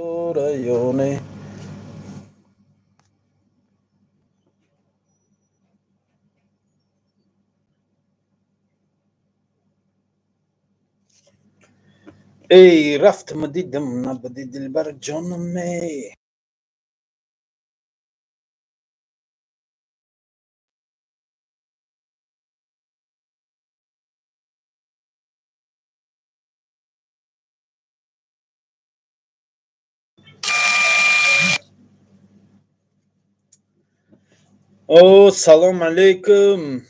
Ё не? Эй, рафтам, дидам, набуди, дилбар ҷонам. О, салом алейкум.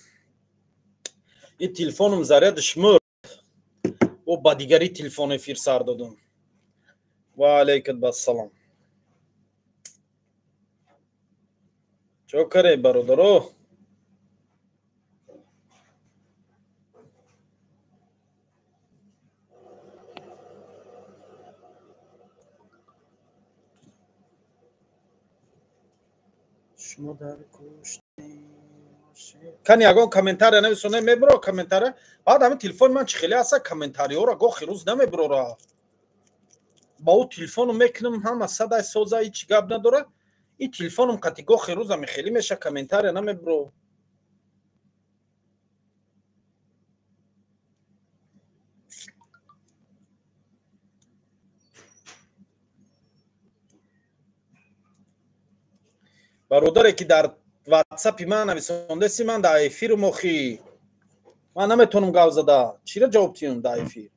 Ин телефонам зарядаш мурд. О, ба дигари телефон эфир сар додам. Ва алейкум бассалом. Чо каре, бародаро? Шумо дар кани ягон комментария нависоне, мебуро комментария. Баъд ҳамин телефони ман чӣ хеле аста, комментариҳоро гохи рӯз намебурора. Ба ӯ телефону мекунам, ҳама садай соза, ҳеҷ гап надора. Ин телефонум қати гохи рӯз ами хеле меша, комментария намебуро. Бародаре ки дар ватсапи ман нависондаси, ман дар эфирум, охи ман наметавонам гап зада. Чира ҷавоб тиём дар эфир?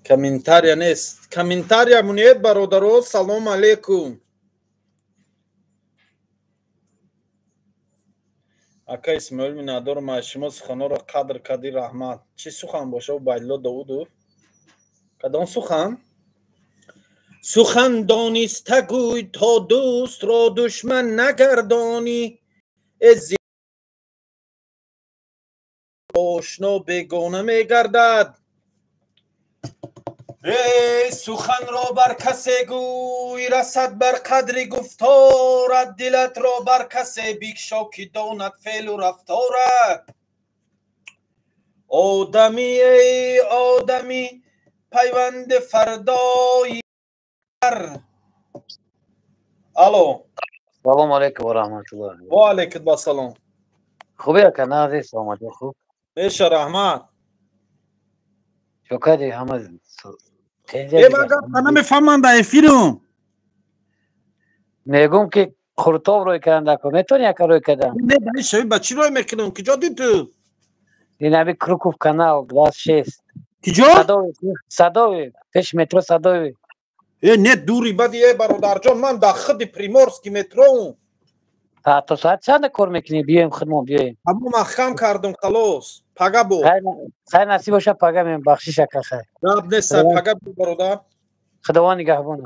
Комментария нест, комментария мунед, бародаро. Салом алейкум, ака Исмоил. Миннатдорам аз шумо, суханҳоро қадр кардӣ, раҳмат. Чӣ сухан боша, Убайдулло Довудов? Кадом сухан? Сухан дониста гӯй, то дӯстро душман нагардонӣ. Ошно бегона мегардад. Эй, суханро бар касе гӯй, расад бар қадри гуфторат. Дилатро бар касе бикшо, ки донад феълу рафторат. Одамӣ, эй одамӣ, пайванди фардои. Алло. Салому алейкум ва раҳматуллоҳ. Ва алейкум ассалом. Хуби, ака, нази, саломатӣ, хуб? Меша, раҳмат. Чо кардӣ, ҳама? Э, ман гапа намефаҳмам, дар эфирум. Мегум, ки қуртоб рӯй кардан дако, метавонӣ, ака, рӯй кардан? Не, даи ба чӣ рӯй мекунам? Киҷо дид ту? Ин ҳами Крюков канал 26. Киҷо? Садовый, пеши метро Садовый. Э, не, дури бади. Э, бародарҷон, ман дар худи Приморский метроум. То соат чанда кор мекунӣ? Биёем, худмон биёем. Ҳамо маҳкам кардум, халос, пага бо. Хай, насиб боша, пага меем. Бахшиш, ака, хай. Гап нест, пага бо, бародар. Худованд нигаҳбонат.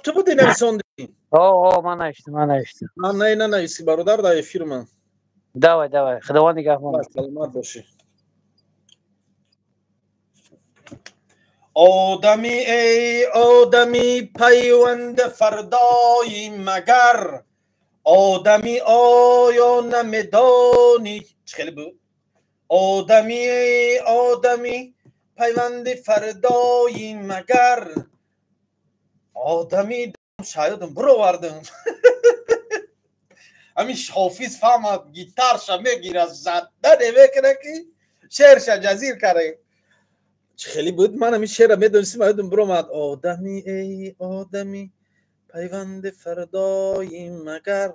Ту буди нависондӣ? О, ман навиштам, ман навиштам. Ман не, нанависи, бародар, дар эфир ман. Давай, давай, худованд нигаҳбонат. Саломат бошӣ. Одамӣ, эй одамӣ, пайванди фардои магар. Одамӣ, оё намедонӣ? Чӣ хеле буд? Одамӣ, эй одамӣ, пайванди фардои магар. Одамӣ, шаёдам бировардам. Ҳамин ҳофиз фаҳмад, гитарша мегирад, зада немекунад, ки шеърша ҷазир карда. Чӣ хеле буд? Ман ҳамин шеъра медонистим, ёдам биромад. Одамӣ, эй одамӣ, пайванди фардои магар.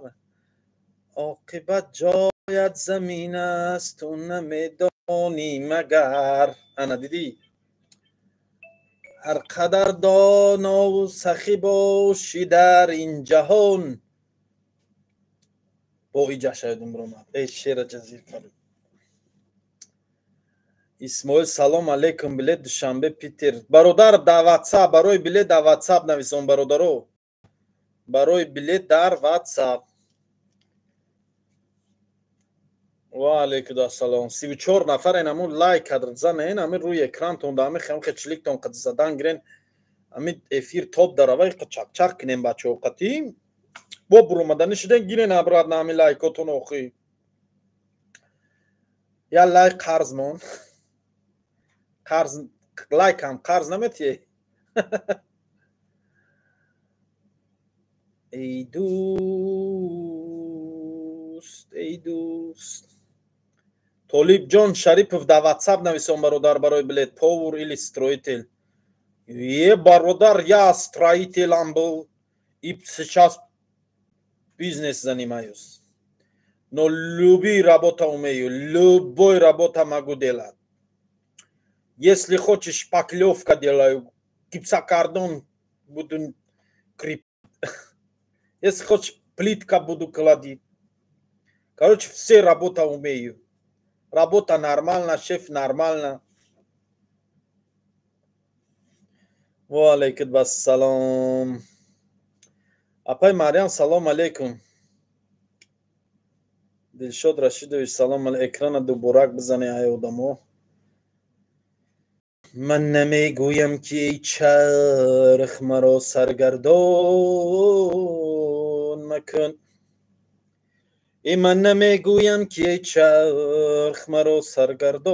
Оқибат ҷоят замин аст, ту намедонӣ магар. Ана дидӣ, ҳар қадар донову сахӣ бошӣ дар ин ҷаҳон. Бо иҷаша ёдам биромад. Эй, шеъра ҷазир кард. Исмоил, салом алейкум. Билет Душанбе Питер, бародар, дар Ватсап. Барои билет дар Ватсап нависон, бародаро, барои билет дар Ватсап. Ва алейкум ассалом. 34 нафар ин ҳамун лайк занен, ҳамин рӯи экрантон да ҳамин хем хечликтон қад задан гирен. Ҳамин эфир топ даравай чақчақ кинем бачаҳо қатӣ. Бо буромаданӣ шуден гирен обратно ҳамин лайкотон охи. Я лайк қарз мон. Қарз лайкам қарз наметиҳе. Эй дӯст, эй дӯст. Толибҷон Шарипов дар WhatsApp нависон бародар барои билет повар или строитель. Е бародар, я строителем был и сейчас бизнес занимаюсь. Но люби работа умею, любой работа могу делать. Если хочешь, шпаклевка делаю, гипсокартон буду крепить. Если хочешь, плитка буду кладить. Короче, все работа умею. Работа нормально, шеф нормально. Ва алейкум ассалом. Апай Марьям, салом алейкум. Дилшод Рашидович, салом алейкум. Экрана дуборак бизане ай одамо. Ман намегӯям ки эй чарх маро саргардон макун. Э ман намегӯям ки эй чарх маро саргардон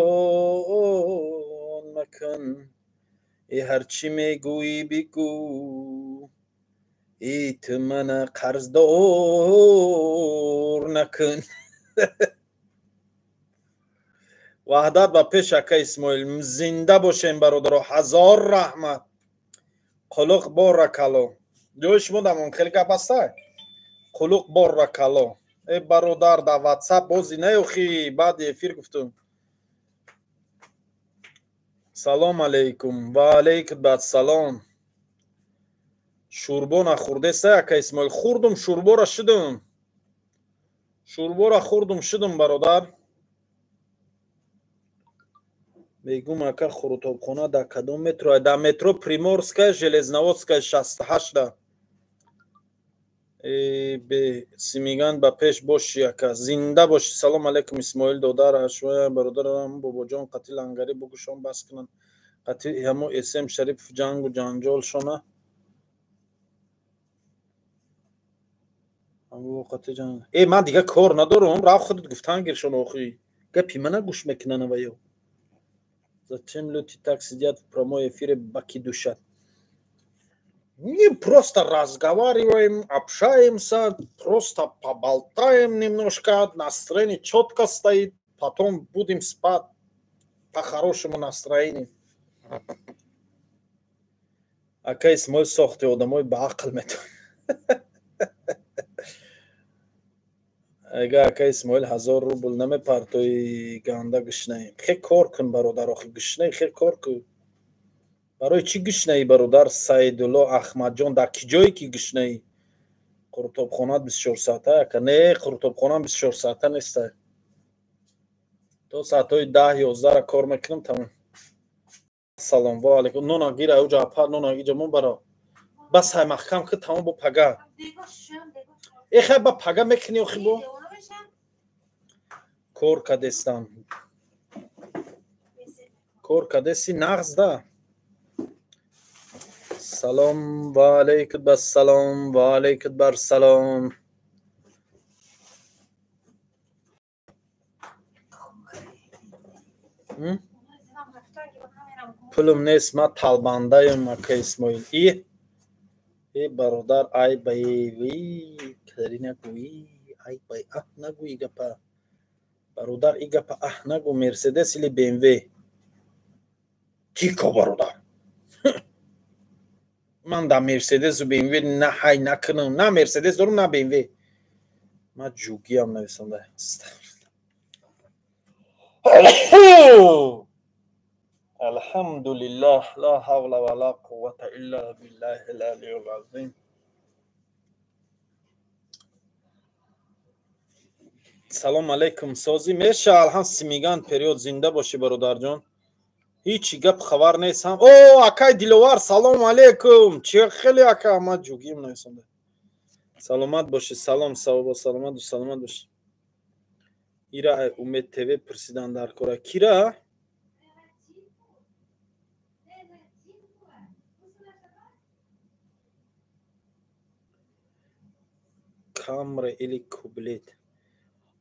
макун. Э ҳарчи мегӯӣ бигӯ, э ту мана қарздор накун. Ваҳдат ба пеш ака Исмоил, зинда бошем бародаро, ҳазор раҳмат. Қулуқ боракало. Ҷои шумо дамон хеле гап аста? Қулуқ боракало. Э бародар, дар WhatsApp бози наёхи, баъди эфир гуфтум. Салом алейкум. Ва алейкум ассалом. Шӯрбо нахӯрдеста ака Исмоил? Хӯрдум, шӯрбора шудум. Шӯрбора хӯрдум, шудум бародар. Мегум ака Хурутобхона дар кадом метро? Дар метро Приморская, Железноводская 68. Э бе Симиган ба пеш боши ака, зинда боши. Салом алейкум Исмоил додар, ашвая бародарам бобоҷон қатил ангари бугушон бас кунанд. Қатил ҳамо СМ Шарипов ҷангу ҷанҷол шона. Ҳамо қатил ҷанг. Э ман дига кор надорам, рафт худат гуфтан гиршон охи. Гапи мана гӯш мекунанд ваё. Зачем люди так сидят в прямой эфире баки душат? Мы просто разговариваем, общаемся, просто поболтаем немножко, настроение четко стоит, потом будем спать по хорошему настроению. Ака Исмоил сохти одамой ба ақл метавон. Ага ака Исмоил 1000 рубл намепартои ганда гишнаем. Хе кор кун бародар, охи гишнаи хе кор кун. Барои чӣ гишнаӣ бародар Саидулло Ахмадҷон? Дар ки ҷое ки гишнаӣ? Қурутобхона 24 соата ака? Не, қурутобхона 24 соата неста. То соатҳои 10-11 кор мекунам, тамом. Салом ва алейкум. Нона гира уҷа апа, нона иҷа мон баро. Бас ҳай маҳкам ки тамом бо пага. Э хай ба пага мекунӣ охи бо? Кор кадестам. Кор кадеси нағз да. Салом ва алейкум ассалом ва алейкум ассалом. Пулум нест, ман талбандаем ака Исмоил. И бародар, ай ба ви кадари нагӯӣ, ай ба аҳ нагӯӣ гапа. Бародар, и гапа аҳ нагӯ. Мерседес или БМВ? Тико бародар. Ман дар Мерседесу БМВ на ҳай накунам. На Мерседес дорум, на БМВ. Ман ҷугиам нависонда. Алҳамдулиллаҳ, ла ҳавла ва ла қуввата илла биллаҳил алийил азим. Салом алейкум. Созӣ меша алҳам Симиган период зинда бошӣ бародарҷон. Ҳичи гап хабар нест ҳам. О, акай Диловар, салом алейкум. Чи хеле ака, ман ҷугиам нависонда. Саломат бошӣ, салом, савобо, саломат, саломат бошӣ. Ира Умед ТВ пурсидан дар кора. Кира? Камри или Кублет?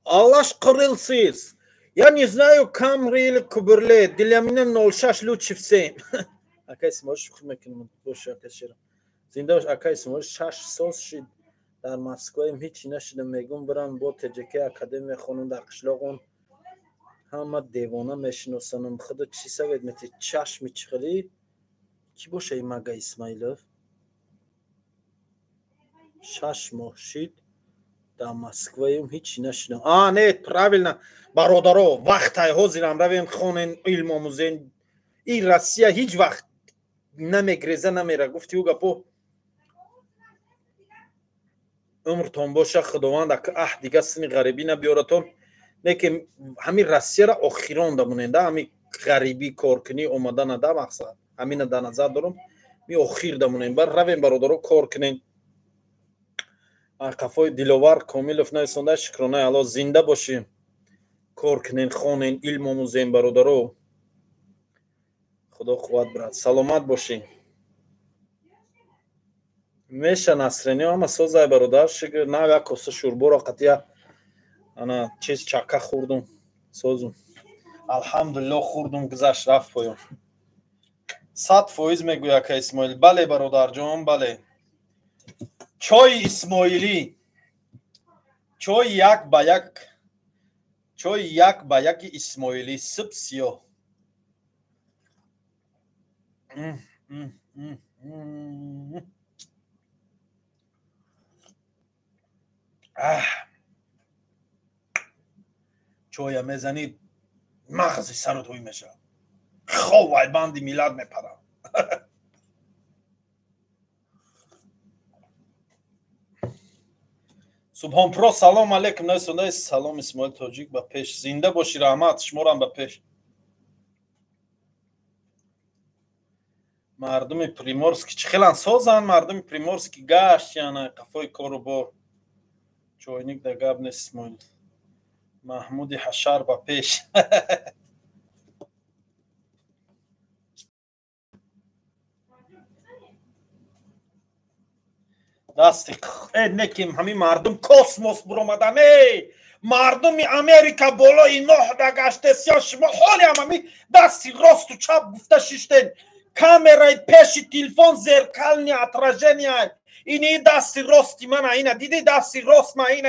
Аллаш қирилсиз. Я не знаю, Камри или Куберлет. Для меня 06 лучше всем. Акай Исмоил, шӯхӣ мекунам. Бош, акай шерам. Зинда бош, акай Исмоил. 6 сол шид дар Москваем, ҳеҷ нашидам. Мегум бирам бо ТҶК академия хонум дар қишлоқон ҳама девона мешиносанам. Худо чӣ савед мети чашми чихелӣ? Кӣ боша ин мага Исмоилов? 6 моҳ шид дар Москваем, ҳеҷ нашидам. А, не, правильно, бародаро, вақтай ҳозирам равем хонен, илм омӯзен. Ин Россия ҳеҷ вақт намегреза, намера. Гуфти ӯ гапо умртон боша, Худованд аҳ дига сини ғарибӣ набиёратон. Не ки ҳамин Россияра охирон дамонен да, ҳамин ғарибӣ коркунӣ омадана да мақсад. Ҳамина дар назар дорам. Ми охир дамонем. Бар равем бародаро кор кунен. Қафои Диловар Комилов нависонда, шукронаи Аллоҳ, зинда бошем. Кор кунен, хонен, илм омӯзем бародаро. Худо қувват брат. Саломат бошем. Меша Насрини ҳама созай бародар, шукр, нав як коса шӯрборо қатия ана чиз чака хӯрдум, созум. Алҳамдулиллоҳ хӯрдум, гузашт рафт поён. 100% мегӯяд ака Исмоил. Бале бародарҷон, бале. Чойи Исмоилӣ. Чой як ба як, чой як ба яки Исмоилӣ, сиб сиёҳ. Чоя мезанӣ, мағзи сару тӯй мешавад. Хов ай банди миллат мепарад. Субҳонпро салом алейкум нависонда. Салом Исмоил Тоҷик ба пеш. Зинда бошӣ, раҳмат, шуморам ба пеш. Мардуми Приморский чӣ хелан созанд? Мардуми Приморский гашт яна қафои кору бор. Чойник да гап нест Исмоил. Маҳмуди Ҳашар ба пеш. Дасти неким ҳамин мардум космос буромадан. Эй мардуми Америка болои ноҳ дагаштесиё, шумо ҳолиам ҳамин дасти росту чап гуфта шиштен. Камераи пеши телефон зеркальное отражение. Ини дасти рости мана, ина диди дасти рост ма, ина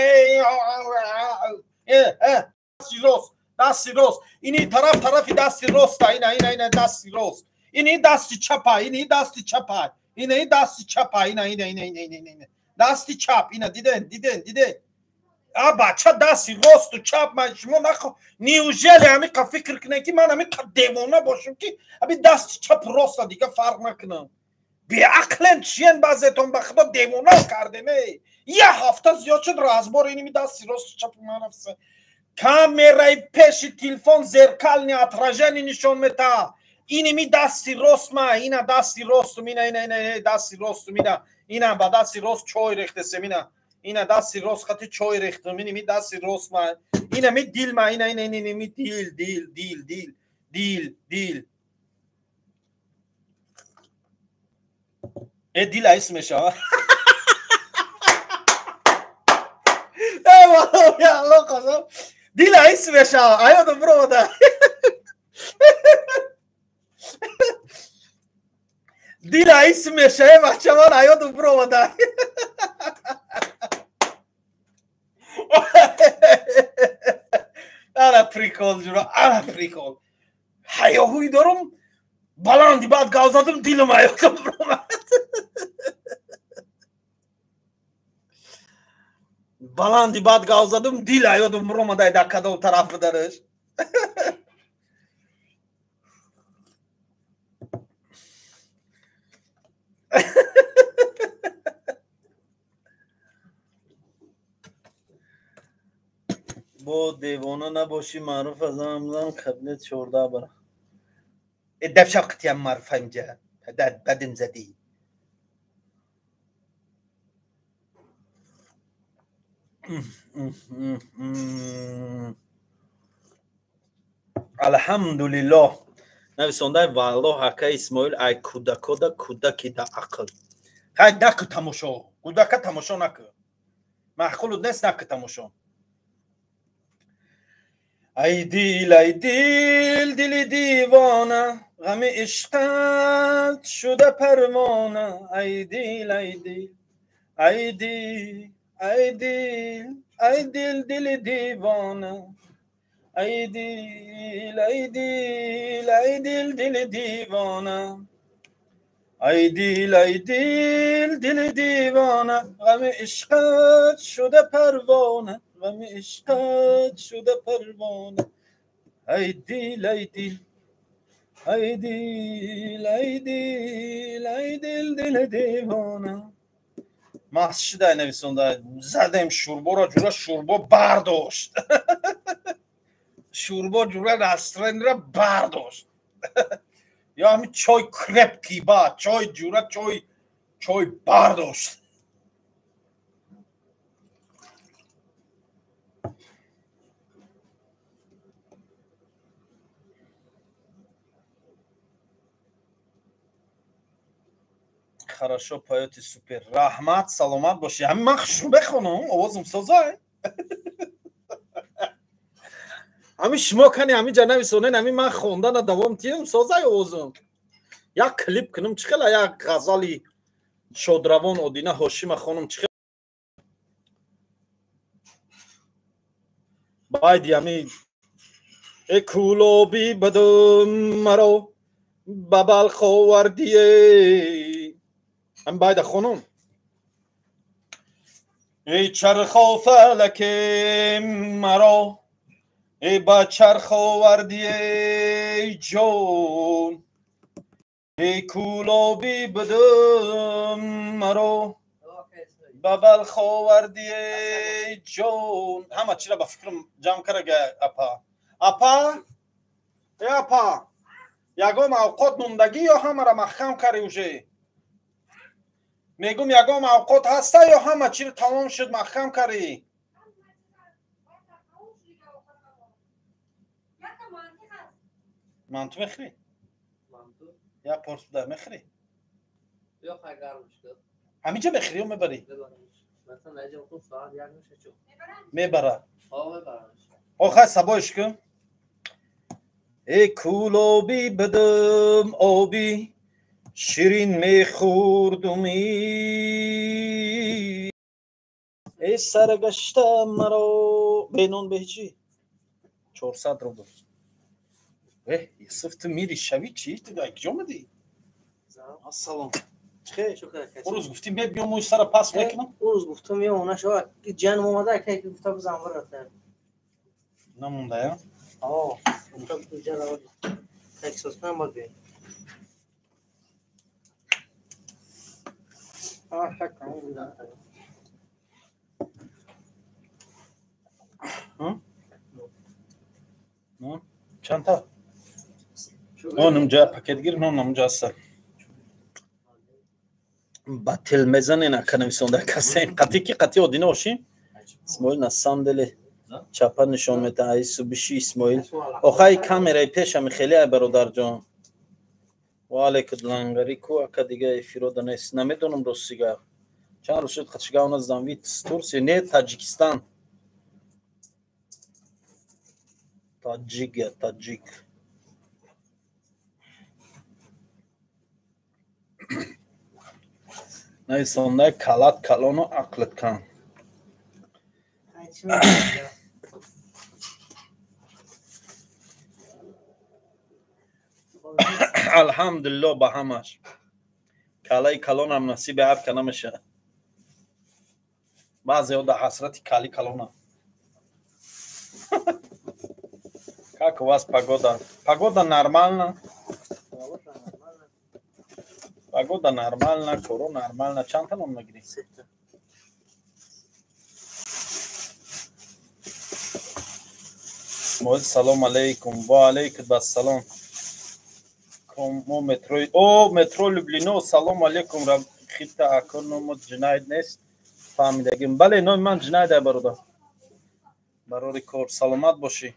дасти рост, дасти рост. Ини тараф тарафи дасти роста, ина ина ина дасти рост. Ини дасти чапа, ини дасти чапа. Ина дасти чапа, ина ина ина ина ина ина. Дасти чап, ина диден, диден, диден. А бача дасти росту чап ма шумо нахо. Неужели ҳамин фикр кунед ки ман ҳамин девона бошам ки ҳамин дасти чап роста дига фарқ накунам? Беақлен чиен баъзетон, ба худо девона кардем. Эй як ҳафта зиёд шуд разбор иними дасти росту чап ман рафса. Камераи пеши телефон зеркальное отражение нишон метаҳад. Иними дасти рост ма, ина дасти ростум, ина ина ина дасти ростум, ина ина ба дасти рост чой рехтесем, ина ина дасти рост хати чой рехтум, иними дасти рост ма, ина ми дил ма, ина ина ина ми дил дил дил дил дил дил. Э дил айс мешава. Э валлоҳ, я Аллоҳ қасам. Дил айс мешава. Аёдум бировада. Дил айс мешава, бача ман аёдум бировада. Ана прикол ҷура, ана прикол. Ҳаёҳуй дорум, баланди баъд гав задум, дилам аёдум биромад. Баланди баъд гав задум, дил аёдум биромад, ай дар кадом тараф буданаш. Бо девона набошӣ, маъруф аз амзан кабинет 14 бара. Дабшаб қитиям маъруф инҷа. Бадим задӣ. Алҳамдулиллоҳ. Нависондай валлоҳ ака Исмоил ай кӯдакода кӯдаки да ақл. Хай наку тамошо. Кӯдака тамошо наку. Маъқулут нест наку тамошо. Ай дил, ай дил, дили девона, ғами ишқат шуда парвона. Ай дил, ай дил, ай дил, ай дил, ай дил, дили девона. Ай дил, ай дил, ай дил, дили девона. Ай дил, ай дил, дили девона, ғами ишқат шуда парвона. Ғами ишқат шуда парвона. Ай дил, ай дил, ай дил, ай дил, ай дил, дили девона. Маҳз шидай нависонда задем шӯрборо ҷура шӯрбо бардошт. Шӯрбо ҷура настроениро бардошт. Ё ҳамин чой крепкий ба чой ҷура чой чой бардошт. Хорошо поёте, супер. Раҳмат, саломат бошӣ. Ҳамин ман хушрӯ бехонам, овозам созай. Ҳамин шумо кани ҳамин ҷа нависонен, ҳамин ман хондана давом тиям, созай овозам. Як клип кунам, чӣ хела як ғазали шодравон Одина Ҳошима хонум чӣ хела байди ҳамин э кӯлоби бадум маро ба Балх овардие. Ҳамин байда хонум. Эй чархо фалаке маро эй ба чарх овардие ҷон. Эй кӯлоби будум маро ба Балх овардие ҷон. Ҳама чиро ба фикрам ҷамъ карага апа. Апа? Э апа, ягон авқот мондагӣ ё ҳамаро маҳкам карди уже? Мегум ягон авқот ҳаста ё ҳама чиро тамом шуд маҳкам карди? Манту мехӯрӣ? Як порс буда мехӯрӣ? Ҳаминҷа мехӯрӣ ё мебарӣ? Мебара. Охай сабоиш кун. Э кӯлоби бидум оби ширин мехӯрдумӣ. Э саргашта маро бенон беҳчи? 400 рубл. Э, Юсуф, ту мири шавӣ чӣ? Ту куҷо омадӣ? Ассалом. Чӣ? Урӯз гуфтӣ мебиём мӯи сара пас мекунам? Урӯз гуфтам меом, нашава. Ҷанм омада, ки гуфта бизан бирата. Намондая? О, гуфта ҷара таксос кунам бад биёй. Чандта? Нонумҷа пакет гир, нонамҷа аста. Ба тел мезанен ака нависонда касен. Қатӣ ки қатӣ Одина ошӣ? Исмоил на самом деле чапа нишон метаҳад. Ай субиши Исмоил. Охай камераи пешами хеле ай бародарҷон. Ва алейкум лангари ку ака дига эфирода нест. Намедонам ростига. Чанд рӯз шуд қатшига она зам вид Турсия, не Таҷикистан. Таҷик я таҷик. Нависонда калат калону ақлат кан. Алҳамдулиллоҳ ба ҳамаш. Калаи калонам насиби ҳар ка намешавад. Баъзеҳо дар ҳасрати кали калонам. Как у вас погода? Погода нормально. Погода нормально, коро нормально. Чанд та нон мегирӣ? Исмоил, салом алейкум. Ва алейкум ассалом. Мо метрои о метро Люблино. Салом алейкум. Хита ако номот Ҷинаид нест. Фаҳмидагим. Бале, номи ман Ҷинаид ай бародар. Барори кор, саломат бошӣ.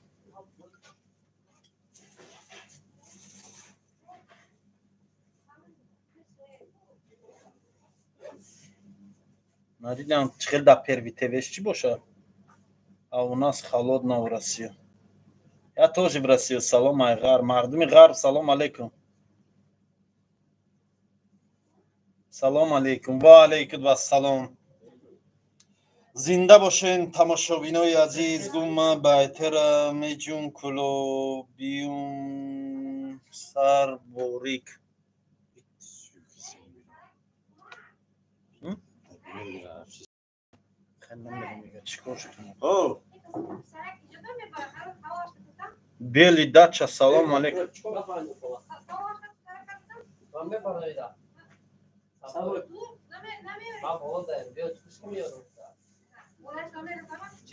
Надидам чӣ хел да Первый ТВш чӣ бошад. А у нас холодно в Россию. Я тоже в Россию. Салом ай ғарб. Мардуми ғарб салом алейкум. Салом алейкум. Ва алейкум вассалом. Зинда бошен тамошобинои азиз. Гумма байтера меҷун кулобиюм сар борик. Бели дача салом алейкум.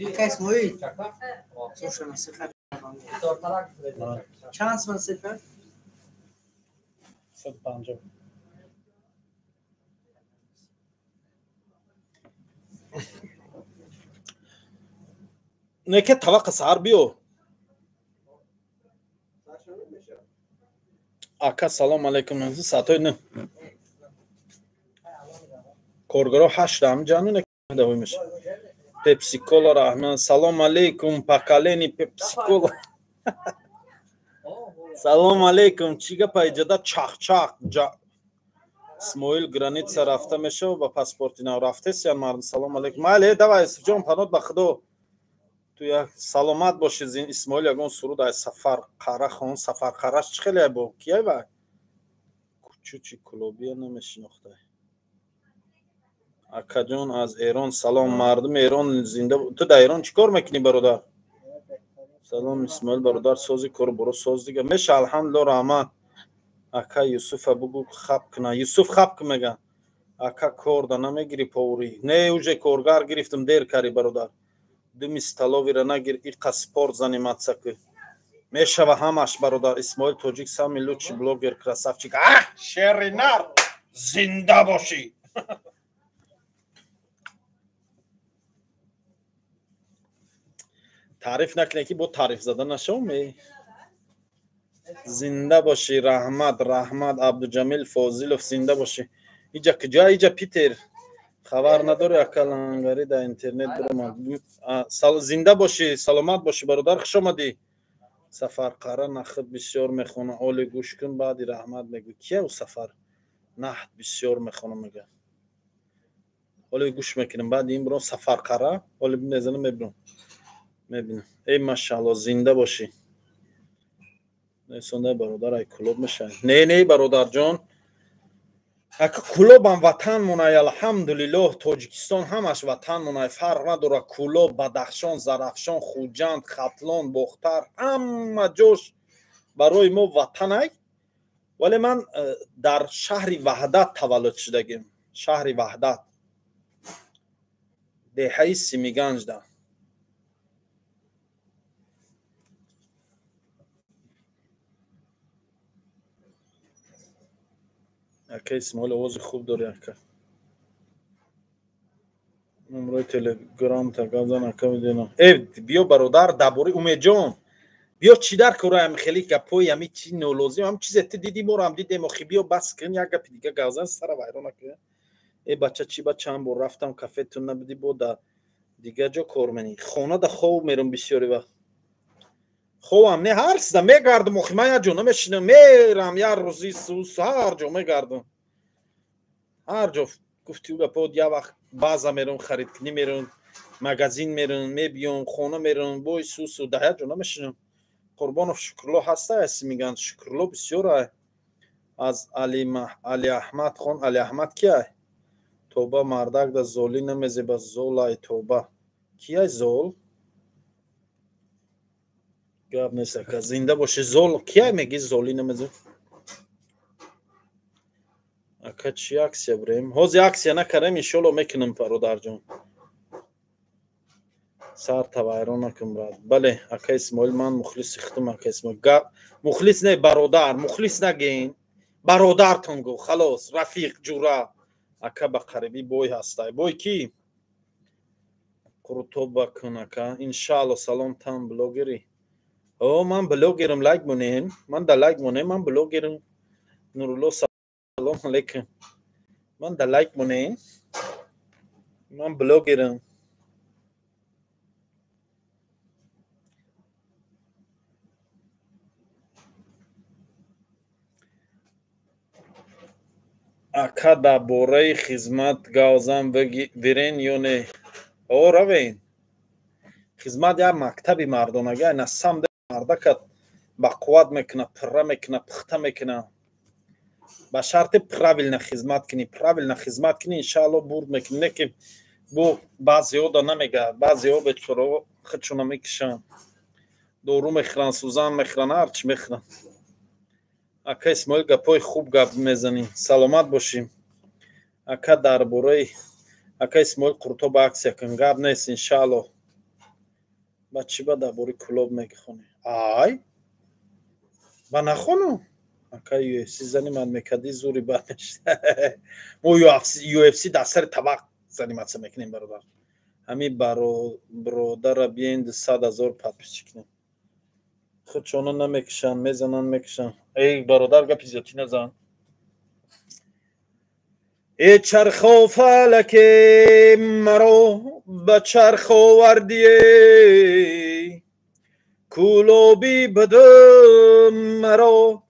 Ака Исмоил, слушай, насихат. Чанд насихат? 150. Не ке таваққа саҳар биё. Ака салом алейкум. Саатҳои 9. Коргаро 8 ҳам ҷану давой меша. Пепсикола раҳман. Салом алейкум, поколени Пепсикола. Салом алейкум. Чӣ гапа иҷода чахчах. Исмоил граница рафта мешава ба паспорти нав рафтесиян мардум. Салом алейкум. Майли, давай Юсуфҷон, панот ба худо. Ту як саломат бошӣ. Исмоил ягон суруд ай Сафар Қара хон. Сафар Қараш чӣ хеле бо кияй вай? Кучучи кулобия намешинохтай. Акаҷон аз Эрон салом. Мардуми Эрон зинда. Ту дар Эрон чӣ кор мекунӣ бародар? Салом Исмоил бародар, сози кор боро соз дига. Меша алҳамдулилло раҳмат. Ака Юсуфа бугу хаб куна. Юсуф хаб ку мега. Ака кор да намегири поври. Не, уже коргар гирифтам, дер кари бародар. Думи столовира нагир, иқа спорт заниматься ку. Мешава ҳамаш бародар. Исмоил тоҷик самый лучший блогер, красавчик. А, шеринар, зинда бошӣ. Таъриф накунед ки бо таъриф зада нашавам. Зинда бошӣ, раҳмат, раҳмат Абдуҷамил Фозилов, зинда бошӣ. Иҷа куҷо? Иҷа Питер. Хабар надори ака лангари дар интернет биромад. Зинда бошӣ, саломат бошӣ бародар, хуш омадӣ. Сафар Қара нахд бисёр мехона. Оли гӯш кун, баъди раҳмат мегӯ. Кия ӯ Сафар? Нахд бисёр мехона мега. Оли гӯш мекунем, баъди ин биром Сафар Қара, оли мезанам мебиром. Мебинам. Эй машаалло, зинда бошӣ. Несонда бародар ай кулоб мешавад. Не, не бародарҷон. Ака кулобам ватан монай, алҳамдулиллоҳ, Тоҷикистон ҳамаш ватан монай, фарқ надорад Кулоб, Бадахшон, Зарафшон, Хуҷанд, Хатлон, Бохтар, ҳама ҷош барои мо ватанай. Вале ман дар шаҳри Ваҳдат таваллуд шудагим. Шаҳри Ваҳдат. Деҳаи Симиганҷда. Ака Исмоил овози хуб дори ака. Номрои телеграм тагазан ака видена. Э, биё бародар, дар бораи Умедҷон. Биё чӣ дар кораам хеле гапҳои ҳами чи нолозим, ҳам чизе ту дидӣ моро ҳам дидем. Охи биё бас кун, як гапи дига гавзан сара вайрон накун. Э бача чӣ ба чанд бор рафтам кафе ту набудӣ, бо дар дигар ҷо кор менӣ. Хона да хов мерам бисёри вақт. Ховам не, ҳар чиза мегардам. Охи ман як ҷо намешинам, мерам як рӯзи сус ҳар ҷо мегардам. Ҳар ҷо гуфти ӯ гапо як вақт баъза мерам харидкунӣ мерам, магазин мерам, мебиём, хона мерам, бой сусу дар як ҷо намешинам. Қурбонов Шукрулло ҳаста аси мегӯянд. Шукрулло бисёр ай. Аз Алиаҳмад хон. Алиаҳмад ки ай? Тоба мардак да золӣ намезеба золай тоба. Ки ай зол? Гап нест ака, зинда бошӣ. Зол ки ай мегӣ золӣ намезеб? Ака чӣ аксия бурем? Ҳозир аксия накардем, иншолло мекунем бародарҷон. Сар тавайрон накун брат. Бале, ака Исмоил, ман мухлиси худам ака Исмоил. Гап мухлис не бародар, мухлис нагин. Бародартон гу, халос, рафиқ, ҷура. Ака ба қарибӣ бой ҳастай. Бой кӣ? Қурутоба кун ака. Иншаалло салом там блогерӣ. О, ман блогерам, лайк монем. Ман да лайк монем, ман блогерам. Нурулло салом алейкум. Ман да лайк монем. Ман блогерам. Ака, дар бораи хизмат гавзан бирен ё не? О, равен. Хизмат як мактаби мардонагӣ, айна самда мардакат ба қувват мекуна, пурра мекуна, пухта мекуна. Ба шарти правильно хизмат кунӣ, правильно хизмат кунӣ, иншаалло бурд мекунӣ. Не ки бо баъзеҳо да намега, баъзеҳо бечораҳо худшона мекушанд, дору мехӯранд, сӯзан мехӯранд, ҳарчи мехӯранд. Ака Исмоил, гапҳои хуб гап мезанӣ, саломат бошӣ. Ака, дар бораи ака Исмоил Қуртоба аксия кун, гап нест, иншаалло. Ба чӣ ба дар бораи Кӯлоб мехонӣ? Ай, ба нахонам. Ака, UFC зани ман мекардӣ, зури бад мешид. Мо UFC дар сари табақ заниматься мекунем, бародар. Ҳамин бародара биен 100 000 подписчик кунем. Худшона намекушанд, мезананд, мекушанд. Эй бародар, гапи зиёдтӣ назан. Э чархо фалаке маро ба чарх овардие, кӯлоби бадам маро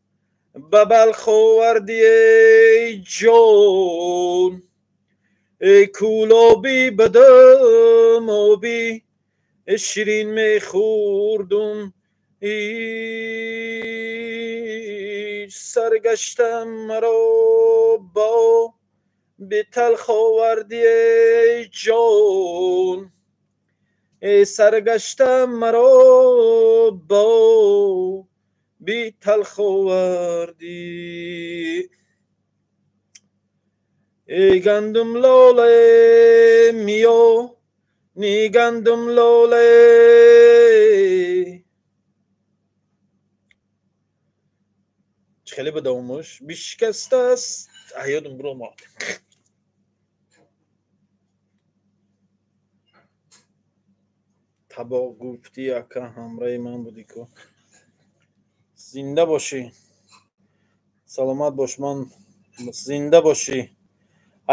ба Балх овардие, ҷон. Эй кӯлоби бадам оби ширин мехӯрдум, саргаштам маро бо биталх овардие, ҷон. Эй саргаштам маро бо биталх овардӣ. Эй гандум лоле миёни гандум лоле. Чӣ хеле ба давомаш бишкастааст, ёдам биромад. Табоқ гуфтӣ, ака, ҳамраи ман будӣ ку. Зинда бошӣ, саломат бош, ман зинда бошӣ.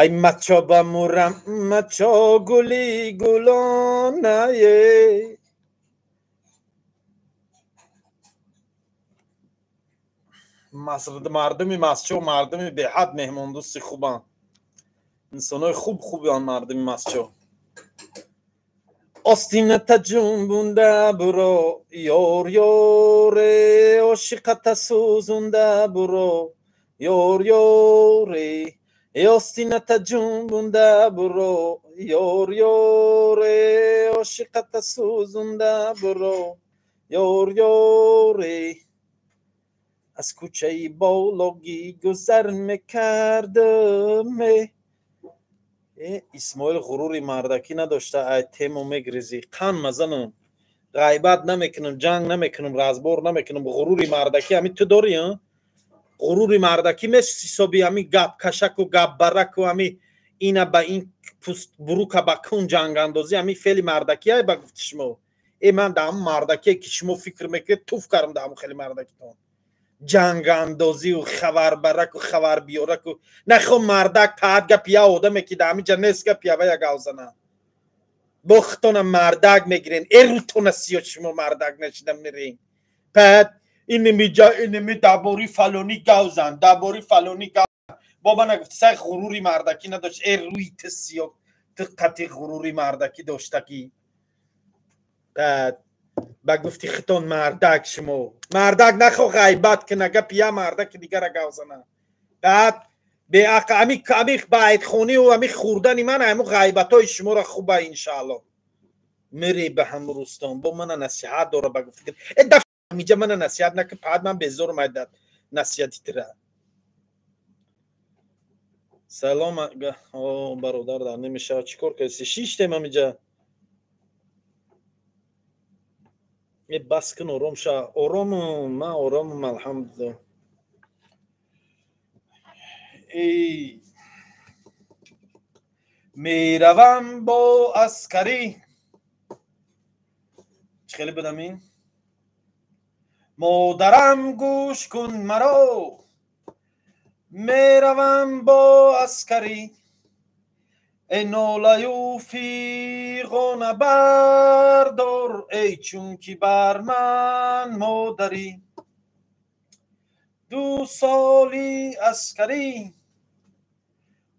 Ай мачо бамурам, мачо гули гулонае. Мардуми Масчо мардуми беҳад меҳмондӯсти хубанд, инсонои хуб хубанд мардуми Масчо. Остината ҷунбунда буро, ёр ёре, ошиқата сӯзунда буро, ёр ёре. Остината ҷунбунда буро, ёр ёре, ошиқата сӯзунда буро, ёр ёре. Аз кӯчаи бологӣ гузар мекардам. Исмоил, ғурури мардакӣ надошта, ай тему мегрезӣ. Қан мазанам, ғайбат намекунам, ҷанг намекунам, разбор намекунам. Ғурури мардакӣ ҳамин ту дорӣ, ғурури мардакӣ ҳисоби ҳамин гапкашаку гапбараку, ҳами ина ба ин бурука ба кун ҷангандозӣ, ҳамин феъли мардакӣ ай ба гуфти шумо. Э ман дар ҳамн мардакие ки шумо фикр мекунед, туф кардам дар ҳамн хели мардакитон. Ҷангандозию хабарбараку хабарбиёраку нахо мардак таат гапи я одаме ки дар ҳамин ҷа нест, гапи ава гав зана. Бо худтона мардак мегирен, э рӯтона сиё, шумо мардак нашида мирен. Пад инамиҷа инами дар бори фалонӣ гав зан, дар бори фалонӣ гав зан. Бо ман нагуфти сай ғурури мардакӣ надошт. Э рӯи ту сиё, ту қати ғурури мардакӣ доштагӣ. Пад ба гуфти хитон мардак, шумо мардак нахо ғайбат куна, гапи я мардаки дигара гав зана. Баъд беақл ами байтхониву ами хӯрдани ман ҳаму ғайбатҳои шуморо хуба, иншаалло. Мире ба ҳам Рустон бо мана насиҳат дора ба гуфти. Э дафмиҷа мана насиҳат накун, паъд ман безорум айдат насиҳати тира. Салом, бародар, дар намешавад, чӣ кор кардӣ? Шиштем ҳамиҷа. Э бас кун, ором ша. Оромум, ман оромум, алҳамдулилло. Эй меравам бо аскарӣ. Чӣ хеле будам ин? Модарам, гӯш кун маро, меравам бо аскарӣ. Эй нолаю фиғона бардор, эй чунки бар ман модарӣ. Ду соли аскарӣ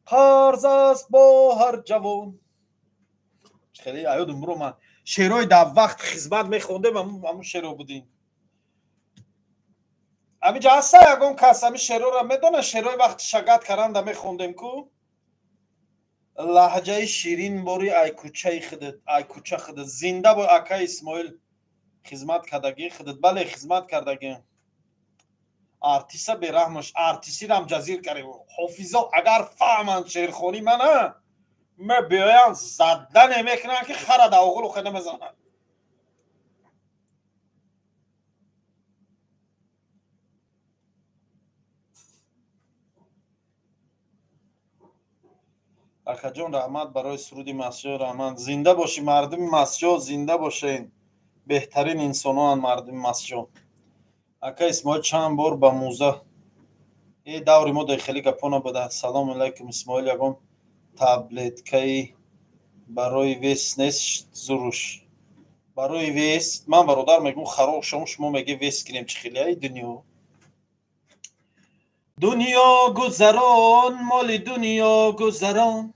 қарз аст бо ҳар ҷавон. Хеле аёдум буро ман шеърҳои дар вақт хизмат мехондем, ҳамун шеърҳо будем. Ҳамиҷа ҳаста ягон кас ҳамин шеърҳоро медонад? Шеърҳои вақти шагат каранда мехондем ку? Лаҳҷаи ширин бори ай кӯчаи худат, ай кӯча худат. Зинда бо акаи Исмоил, хизмат кардагӣ худат. Бале, хизмат кардагӣ. Артиса бераҳмаш, артисирам ҷазир кардем. Ҳофизо агар фаҳманд шеърхонӣ мана, ме биёянд задане мекунанд ки хара да оғулу хеда мезананд. Акаҷон, раҳмат барои суруди Масҷо, раҳмат. Зинда бошӣ, мардуми Масҷо, зинда бошед. Беҳтарин инсоноанд мардуми Масҷо. Ака Исмоил чанд бор ба муза э даври мо дар хеле гапо набуда. Салому алайкум Исмоил, ягон таблеткаи барои вес нест зуруш? Барои вес ман бародар мегӯм хароб шом, шумо меге вес гирем, чӣ хеле ай дунё. Дунё гузарон, моли дунё гузарон,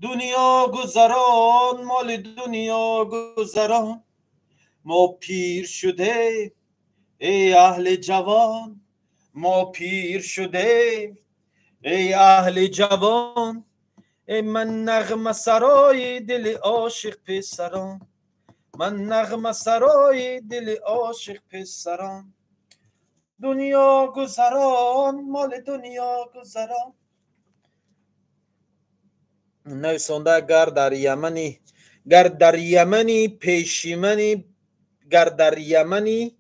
дунё гузарон, моли дунё гузарон. Мо пир шудем, эй аҳли ҷавон, мо пир шудем, эй аҳли ҷавон. Эй ман нағмасарои дили ошиқ писарон, ман нағмасарои дили ошиқ писарон. Дунё гузарон, моли дунё гузарон. Нависонда гар дар Ямани, гар дар Ямани пеши мани, гар дар Ямани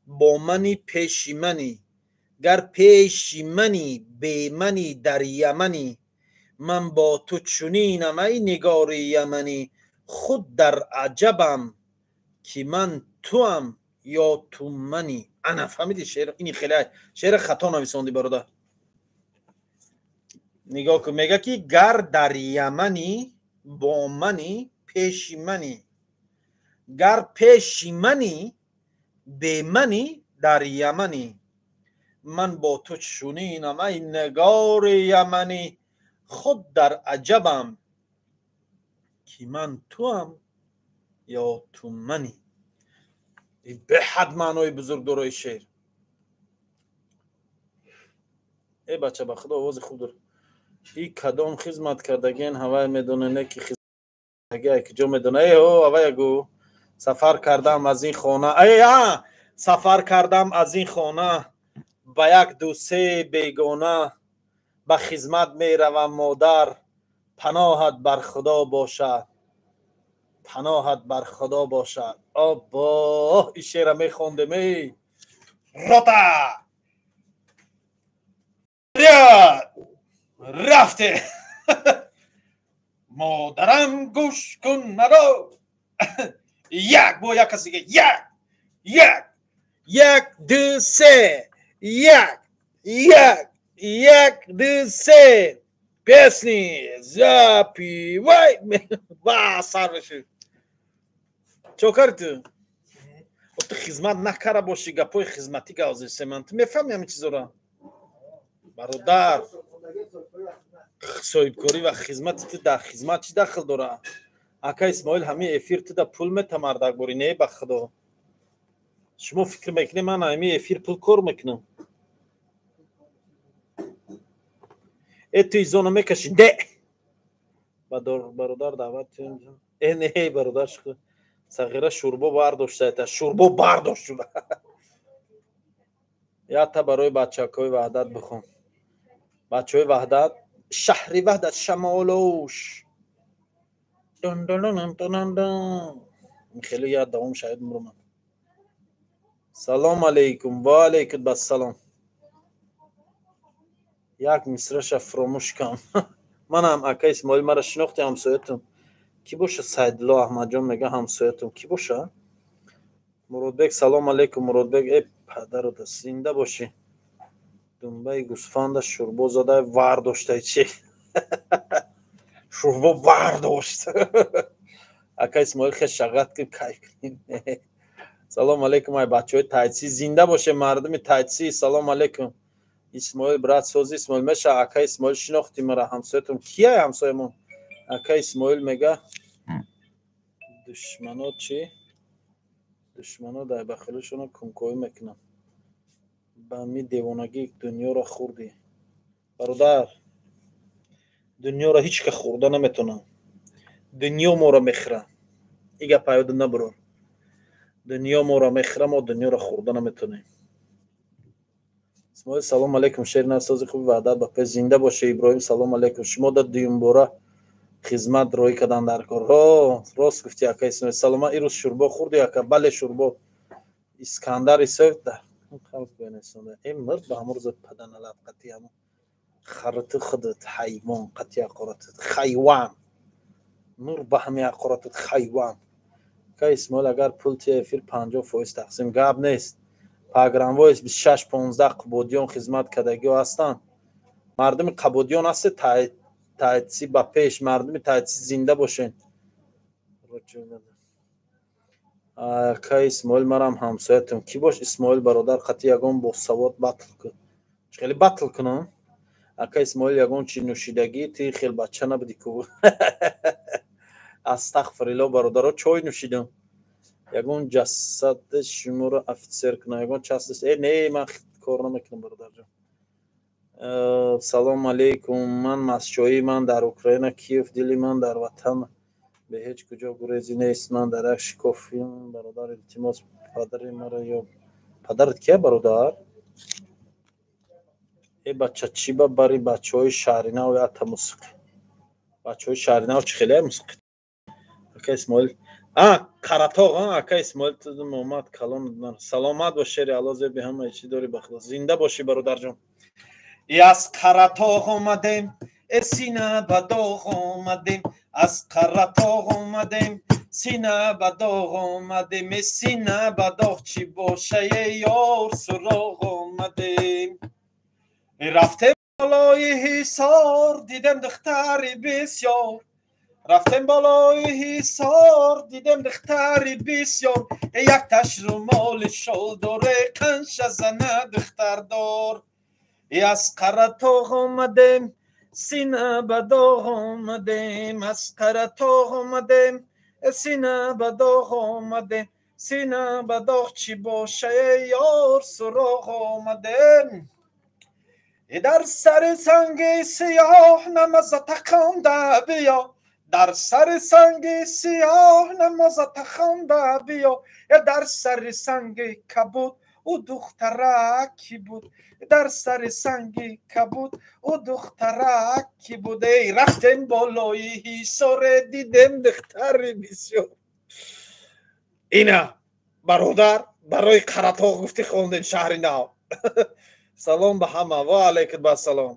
бо мани пеши мани, гар пеши мани бе мани дар Ямани, ман бо ту чунинам ай нигори Яманӣ, худ дар аҷабам ки ман туам ё ту мани. Ана фаҳмидӣ шеър? Ини хеле шеър хато нависондӣ бародар. Нигоҳ кун, мега ки гар дар Ямани бо мани пеши мани, гар пеши мани бе мани дар Ямани, ман бо ту чунинам ай нигори Яманӣ, худ дар аҷабам ки ман туам ё ту мани. Беҳад маънои бузург дорои шеър. Э бача, ба худо овози хуб дор. И кадом хизмат кардагиен ҳавай медона, не ки хизмат ки ҷо медона. Э о ҳавая гу сафар кардам аз ин хона, э а сафар кардам аз ин хона ба як ду се бегона, ба хизмат меравам модар, паноҳат бар худо бошад, паноҳат бар худо бошад. Обо, ин шеъра мехондем. Эй рота рафте, модарам гӯш кун маро. Як бо як кас дига, як як як ду се, як як як ду се, песни запивай. Ва сар мешуд. Чо карди ту? Ту хизмат накара бошӣ, гапҳои хизматӣ гавзисе ман. Ту мефаҳми ҳамин чизоро? Бародар, соҳибкорӣ ва хизмати ту дар хизмат чӣ дахл дорад? Ака Исмоил, ҳамин эфир ту да пул метамардак борӣ? Не, ба худо. Шумо фикр мекунед ман ҳамин эфир пул кор мекунам? Э ту изона мекашӣ? Не. Бародар даъват. Э не, бародар, сағира шӯрбо бардошта, шӯрбо бардошт шуда. Якта барои бачакҳои Ваҳдат бихон. Бачаҳои Ваҳдат, шаҳри Ваҳдат шамолуш. Хеле як давом шаҳид мурман. Салом алейкум, ва алейкум ассалом. Як мисраша фуромӯш кам. Манам ака Исмоил, мара шинохти ҳамсоятум. Кӣ боша? Сайдулло Аҳмадҷон мега ҳамсоятум. Кӣ боша? Муродбек, салом алейкум, Муродбек. Э падару зинда бошӣ. Думбаи гӯсфанда шӯрбо зада вардоштай чи? Шӯрбо бардошт. Ака Исмоил, хел шағат ки кайф кунем. Салом алейкум, ай бачаҳои Тайци, зинда боше мардуми Тайци. Салом алейкум, Исмоил брат, сози Исмоил меша. Ака Исмоил, шинохти мара? Ҳамсоятон кияй? Ҳамсоямон ака Исмоил мега, душмано чӣ? Душмано дар бахилишона кункоӣ мекунам. Ба ми девонагӣ дунёро хӯрдӣ, бародар. Дунёро ҳеҷ ка хӯрда наметонам, дунё моро мехӯра. И гапа ёда набурор. Дунё моро мехӯра, мо дунёро хӯрда наметонем. Исмоил, салом алейкум, шери насози хуби Ваҳдат ба пеш, зинда боше. Иброҳим, салом алейкум. Шумо да дуюмбора хизмат роҳӣ кардан дар кор. Рост гуфти, ака Исмоил. Салома, ирӯз шӯрбо хӯрди, ака? Бале, шӯрбо. Искандар Исоев э мирд ба ҳамон рӯза паданалат қати ҳамон харати худат, ҳайвон, қати ҳақоратат, хайван, нур ба ҳами ҳақоратат, хайван. Ака Исмоил, агар пул ти, эфир 50% тақсим, гап нест. Погранвойс 2615 Қубодиён хизмат кардагиҳо ҳастанд. Мардуми Қабодиён ҳастед? Тайци ба пеш, мардуми Тайци, зинда бошед. Ака Исмоил, марам ҳамсоятам кӣ бош? Исмоил бародар, қати ягон босавод батл кун. Хеле батл кунам, ака Исмоил? Ягон чи нӯшидагӣ? Ти хел бача набудӣ ку. Астағфирилло, бародаро, чой нӯшидам. Ягон ҷасади шуморо офитсер кунам, ягон час? Э, не, ман кор намекунам, бародарҷон. Салом алейкум, ман масчоӣ, ман дар Украина, Киев, дили ман дар ватан, бе ҳеҷ куҷо гурезӣ нест. Ман дар як шикофим, бародар, илтимос, падари маро ё падарат кия, бародар? Э бача, чӣ ба бари бачаҳои шаҳринав ята мусиқӣ? Бачаҳои шаҳринав чӣ хеле мусиқӣ? Ака Исмоил, а Қаратоғ, ака Исмоил омад калон. Саломат бош, шери Алло, зеби ҳамаи чӣ дорӣ, ба Худо, зинда бошӣ, бародарҷон. И аз Қаратоғ омадем, э сина ба доғ омадем. Аз Қаратоғ омадем, сина ба доғ омадем. Э сина ба доғ чӣ бошае, ёр суроғ омадем. Рафтем болои ҳисор, дидем духтари бисёр. Рафтем болои ҳисор, дидем духтари бисёр. Якташ румоли шол доре, қанша зана духтардор. Аз Қаратоғ омадем, сина ба доғ омадем. Аз Қаратоғ омадем, сина ба доғ омадем. Сина ба доғ чӣ бошае, ёр суроғ омадем. Дар сари санги сиёҳ намозата хонда биё, дар сари санги сиёҳ намозата хонда биё. Дар сари санги кабуд ӯ духтараки буд, дар сари санги кабуд ӯ духтараки буд. Эй, рафтем болои ҳисоре, дидем духтари бисёр. Ина, бародар, барои Қаратоғ гуфтӣ, хондем шаҳри нав. Салом ба ҳама, ва алайкум ассалом.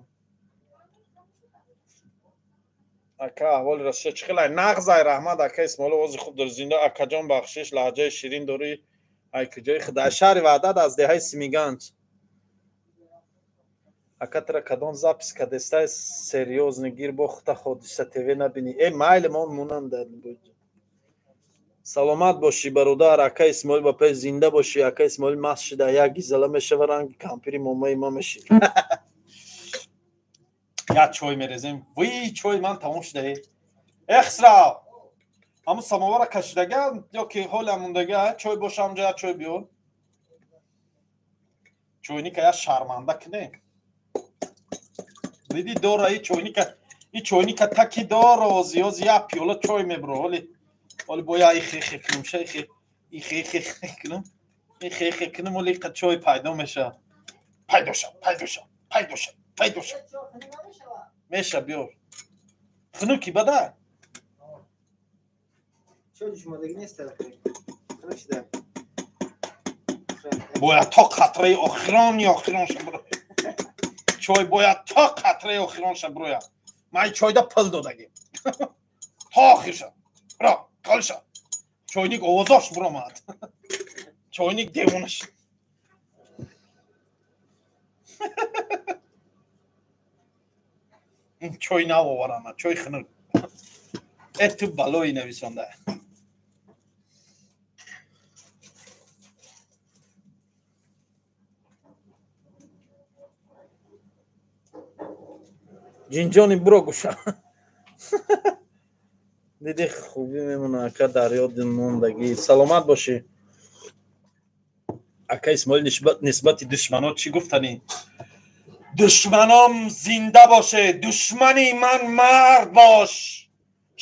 Ака, аҳволи Россия чӣ хелай? Нағзай, раҳмат, ака Исмоил, овози хуб дори, зинда. Акаҷон, бахшиш, лаҳҷаи ширин дорӣ, ай куҷои худа? Шаҳри Ваҳдат, аз деҳаи Симиганҷ. Ака, тра кадом запись кадестай? Серьёзно гир, бо хута Ҳодиса ТВ набинӣ. Э, майли, мо монанда. Саломат бошӣ, бародар. Ака Исмоил, ба пеш, зинда бошӣ. Ака Исмоил маст шида, як гизала мешава, ранги кампири момаи ма меши. Як чой мерезем. Вуи, чой ман тамом шуда. Э Хисрав, ҳамун самовара кашидага ё ки ҳоле мондага? Чой боша ҳамҷа, як чой биёр. Чойника як шарманда кунем. Диди, дора и чойника, и чойника таки дора. Ози ози як пиёла чой мебро. Ҳоли ҳоли боя ихе ихе кунем, ша ихе ихе ихе кунем, ихе ихе кунем, оли иқа чой пайдо меша. Пайдо ша, пайдо ша, пайдо ша, пайдо ша. Меша, биёр. Хунуки бада. Чой ҷушмодагӣ нест, хунук шуда. Бояд то қатраи охирони охиронша биро чой, бояд то қатраи охиронша бирояд. Ман чойда пул додагим, то охирша биро, қолша. Чойник овозош биромад, чойник девона шуд. Чой навоварама, чой хунук. Э ту балои нависонда. Ҷинҷони буро гӯша. Диди хубӣ мемона ака дар ёди мондагӣ. Саломат бошӣ. Ака Исмоил нисбати душманот чӣ гуфтанӣ? Душманом зинда боше, душмани ман мард бош.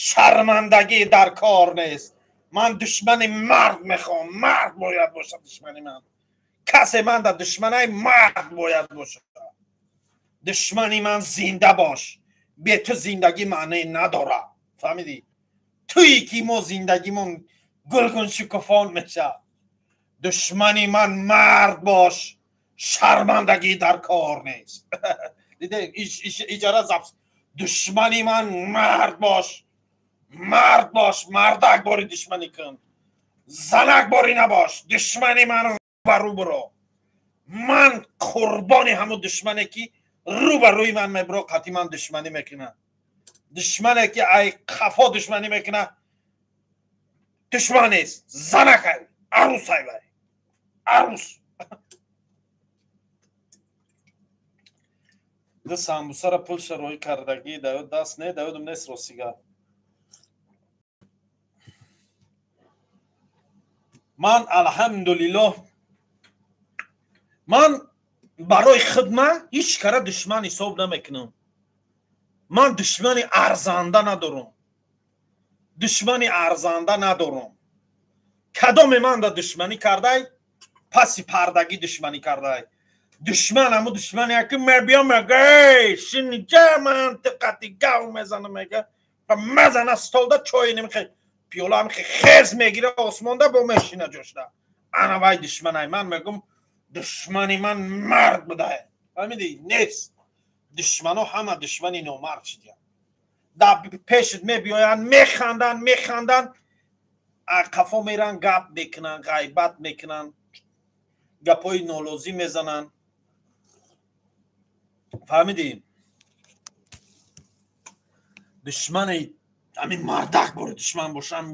Шармандагӣ дар кор нест. Ман душмани мард мехоҳам. Мард бояд бошад душмани ман. Касе ман дар душманаи мард бояд бошад. Душмани ман зинда бош. Бе ту зиндагӣ маъне надорад. Фаҳмидӣ? Туи ки мо зиндагимон гулгун шукуфон мешавад. Душмани ман мард бош. Шармандагӣ дар кор нест. Диде иҷара запс. Душмани ман мард бош. Мард бош, мардак бори душманӣ кун. Занак бори набош. Душмани ман ба рӯ биро. Ман қурбони ҳамун душмане ки рӯ ба рӯи ман мебиро, қатъи ман душманӣ мекунад. Душмане ки ай қафо душманӣ мекунад, душман нест, занакай, арӯсай вай. Арӯс. Ду самбусара пул шароӣ кардагӣ даёд даст не, даёдум нест ростига. Ман алҳамдулиллоҳ ман барои хидма ҳеҷ кара душман ҳисоб намекунам. Ман душмани арзанда надорам. Душмани арзанда надорам. Кадоме ман да душманӣ кардай, паси пардагӣ душманӣ кардай. Душман ҳаму душмане ки мебиям мега эй шиниҷа ман тиқати гав мезанам мега мезана столда чой немихе пиёла михе хез мегира осмонда бо мешина ҷошда. Ана вай душманай. Ман мегум душмани ман мард будай. Фаҳмидӣ? Нест. Душмано ҳама душмани номард шидиянд. Дар пешат мебиёянд, механданд, механданд, қафо меранд, гап мекунанд, ғайбат мекунанд, гапҳои нолозим мезананд. Фаҳмидӣ? Душмани ҳамин мардак бори душман бошам,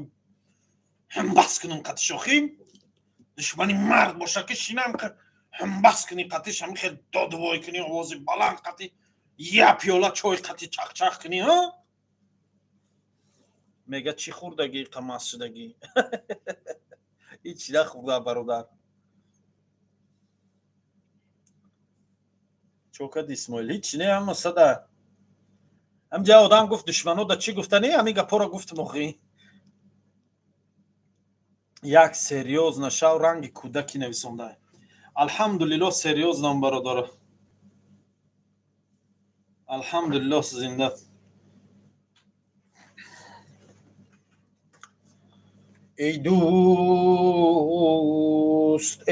ҳамбас кунам қатъи шохӣ. Душмани мард боша ки шинам ҳамбас кунӣ қатъиш, ҳамин хел додвой кунӣ, овози баланд қатъи, я пиёла чой қатъи чақчақ кунӣ, ҳа? Мега чӣ хӯрдагӣ, қамас шудагӣ? Ҳеҷ чӣ нахӯрда бародар. Чокад Исмоил, ҳеҷ не, ҳама сада. Ҳамҷа одам гуфт душмано да чӣ гуфта не, ҳамин гапҳоро гуфтм охӣ. Як серьёз нашав, ранги кӯдаки нависонда. Алҳамдулиллоҳ серьёзнам бародар. Алҳамдулиллоҳ зинда. Эй дӯст,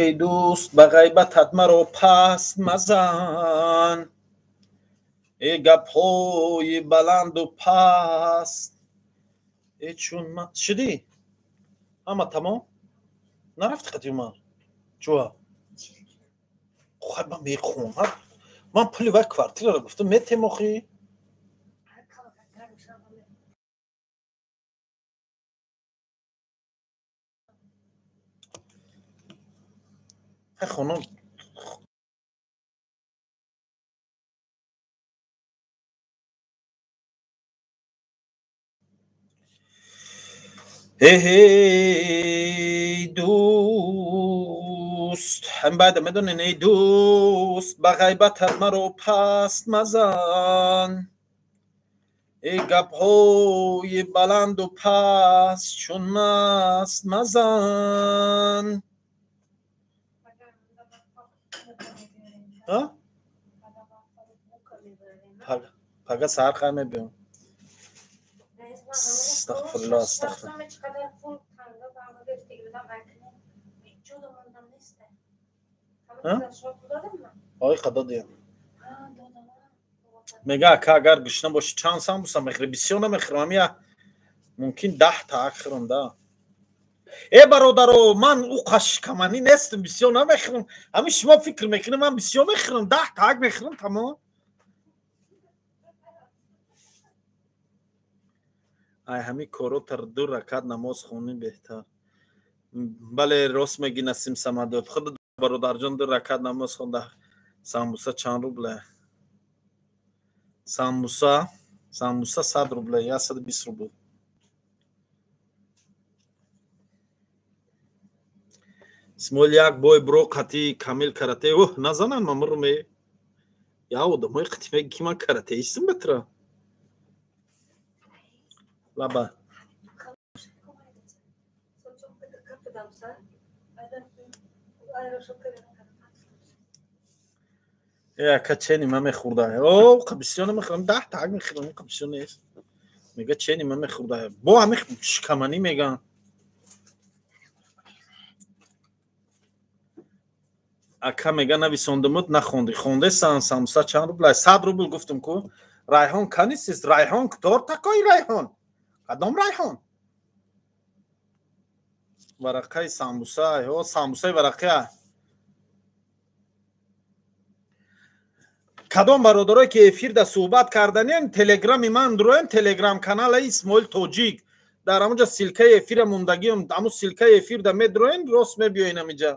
эй дӯст, ба ғайбатат маро паст мазан. Эй гапҳои баланду паст. Э чун шудӣ? Ҳама тамом? Нарафти қати Умар? Чуа? Хай ман мехоҳам. Ман пули вай квартираро гуфтам, метем охӣ? Хай хонум эй дӯст, ҳам баъда медонен, эй дӯст, ба ғайбатат маро паст мазан. Эй гапҳои баланду паст чун маст мазан. Пага саҳар хай мебиём. Астағфируллоҳ, астағфируллоҳ. Ой қадо диям. Мега ака агар гушна бошӣ чанд самбуса мехӯрӣ? Бисёр намехӯрам, ҳамия мумкин 10 та хӯрам да. Э бародаро, ман ӯ қашкаманӣ нестам, бисёр намехӯрам. Ҳамин шумо фикр мекунед ман бисёр мехӯрам, 10 таак мехӯрам тамом. Ай ҳами коротар 2 ракат намоз хонӣ беҳтар. Бале, рост мегӣ Насим Самадов. Худ бародарҷон 2 ракат намоз хонда. Самбуса чанд рубле? Самбуса 100 рубле, 120 рубл. Исмоил як бой бро қати Камил карате. Оҳ, назанан мамурме. Я одамои қати меги ки ман каратеистам бетра. Лаба. Ака чени ма мехӯрда. О, қабисиё намехӯрам, 10 так мехӯрам, қабисиё нест. Мега чени ма мехӯрда. Бо ҳами шикаманӣ меган. Ака мега нависондумут нахонди. Хонdeсан самса чанд рубл? 100 рубл гуфтум ку. Райҳон канисист? Райҳон кто такой Райҳон? Кадом Райҳон? Варақаи самбуса, ҳо самбусаи варақа. Кадом бародарое ки эфирда суҳбат карданем, телеграми ман дуроем, телеграм каналаи Исмоил Тоҷик. Дар ҳамонҷа ссилкаи эфира мондагиам, ҳамун ссилкаи эфирда медуроем, рост мебиёен ҳамиҷа.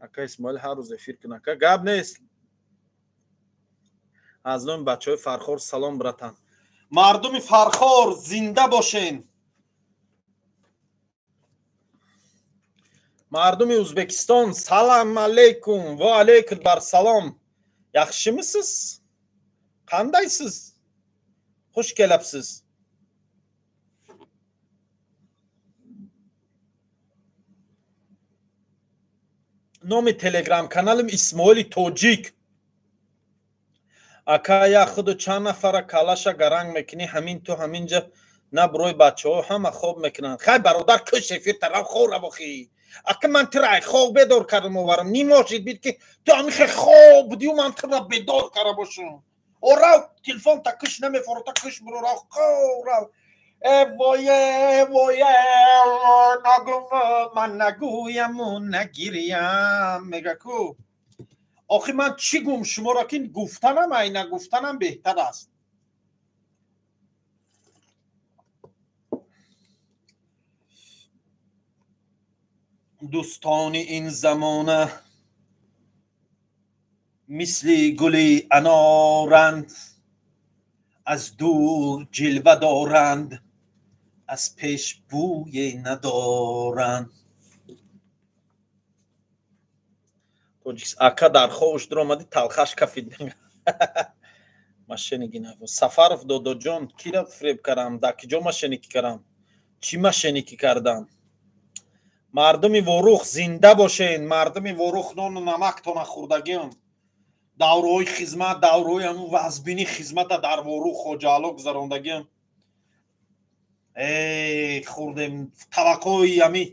Ака Исмоил ҳар рӯз эфир кун, ака гап нест. Аз номи бачаҳои Фархор салом, братан. Мардуми Фархор зинда бошен. Мардуми Ӯзбекистон салам алейкум, ва алейкум бар салом. Yaxshimisiz? Qandaysiz? Xush kelibsiz. Номи телеграм каналим Исмоили Тоҷик. Ака я худу чанд нафара калаша гаранг мекунӣ, ҳамин ту ҳаминҷа на барои бачаҳо ҳама хоб мекунанд. Хай бародар, кӯш эфир тараф хоб равохӣ. Ака ман тура ай хоб бедор кардам оварам. Нимошид бид ки ту ҳамихе хоб будию ман тура бедор карда бошам. О рав телефон та кӯш намефоро, та кӯш буро рав хоб рав. Э вое вое нагум ман нагӯяму нагирям мега ку. Охи ман чӣ гум шуморо ки гуфтанам ай нагуфтанам беҳтар аст. Дӯстони ин замона мисли гули аноранд, аз дур ҷилва доранд, аз пеш бӯе надоранд. Ака дар хобш дуромадӣ талхаш кафид. Мошенники нафо. Сафаров додоҷон кира фиреб кардам? Дар киҷо мошенникӣ кардам? Чӣ мошенникӣ кардам? Мардуми Ворух зинда бошен. Мардуми Ворух нону намактона хӯрдагиам. Давраҳои хизмат, давраҳои ҳамун вазбини хизмата дар Ворух Хоҷаало гузарондагиам. Эй, хӯрдем таваққои ҳами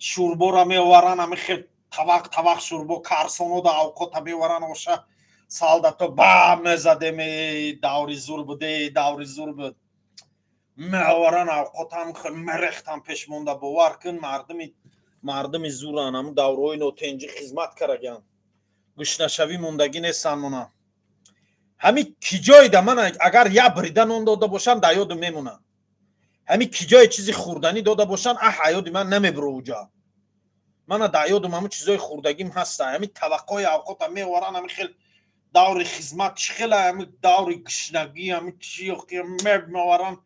шӯрбора меоваранд, ҳами хел тавақ тавақ шӯрбо карсонода авқота меоваранд, оша салдато ба мезадем. Эй, даври зур буд, эй, даври зур буд. Меоваранд авқотам хел мерехтам пеш монда. Бовар кун, мардуми зуран, ҳамун давраҳои нотенҷӣ хизмат караган. Гӯшнашавӣ мондагӣ нестан мона. Ҳами киҷоида ман агар як брида нон дода бошам, дар ёдум мемонад. Ҳами киҷое чизи хӯрданӣ дода бошанд, аҳ ҳаёди ман намебуро уҷа. Мана дар ёдум ҳамун чизои хӯрдагим ҳаста. Ҳами таваққои авқота меоваранд, ҳами хел даври хизмат чӣ хела, ҳами даври гушнагӣ, ҳами чи меоваранд,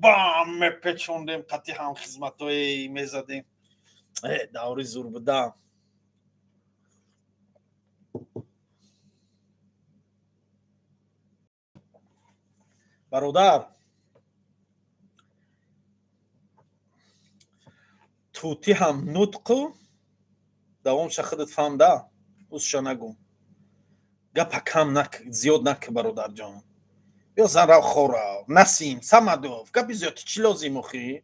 бам мепечондем, қати ҳам хизматҳое мезадем. Даври зур буда. Бародар, тути ҳам нутқу давомша худат фаҳмда, узша нагӯ. Гапа кам нак, зиёд нак, бародарҷон. Биё зан рав хорав. Насим Самадов, гапи зиёд чӣ лозим охӣ?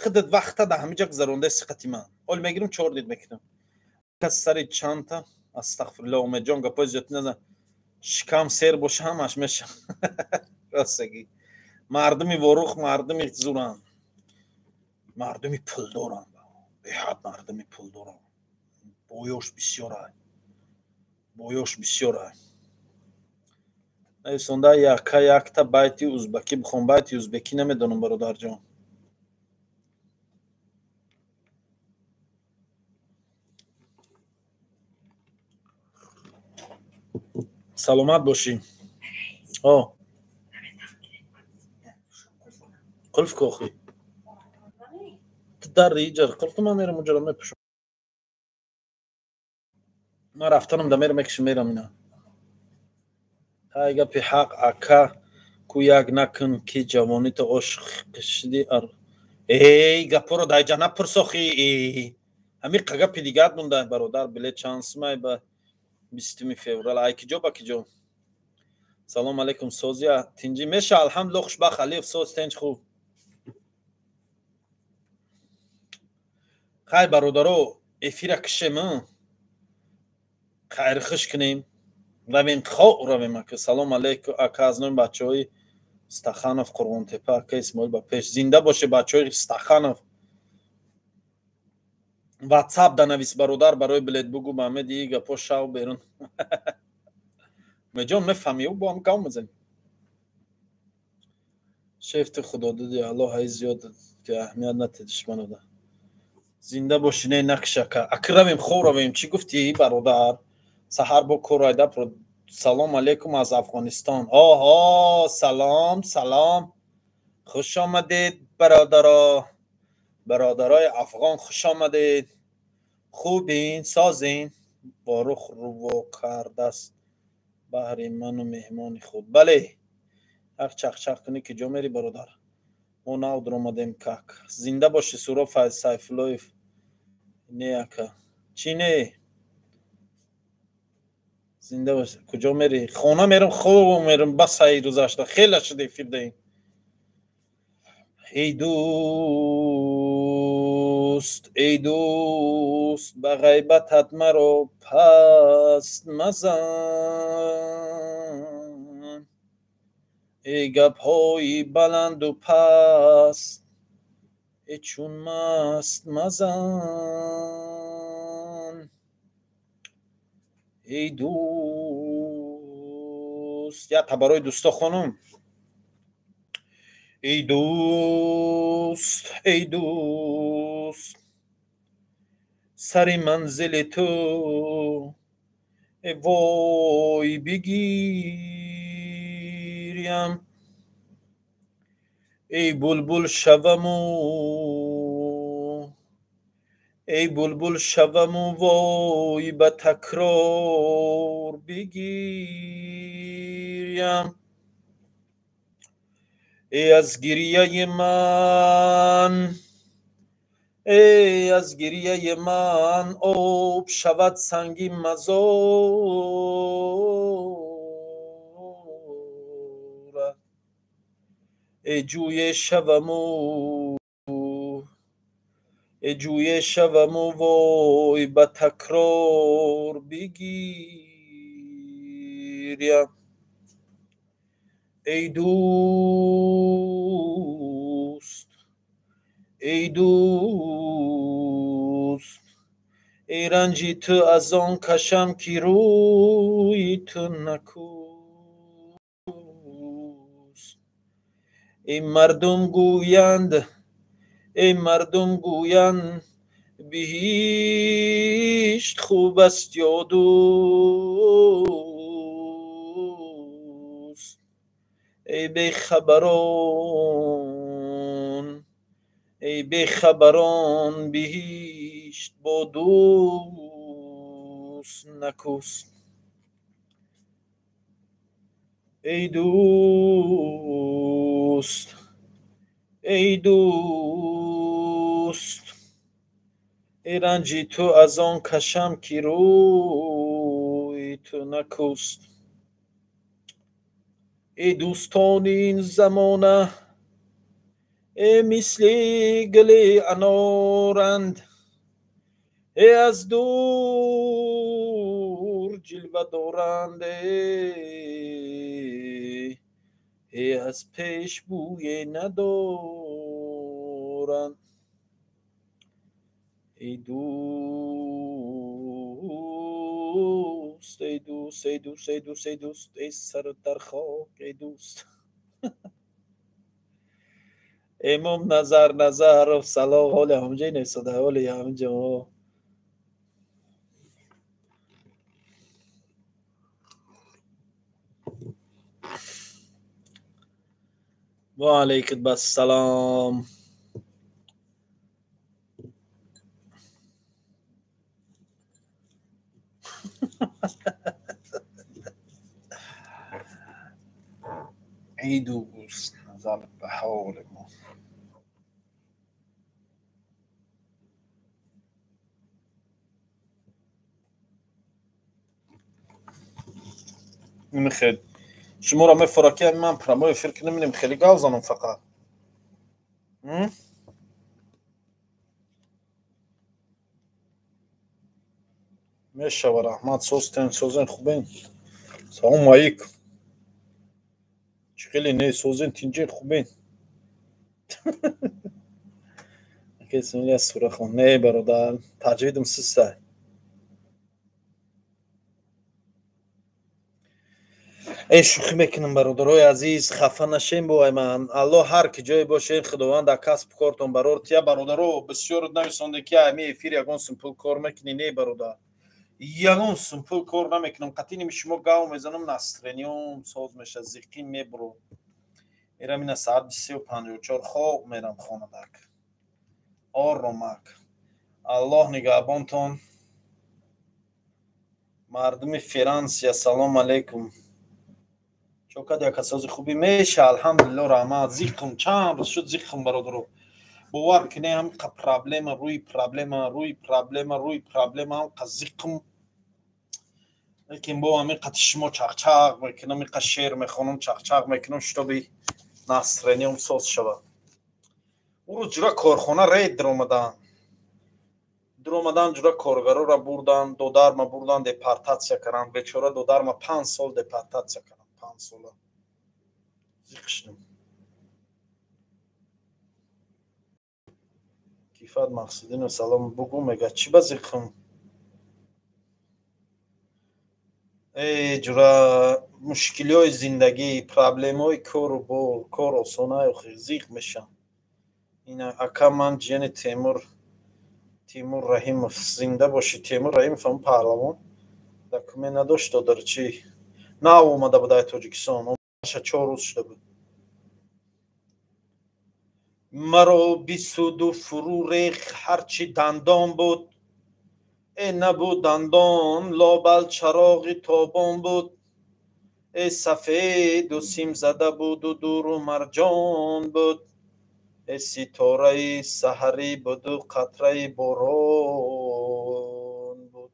Худат вақта дар ҳамиҷа гузарондаи сиқати ман. Ҳол мегирам, 4 дид мекунам. Кас сари чандта, астағфирулло, Умедҷон, гапои зиёд назан. Шикам сер боша ҳамаш меша. Ростагӣ. Мардуми Ворух мардуми зуранд. Мардуми пулдоранд. Беҳад мардуми пулдоранд. Боёш бисёр ай. Боёш бисёр ай. Нависонда яка якта байти узбакӣ бихон. Байти узбекӣ намедонам, бародарҷон. Саломат бошӣ. О, қулф кохӣ. Ту дар иҷар қулф, ман мерам уҷара мепӯшам. Ман рафтанам да мерам, мекишам, мерам ина. Ҳай, гапи ҳақ, ака, ку як накун, ки ҷавонита ошиқ шиди. Эй, гапоро даҷа напурсохӣ. Ҳамиқа гапи дигар монда, бародар. Билет чанд сумай ба 20 феврал? Ай киҷо ба киҷо? Салом алейкум, созия, тинҷӣ меша? Алҳамдулилла, хушбахт Алиев, соз, тинҷ, хуб. Хай, бародаро, эфира кишем, хайрхуш кунем, равем, хо равем. Ака, салом алейкум, ака, аз номи бачаҳои Стаханов, Қурғонтепа. Ака Исмоил, ба пеш, зинда боше бачаҳои Стаханов. Ватсап данавис, бародар, барои билет бугу. Ба меди гапо шав берун. Меҷон, мефаҳми, бо ҳам гав мезанем. Шефти худодуди Аллоҳ ҳай зиёд ки аҳамият натед душманода. Зинда бошӣ. Не, накиш, ака. Аки, равем, хоб равем. Чӣ гуфтӣ, бародар? Саҳар бо кор айда. Салом алейкум аз Афғонистон. Оҳо, салом, салом, хуш омадед, бародаро. Бародарои афғон, хуш омадед. Хубин, созин? Борух рӯво кардааст баҳри ману меҳмони худ. Бале, як чақчақ кунӣ, ки ҷо мери, бародар? Мо нав дуромадем как. Зинда бошӣ, Суроф Сайфуллоев. Не, ака, чӣ не? Зинда бош. Куҷо мери? Хона мерам, хоб мерам. Бас, ай рӯзашта хеле шуд эфир даем. Эй дӯст, эй дӯст, ба ғайбатат маро паст мазан. Эй гапҳои баланду паст, э чун маст мазан. Эй дӯст, якта барои дӯсто хонум. Эй дӯст, эй дӯст, сари манзили ту, э вой, бигирям. Эй булбул шаваму, эй булбул шаваму, вой, ба такрор бигирям. Эй аз гирияи ман, эй аз гирияи ман об шавад санги мазора. Эй ҷӯе шаваму, эй ҷӯе шаваму, вой, ба такрор бигирям. Эй дӯст, эй дӯст, эй ранҷи ту аз он кашам, ки рӯи ту накӯст. Эй мардум гӯянд, эй мардум гӯянд, биҳишт хуб аст ё дӯст? Эй бехабарон, эй бехабарон, биҳишт бо дӯст накӯст. Эй дӯст, эй дӯст, эй ранҷи ту аз он кашам, ки рӯи ту накӯст. Эй дӯстони ин замона, э мисли гули аноранд, э аз дур ҷилва доранд, э аз пеш бӯе надоранд. Эй дӯст. дӯст, эй дӯст, эй дӯст, эй дӯст, эй дӯст, эй сару дар хок, эй дӯст. Имом Назар Назаров салом. Ҳоли ҳамҷои нависода, ҳоли ҳамҷо. Ва алайкум ассалом. Эй дӯст, назар ба ҳоли мо. Мехел шуморо мефора ки ман прямой эфир кунам, инем хеле гав занам фақат. Мешава, раҳмат. Созтен, созен, хубен. Салом алейкум. Чӣ хеле не созен, тинҷен, хубен. Акесмилия сурахон. Не, бародар, таҷвидам систай. Эй, шӯхӣ мекунам, бародарои азиз, хафа нашем бо ман. Аллоҳ ҳар ки ҷое бошед, Худованд дар касбу кортон барор тия. Бародаро, бисёр нависонде ки ами эфир ягон сум пул кор мекунӣ. Не, бародар, ягон сум пул кор намекунам. Қатъи ними шумо гав мезанам, настроениям соз меша, зиқӣ мебуру. Мерам ина соат 23:54 хоб мерам хонадак. Оромак. Аллоҳ нигаҳбонтон. Мардуми Франсия, салом алейкум. Чокад як асоси хуби меша, алҳамдулилло, раҳмат. Зиқм чанд рӯз шуд зиқм, бародаро. Бовар кунед, ҳамқа проблема, рӯи проблема, рӯи проблема, рӯи проблема, ҳамқа зиқм. Лекин бо ҳамин қати шумо чақчақ мекунам, инқа шеър мехонам, чақчақ мекунам, шитоби настроениям соз шавад. Ӯ рӯз ҷура корхона рейд даромадан. Даромадан, ҷура коргароро бурдан, додарма бурдан, депортатсия карданд. Бечора додарма 5 сол депортатсия карданд. 5 сола. Зиқ шудам. Кифат Мақсудинов салом бугу мега чӣ ба зиқм? Эй ҷура мушкилиҳои зиндагӣ, проблемаҳои кору бор, кор осона, охир зиқ мешам. Ина ака ман ҷияни Темур, Тимур Раҳимов, зинда бошӣ. Темур Раҳимов ҳам паҳлавон. Документ надошт, додар чӣ? Нав омада буд ай Тоҷикистон, омадаша 4 рӯз шуда буд. Маро бисуду фурӯ рех ҳарчи дандон буд, э набуд дандон, лобал чароғи тобон буд, э сафеду сим зада буду дуру марҷон буд, э ситораи саҳарӣ буду қатраи борон буд.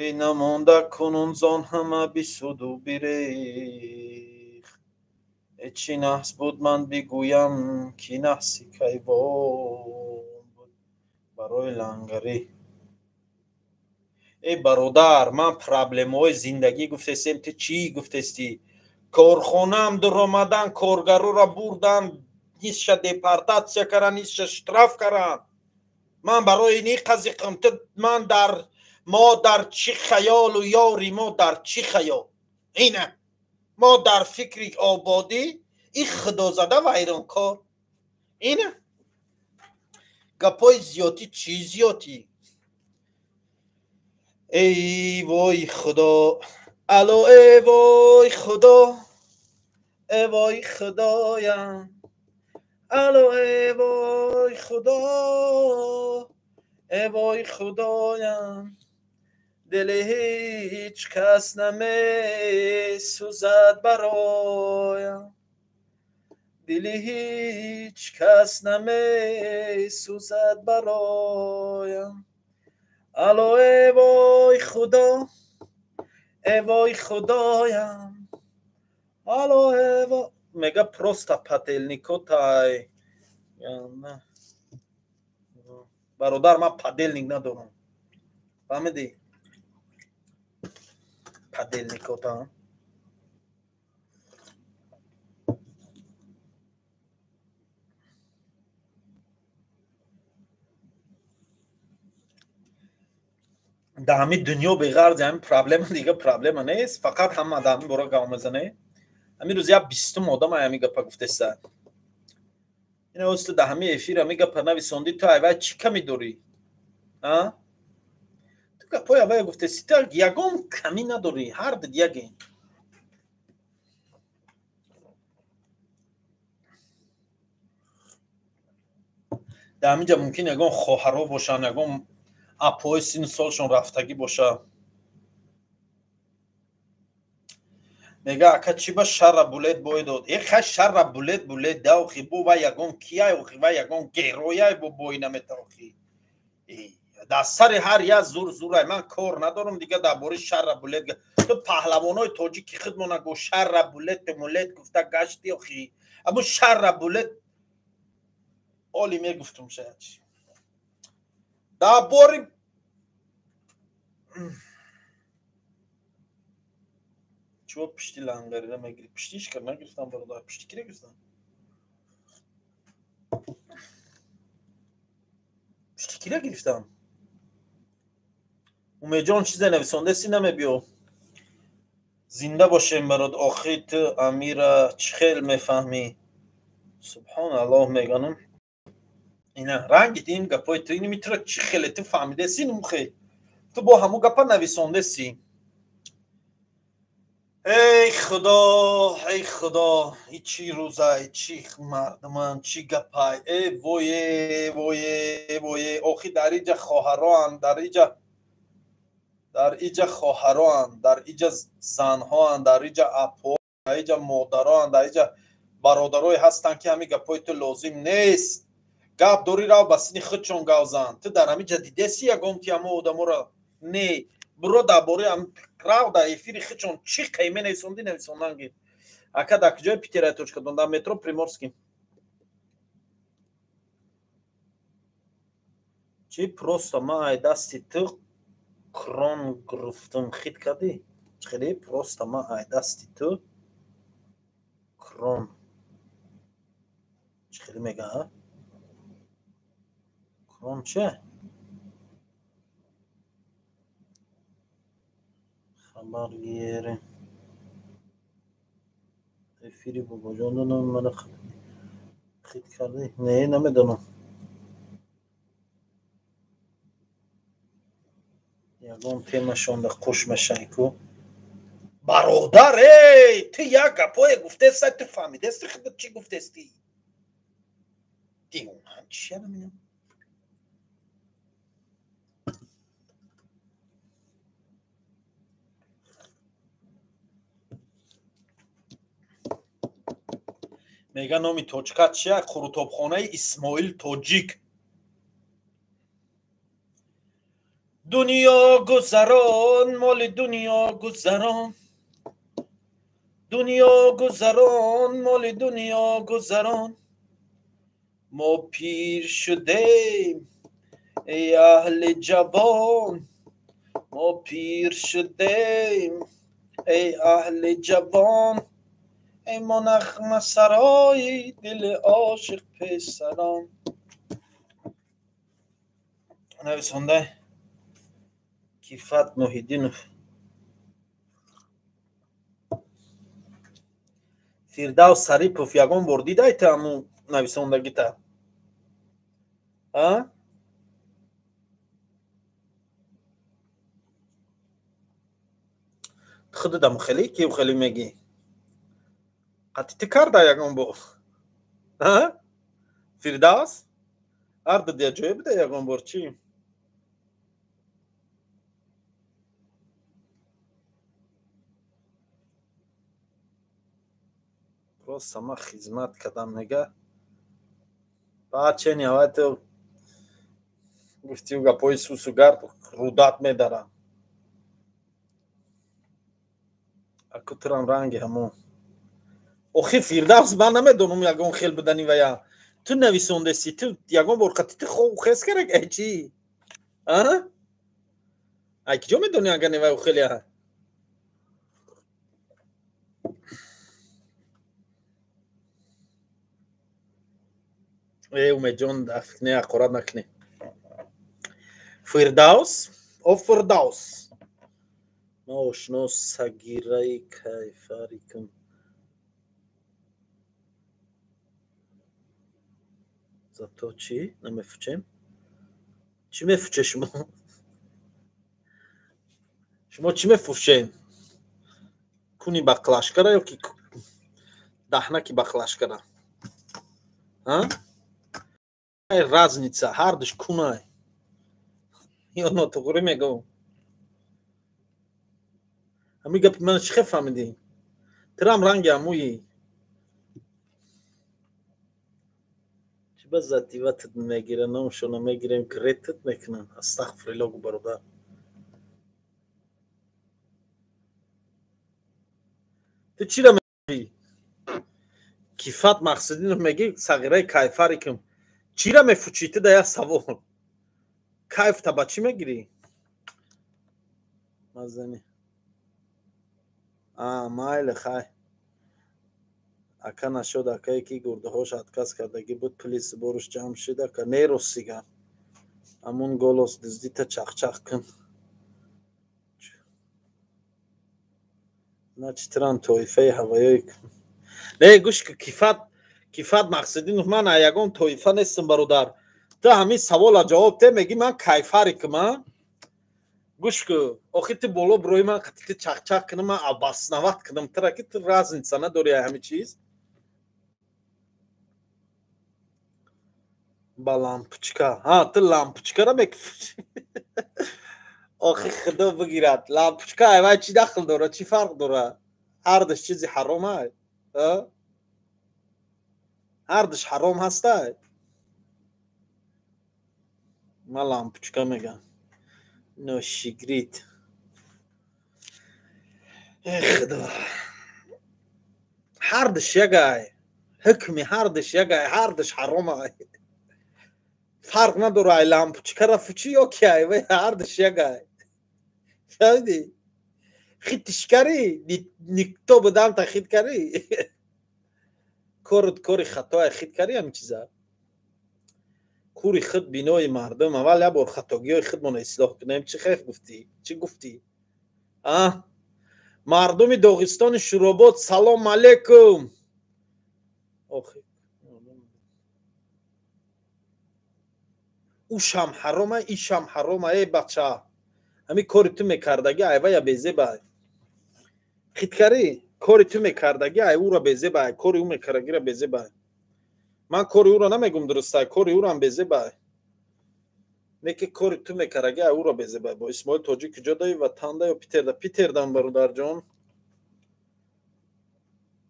Эй намонда кунун зон ҳама бисуду бирех, э чӣ наҳс буд ман бигӯям ки наҳси кайвон буд барои лангарӣ. Эй бародар, ман проблемаҳои зиндагӣ гуфтестем, ту чӣ гуфтестӣ? Корхонаам дуромадан, коргароро бурдан, нисша депортатсия кардан, нисша штраф кардан. Ман барои ин қазиқам. Ту ман дар мо дар чӣ хаёлу ёри мо дар чӣ хаёл? Ина мо дар фикри ободӣ, ин худозада вайронкор. Ина гапҳои зиёдӣ, чӣ зиёдӣ? Эй вой худо, ало эй вой худо, эй вой худоям, ало эй вой худо, эй вой худоям, дили ҳеҷ кас намесӯзад бароям, дили ҳеҷ кас намесӯзад бароям. Ало эй вой худо, эй вой худоям, ало эй вой. Мега просто подельникотай. Бародар, ман подельник надорам. Фаҳмидӣ? Подельникота. Дар ҳамин дунё беғарзи ҳамин проблема дига проблема нест, фақат ҳама дар ҳамин бора гап мезанед. Ҳамин рӯз як бистум одам ҳамин гапа гуфтеста. Ина оз ту дар ҳамин эфир ҳамин гапа нависондӣ, ту айвай чӣ камӣ дорӣ? А? Ту гапҳои аввая гуфтеси, ту ягон камӣ надорӣ, ҳар дид яге. Дар ҳамин ҷа мумкин ягон хоҳаро бошанд, ягон апои сину солшон рафтагӣ боша. Мега ака чӣ ба шарра булет бой дод? Э хай шарра булет булет да охи бо вай ягон кияй охи, вай ягон герояй бо бой намета охи. Дар сари ҳар як зур зурай, ман кор надорам дига дар бораи шарра булет. Ту паҳлавонои тоҷики худмона го шарра булет мулет гуфта гашти охи. Аммо шарра булет оли мегуфтум шояд. Дар бори чиво пишти лангарира мегири? Пиштиш кар нагирифтам бародар, пишти кира гирифтам? Пишти кира гирифтам? Умедҷон чизе нависондаси намебиё. Зинда бошем барод, охи ту амира чӣ хел мефаҳмӣ? Субҳоналлоҳ меганам. Ина ранги ин гапои ту ини митра чӣ хеле ту фаҳмидаси нумхе. Ту бо ҳамун гапа нависондаси. Эй худо, эй худо, и чӣ рӯзай, чӣ мардуман, чӣ гапай. Э вое, вое, вое. Охи дар иҷа хоҳароанд, дар иҷа хоҳароанд, дар иҷа занҳоанд, дар иҷа апо, дар иҷа модароанд, дар иҷа бародарое ҳастанд, ки ҳамин гапҳои ту лозим нест. Гап дорӣ рав ба сини худшон гав зан. Ту дар ҳамин ҷа дидеси ягон ки ҳамо одаморо? Не. Буро дар бораи рав дар эфири худшон чӣ қайме нависонди нависондан гир. Ака дар куҷои Питера точка дон? Дар метро Приморский. Чӣ просто ман ай дасти ту крон гирифтум, хит кардӣ? Чӣ хеле просто ман ай дасти ту крон. Чӣ хеле мега, а? Крон че? Хабар гире. Эфири бобоҷон донам мана хит кардӣ? Не, намедонам. Ягон темашонда қуш мешай ку. Бародар, эй, ту як гапое гуфтеста, ту фаҳмидести худат чӣ гуфтести? Дивона чия намедонам. Мега номи точка чия? Қурутобхонаи Исмоил Тоҷик. Дунё гузарон, моли дунё гузарон. Дунё гузарон, моли дунё гузарон. Мо пир шудем, эй аҳли ҷавон. Мо пир шудем, эй аҳли ҷавон. Эй мо нағмасарои дили ошиқ песарон. Нависонда Кифат Муҳиддинов. Фирдавс Сарипов ягон бор дидай ту ҳамун нависондагита? А? Худадам хеле ки хеле мегӣ? Қатъи ту карда ягон бор? А? Фирдавс? Ҳар ду я ҷое буда ягон бор чӣ? Просто ман хизмат кардам мега. Баъд чени аввал ту гуфтӣ гапҳои сусу гард рӯдат медарам. Аку турам ранги ҳамон. Охи Фирдавс ман намедонам ягон хел будани вая. Ту нависондеси, ту ягон бор қатъи ту хоб хес карак ай чӣ? А? Ай киҷо медонӣ агар не вай хеле? Э Умедҷон, не ҳақорат накунӣ. Фирдавс О Фирдавс, ман ошно сагираи кайфарикам. Зато чӣ намефучем? Чӣ мефуче шумо? Шумо чӣ мефурӯшем? Куни баклашкара ё ки даҳнаки баклашкара? Разница, ҳардуш кунай. Ё нотуғрӣ мегӯм? Ҳамин гапи мана чӣ хел фаҳмидӣ? Тирам ранги ҳамуи. Чӣ ба задиватат мегира, номшона мегирем, гретат мекунанд. Астағфирулло, гу бародар. Ту чиро мегӯӣ? Кифат Мақсудинов мегӣ сағираи кайфарикам. Чира мефучӣ? Ту да як савол. Кайфта ба чӣ мегирӣ? Мазани. А, майли, хай. Ака нашуд, акае ки гурдаҳош отказ кардагӣ буд, пули сборуш ҷамъ шуд, ака. Не, ростига. Ҳамун голос дуздита чахчах кун. Значит, тирам тоифаи ҳавоёи. Не, гӯш ку, Кифат, Кифат Мақсудинов, ман ягон тоифа нестам, бародар. Ту ҳамин савола ҷавоб те, мегӣ ман кайфарикам, а? Гӯш ку, охи ту боло бирои ман қати ту чахчах кунам, ман обосновать кунам тура ки ту разница надори ай ҳамин чиз. Ба лампочка. Ҳа, ту лампочкара мекуфчи. Охи худо бигирад. Лампочка ай вай чӣ дахл дора? Чӣ фарқ дора? Ҳардуш чизи ҳаром ай. Ҳардуш ҳаром ҳастай. Ман лампочка мегам. Ношигрид. Э худо. Ҳардуш ягай. Ҳукми ҳардуш ягай, ҳардуш ҳаром ай. Фарқ надора ай лампочкара фучи ё ки ай вай, ҳардуш ягай. Фаҳмидӣ? Хитишкарӣ, никто будам та хит карӣ. Корут кори хато ай, хит карӣ ҳамин чиза. Кури худ бинои мардум, аввал як бор хатогиҳои худмонро ислоҳ кунем. Чӣ хел гуфтӣ? Чӣ гуфтӣ? А? Мардуми Доғистони Шуробод, салом алейкум. Охи. Ушам ҳарома, ишам ҳарома, эй бача. Ҳамин кори ту мекардагӣ айвая безебай. Хиткарӣ, кори ту мекардагӣ ай ура безебай, кори ӯ мекардагиро безебай. Ман кори ӯро намегум дурустай, кори ӯрам безебай. Не ки кори ту мекардагӣ ай ӯро безебай. Бо Исмоил Тоҷик куҷо даи, ватанда ё Питерда? Питердам, бародарҷон.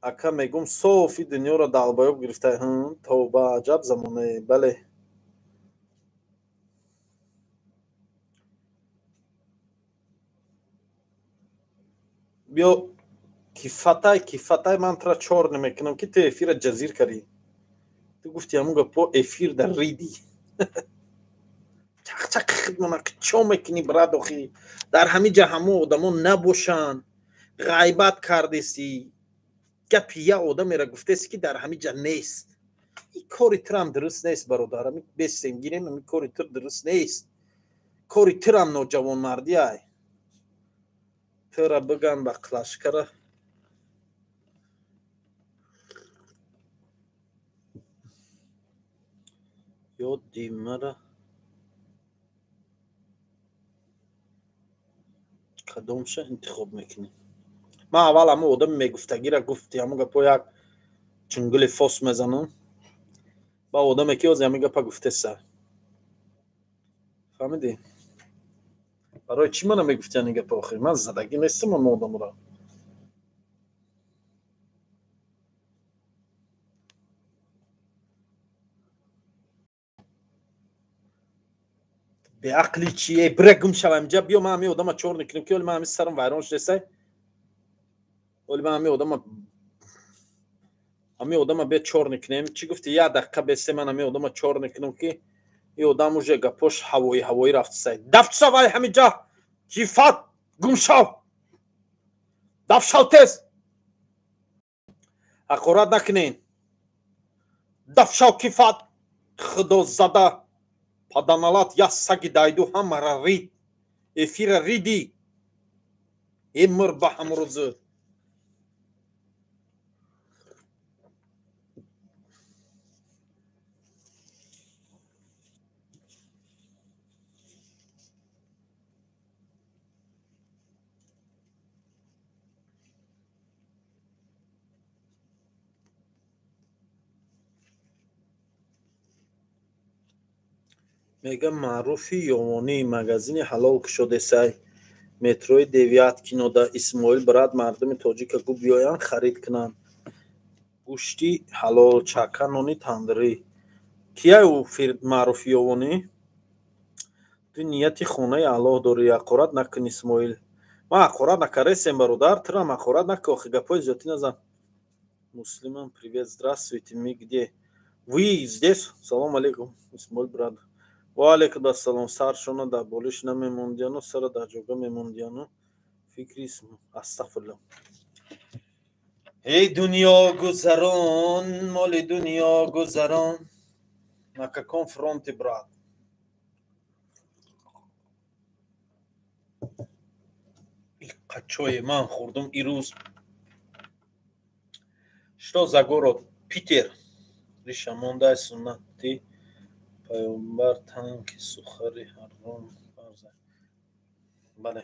Ака мегум софи дунёро долбоёб гирифтай. Тавба, аҷаб замонае. Бале. Биё кифатай, кифатай, ман тура чор намекунам ки ту эфира ҷазир кардӣ. Ту гуфти ҳамун гапо эфир дар риди. Чақчақ хидмона чо мекунӣ, брат, охи? Дар ҳамин ҷа ҳамун одамо набошанд. Ғайбат кардеси. Гапи як одамеро гуфтеси ки дар ҳамин ҷа нест. Ин кори турам дуруст нест, бародар. Ҳамин бестем гирем, ҳамин кори тур дуруст нест. Кори турам ноҷавонмардӣ ай. Тура биган ба клашкара. Ёди мара кадомша интихоб мекунӣ? Ман аввал ҳамун одами мегуфтагиро гуфти, ҳамун гапо як чунгули фос мезанам. Ба одаме ки ҳозир ҳамин гапа гуфтеса. Фаҳмидӣ? Барои чӣ мана мегуфти ҳамин гапа охир? Ман задагӣ нестам ҳамун одамро. Беақли чи? Эй, бира гум шава инҷа, биё ман ҳамин одама чор мекунам ки оли ман ҳамин сарам вайрон шудесай. Оли ман ҳамин одама бе чор мекунем. Чӣ гуфти? Як дақиқа бесе, ман ҳамин одама чор мекунам ки ин одам уже гапош ҳавоӣ ҳавоӣ рафтисай. Дафт шавай ҳаминҷа. Кифат, гум шав. Дафт шав тез. Ҳақорат накунен. Дафт шав, Кифат. Худозада. Паданалат, як саги дайду ҳамара рид. Эфира риди. Э мир ба ҳамрӯза. Мегам маъруфи Ёвонӣ магазини ҳалол кушодесай. Метрои Девяткинода Исмоил брат мардуми тоҷика гу биёянд харид кунанд. Гӯшти ҳалол, чака, нони тандирӣ. Кияй ӯ маъруфи Ёвонӣ? Ту нияти хонаи Аллоҳ дорӣ, ҳақорат накун Исмоил. Ман ҳақорат накаресем бародар, турам ҳақорат накун, охи гапҳои зиёдтӣ назан. Муслимам привет, здравствуйте, мы где? Вы здесь? Салом алейкум, Исмоил брат. Ва алейкум ассалом. Саршона дар болиш намемондияну сара дар ҷога мемондияну фикри астағфируллоҳ. Эй дунё гузарон, моли дунё гузарон. На каком фронте, брат? Қачое ман хӯрдум ирӯз. Что за город? Питер. Риша мондай суннати паёмбар танки сухари ҳаром фарза. Бале.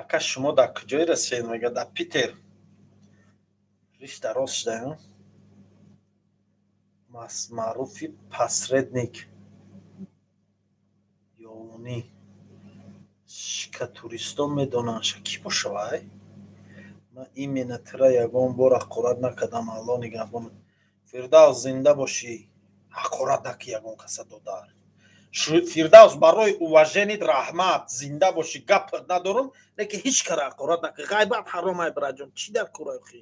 Ака шумо дар куҷое расидед? Мега дар Питер. Риш дароз шуда. Маъруфи посредник. Ёвонӣ. Шика туристон медонанд ша кӣ боша вай? Ман именно тура ягон бор ҳақорат накардам, Аллоҳ нигаҳбон. Фирдавс зинда бошӣ. Ҳақорат накӣ ягон каса додар. Фирдавс барои уваженият раҳмат, зинда бошӣ, гап надорам, лекин ҳеҷ кара ҳақорат накӣ. Ғайбат ҳаром ай бираҷон, чӣ дар кор охи?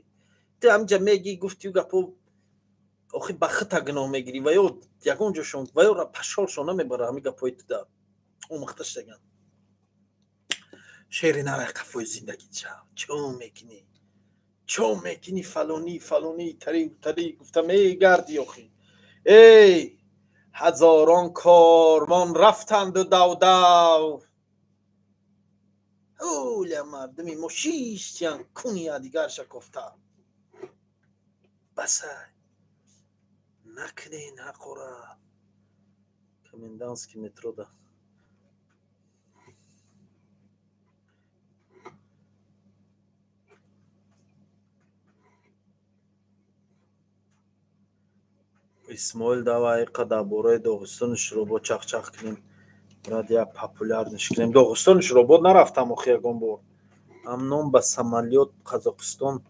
Ту ҳаминҷа мегӣ, гуфтию гапо охи ба хита гуноҳ мегирӣ ва ё ягон ҷошон ва ё пашолшон намебара ҳамин гапҳои туда. Омӯхта шудаган. Шери нарай қафои зиндагӣ чав. Чо мекунӣ? Чо мекунӣ фалонӣ фалонӣ тари тари гуфта мегардӣ охи. Эй ҳазорон корвон рафтанду давдав. Ҳуля мардуми мо шиштиян куни дигарша кофта. Басай накунен ҳақорат. Комендантский метрода. Исмоил давай иқа дар бораи Доғистони Шуробод чахчах кунем. Брат я популярниш кунем. Доғистони Шуробод нарафтам охи ягон бор. Амнон ба самолёт Қазоқистон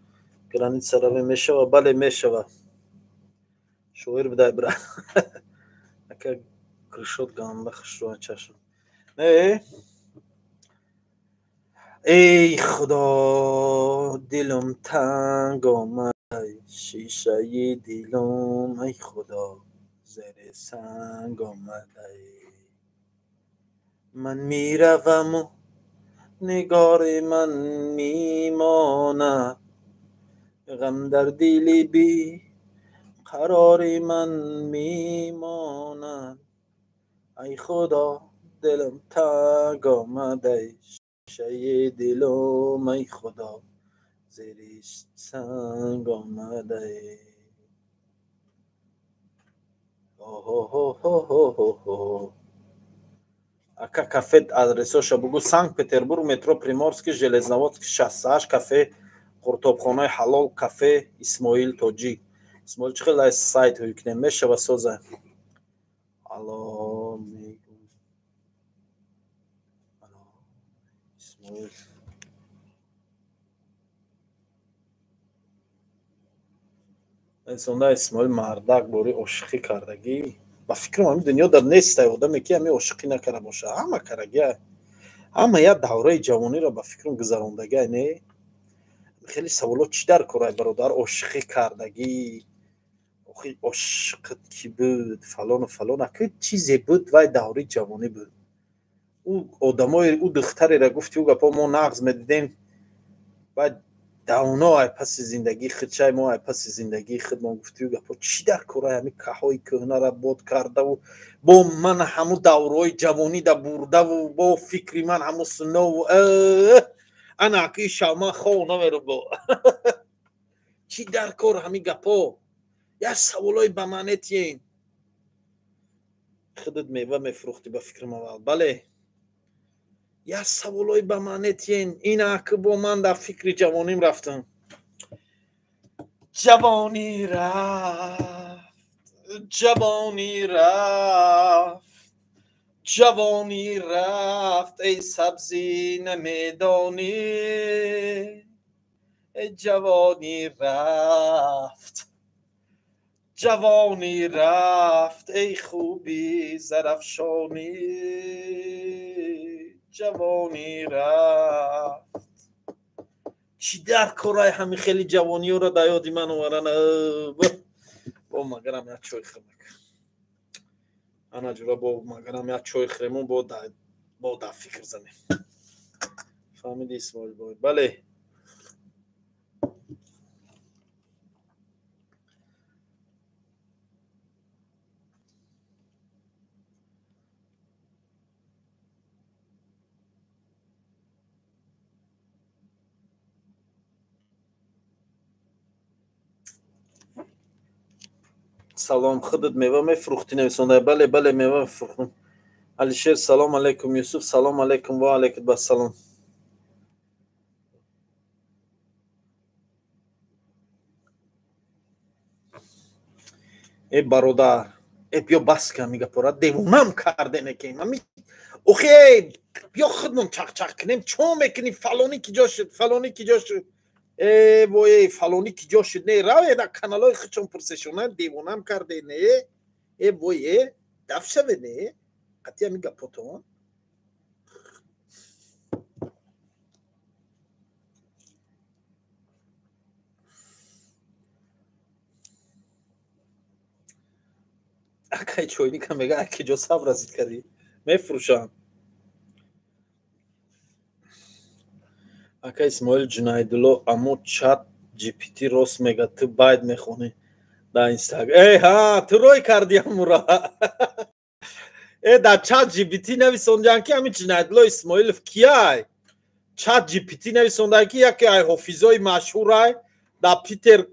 граница раве мешава? Бале мешава. Шоир будай брат. Ака крышот ганда хушрӯ чашм. Не? Эй Худо, дилам танг омад. Шишаи дилам ай Худо зери санг омадай. Ман мераваму нигори ман мемонад. Ғам дар дили би қарори ман мемонад. Ай Худо дилам танг омадай. Шишаи дилам ай Худо зери санг омадай. Хо-хо-хо-хо-хо. Ака кафе адресоша бугу. Санкт-Петербург, метро Приморский, Железноводский 68, кафе Қуртобхонаи ҳалол, кафе Исмоил Тоҷик. Исмоил чӣ хел сайт ҳуй кунем? Мешава соза. Алло мегум. Алло Исмоил. Инсонда Исмоил мардак бори ошиқӣ кардагӣ. Ба фикрам ҳамин дунё дар нестай одаме ки ҳамин ошиқӣ накарда боша. Ҳама карагия. Ҳама як давраи ҷавониро ба фикрам гузарондагия, не? Хеле саволот чӣ дар корай бародар? Ошиқӣ кардагӣ, охи ошиқат кӣ буд, фалону фалон. Ака чизе буд, вай давраи ҷавонӣ буд. Ӯ одамои, ӯ духтареро гуфти ӯ гапҳо мо нағз медидем. Баъд Давно ай паси зиндагии худшай, мо ай паси зиндагии худ мо гуфтию гапо чӣ дар кораи ҳами каҳои кӯҳнара бод кардаву бо ман ҳаму даврҳои ҷавонида бурдаву бо фикри ман ҳаму синову ана аки шав ман хов намеру бо чӣ дар кор ҳами гапо? Як саволҳои ба маъне тиен. Худат мева мефурӯхтӣ ба фикрам аввал. Бале, як саволҳои ба маъне тиен. Ин аки бо ман дар фикри ҷавоним рафтам. Ҷавонӣ рафт, ҷавонӣ рафт, ҷавонӣ рафт, эй сабзӣ намедонӣ, эй ҷавонӣ рафт, ҷавонӣ рафт, эй хуби зарафшонӣ, ҷавонӣ рафт. Чӣ дар кораи ҳами хели ҷавониёро дар ёди ман оваран? Бо магарам як чой хӯрмак. Ана ҷура, бо магарам як чой хӯрему бо дар фикр занем. Фаҳмиди, Исмоил бой? Бале. Салом, худат мева мефурӯхтӣ нависонда? Бале, бале, мева мефурӯхтам. Алишер, салом алайкум. Юсуф, салом алайкум. Ва алайкум ассалом. Э бародар, э биё бас кам гапора, девонам карде некем. Ами охи биё худмон чақчақ кунем. Чо мекунӣ? Фалонӣ киҷо шуд, фалонӣ киҷо шуд, э вой, фалонӣ киҷо шуд? Не раве дар каналҳои худшон пурсешона. Девонам карде не. Э вой, э даф шаве не қатъи ами гапотон. Акай чойника мега, киҷо сабразид кардӣ? Мефурӯшам. Ака Исмоил Ҷунайдулло, амо чат GPT рост мега, ту байт мехонӣ дар Инстаграм. Э ҳа, ту рой кардӣ амура. Э дар чат GPT нависондиан, ки ҳамин Ҷунайдулло Исмоилов кияй? Чат GPT нависондан, ки яке ай ҳофизои машҳурай, дар Питер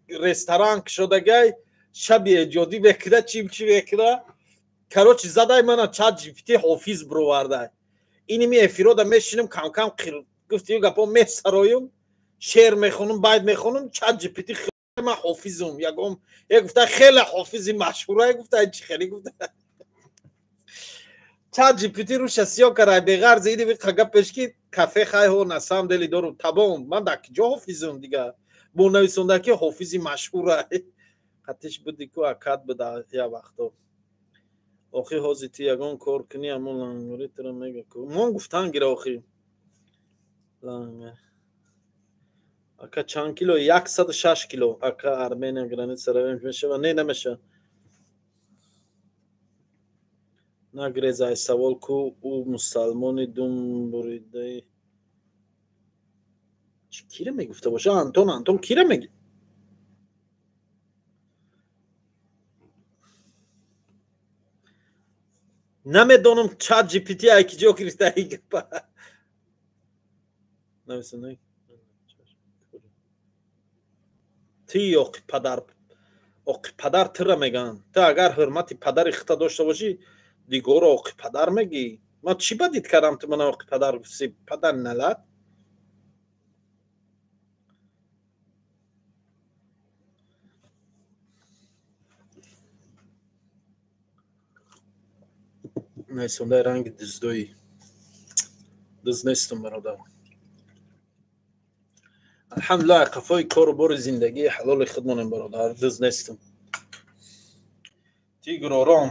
ресторан кушодагай, шаби эҷодӣ мекуна, чим чӣ мекуна. Короче, задай мана чат GPT ҳофиз бировардай. Иними эфирода мешинам, камкам гуфтию гапо месароюм, шеър мехонам, байт мехонам. Чат GPT ман ҳофизум, ягон е гуфта, хеле ҳофизи машҳурай гуфта, чи хеле гуфта. Чат GPT руша сиё карай беғарзи иди қага пеш ки кафе хайҳо на самом деле дору табом. Ман дар киҷо ҳофизум дига? Бо нависонда, ки ҳофизи машҳурай. Қатиш буди ку акад буда як вақто. Охи ҳози ти ягон кор кунӣ, аммо лангари туро мега ку мон гуфтан гира. Охи ланга ака, чанд кило? 106 кило. Ака, Армения граница равем мешава? Не, намеша. Нагрезай савол ку, ӯ мусалмони дум буридаи кира мегуфта боша? Антон, Антон кира меги? Намедонам, чат GPT ай киҷо гирифта ин гапа. Нависонай ти оқи падар, оқи падар тира мегӯянд. Ту агар ҳурмати падари худта дошта бошӣ, дигоро оқи падар мегӣ. Ман чӣ ба дид кардам, ту мана оқи падар гуфтӣ, падар налат? Нависондаи ранги дуздоӣ. Дуз нестум, бародар. Алҳамдулиллаҳ, қафои кору бори зиндагии ҳалоли худмонем, бародар, дуз нестум. Тигр ором.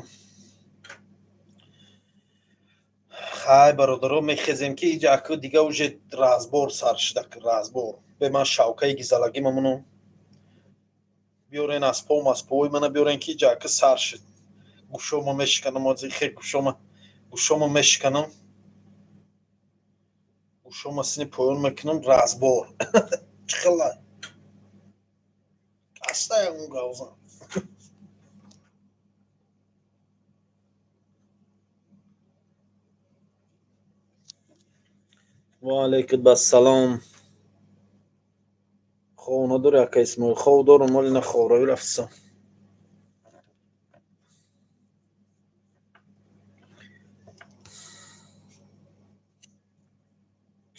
Хай, бародаро, мехезем, ки иҷа аку дига уже разбор сар шуда, разбор. Бе ман шавкаи гизалагӣ мамонам. Биёрен аспом, аспои мана биёрен, ки иҷа аку сар шуд. Гӯшомо мешиканам ҳозир, хе гӯшома, гӯшомо мешиканам, гӯшома сини поён мекунам, разбор. Чӣ хела? Аста ягон гавзан. Ва алайкум ассалом. Хов надори, ака Исмоил? Хов дорум, оли на ховравӣ рафтсам.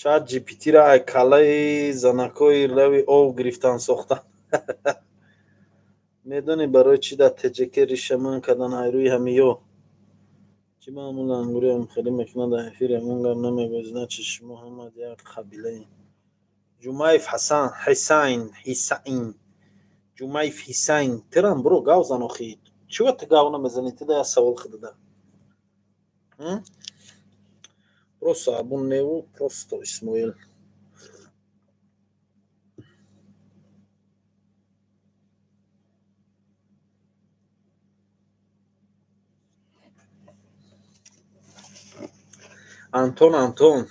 Чат GPT-ра ай калаи занакҳои рави ов гирифтан сохтан. Медонӣ барои чӣ дар ТҶК риша ман кардан айрӯи ҳамиё? Чӣ ба ҳамун лангуриам хеле мекунад дар эфир ягон гап намегӯяд, значит шумо ҳама як қабилаем. Ҷумаев Ҳасан, Ҳисайн, Ҳисайн. Ҷумаев Ҳисайн. Тирам буро гав зан охи. Чӣ ва ту гав намезанӣ? Ту да як савол худада. Просто Абун Неву, просто Исмоил. Антон, Антон.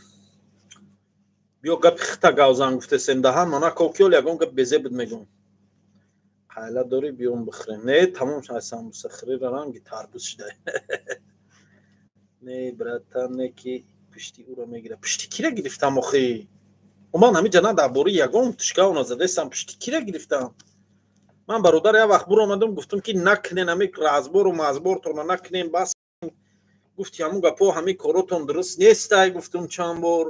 Биё гапи хита гавзан гуфтесем даҳан мана кокиёл ягон гап безебуд мегӯм. Қайла дорӣ биём бихӯрем. Не, тамом шуд самбуса хӯрира ранги тарбуз шуда. Не, братан, не ки пушти ӯро мегирад. Пушти кира гирифтам охи? Ман ҳамиҷа на дар бораи ягон тушкав назадестам, пушти кира гирифтам. Ман бародар як вақт буромадам, гуфтам ки накунен ҳами разбору мазбортонро накунем, бас. Гуфти ҳамун гапҳо ҳамин коротон дуруст нестай, гуфтум чанд бор.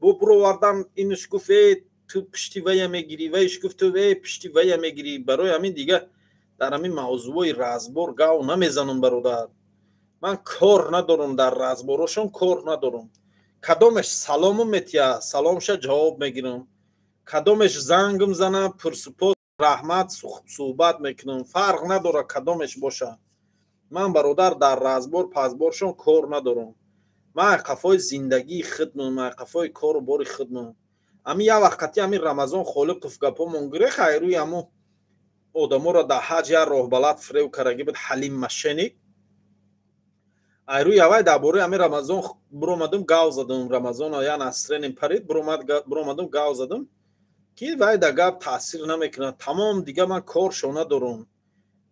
Бо буровардам, инаш гуфт э ту пушти вая мегирӣ, вайш гуфт ту э пушти вая мегирӣ. Барои ҳамин дига дар ҳамин мавзӯъҳои разбор гав намезанам бародар. Ман кор надорам дар разборошон, кор надорам. Кадомеш саломум метия, саломша ҷавоб мегирам. Кадомеш зангм зана, пурсупос, раҳмат, суҳбат мекунам. Фарқ надорад кадомеш боша. Ман бародар дар разбор пазборшон кор надорам. Ман қафои зиндагии худмам, ман қафои кору бори худмам. Ами як вақт қати ами Рамазон Холиқов гапомон гирех, айрӯи ҳамо одаморо дар ҳаҷ як роҳбалад фирев кардаги буд, Ҳалим Машеник. Айрӯи аввай дар бораи ами Рамазон буромадам, гав задам. Рамазон я насренем парид, буромадам, гав задам, ки вай дар гап таъсир намекунад. Тамом дига ман коршо надорам.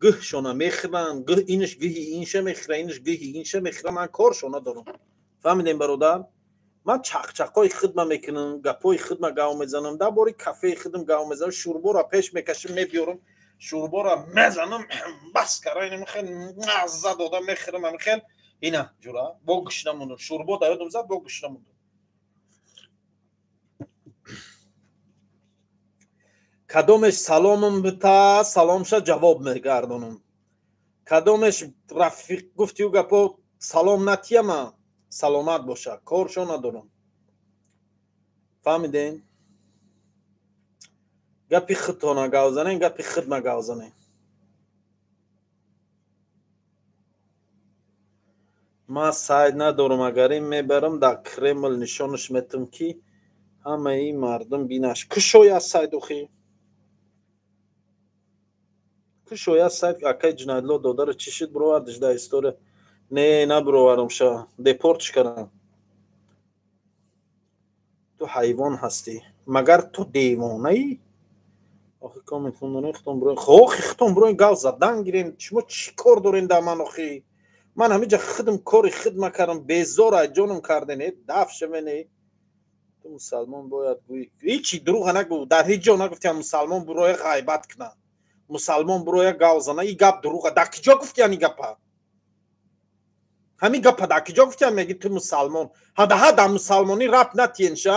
Гӯҳшона мехӯрам, гӯҳ инш гӯҳи инша мехӯра, инш гӯҳи инша мехӯра, ман коршо надорам. Фаҳмидем бародар? Ман чақчақҳои хидма мекунам, гапҳои хидма гав мезанам, дар бораи кафеи хидм гав мезанам, шӯрборо пеш мекашам, мебиёрам, шӯрборо мезанам, бас кара, ин хел мазза дода мехӯрам, ҳамин хел ина ҷура, бо гушна мондам. Шӯрбо дар ёдам зад, бо гушна мондам. Кадомеш саломам бита, саломша ҷавоб мегардонам. Кадомеш рафиқ гуфтию гапо салом натияма, саломат боша, коршо надорам. Фаҳмидем? Гапи худтона гав занем, гапи худма гав занем. Ман сайд надорам, агар ин мебарам дар Кремл нишонаш метам, ки ҳамаи мардум бинаш. Кушояд сайд охи? Кушояд сайд? Акай Ҷиноятло додаро чӣ шуд, бировардиш дар история? Не, набироварам ша, депортш кардам. Ту ҳайвон ҳастӣ. Магар ту девонаӣ? Охи коммент хондани худтон бироен. Охи худтон бироен гав задан гирен. Шумо чӣ кор дорен дар ман охи? Ман ҳамиҷа худам кори хидма кардам, безор аз ҷонам карден, э даф шавен, э. Ту мусалмон бояд гӯӣ. Ҳичи дурӯға нагӯ, дар ҳеҷ ҷо нагуфтиам мусалмон бироя ғайбат куна. Мусалмон бироя гав зана, ин гап дурӯға. Дар киҷо гуфтиам ин гапа? Ҳамин гапа дар киҷо гуфтиам, меги ту мусалмон. Ҳадаҳа дар мусалмонӣ рабт натиен ша?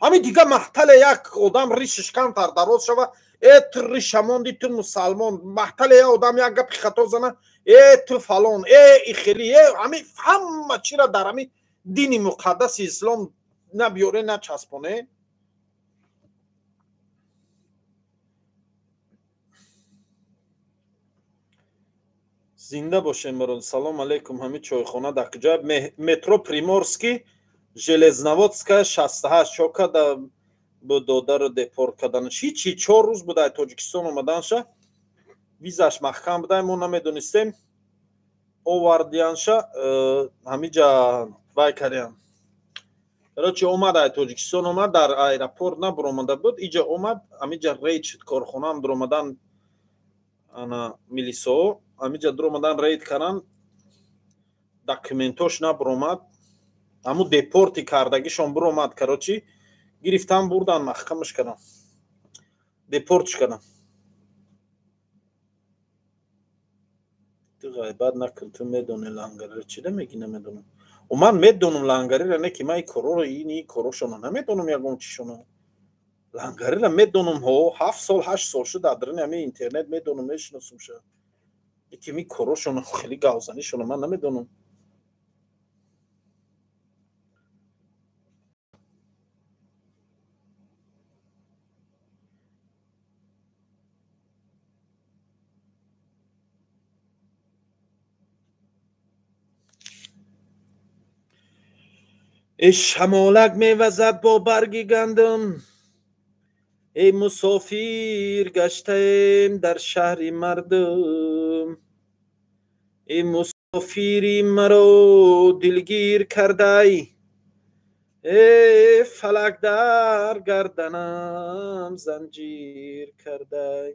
Ҳамин дига маҳтале як одам ришиш камтар дароз шава, э ту риша монди, ту мусалмон. Маҳтале як одам як гапи хато зана, э ту фалон, э ихели, э ҳамин ҳама чира дар ҳамин дини муқаддаси ислом набиёре, начаспоне. Зинда бошем бародар. Салом алейкум. Ҳамин чойхона дар куҷо? Метро Приморский, Железноводская 68. Чока да бо додаро депорт карданаш. Ҳичи 4 рӯз буда аз Тоҷикистон омаданша. Визаш маҳкам буда, мо намедонистем. Овардиянша, ҳамиҷа вай кардиям. Короче, омад ай Тоҷикистон, омад, дар аэропорт набуромада буд, иҷа омад, амиҷа рейд шуд, корхонаам дуромадан, ана милисо амиҷа дуромадан, рейд кардан, документош набуромад, ҳаму депорти кардагишон буромад. Короче, гирифтан, бурдан, маҳкамаш кардан, депортш кардан. Ту ғайбат накун, ту медони лангариро. Чида меги намедонам? Ман медонам лангариро, не ки ман ин короро, ини корошона намедонам, ягон чишона. Лангариро медонам, ҳо, 7 сол, 8 сол шуд дар даруни ҳамин интернет медонам, мешиносумша. Ки ми корошона, хеле гавзанишона ман намедонам. Эй шамолак мевазад бо барги гандум, эй мусофир гаштаем дар шаҳри мардум, эй мусофири маро дилгир кардай, э фалак дар гарданам занҷир кардай.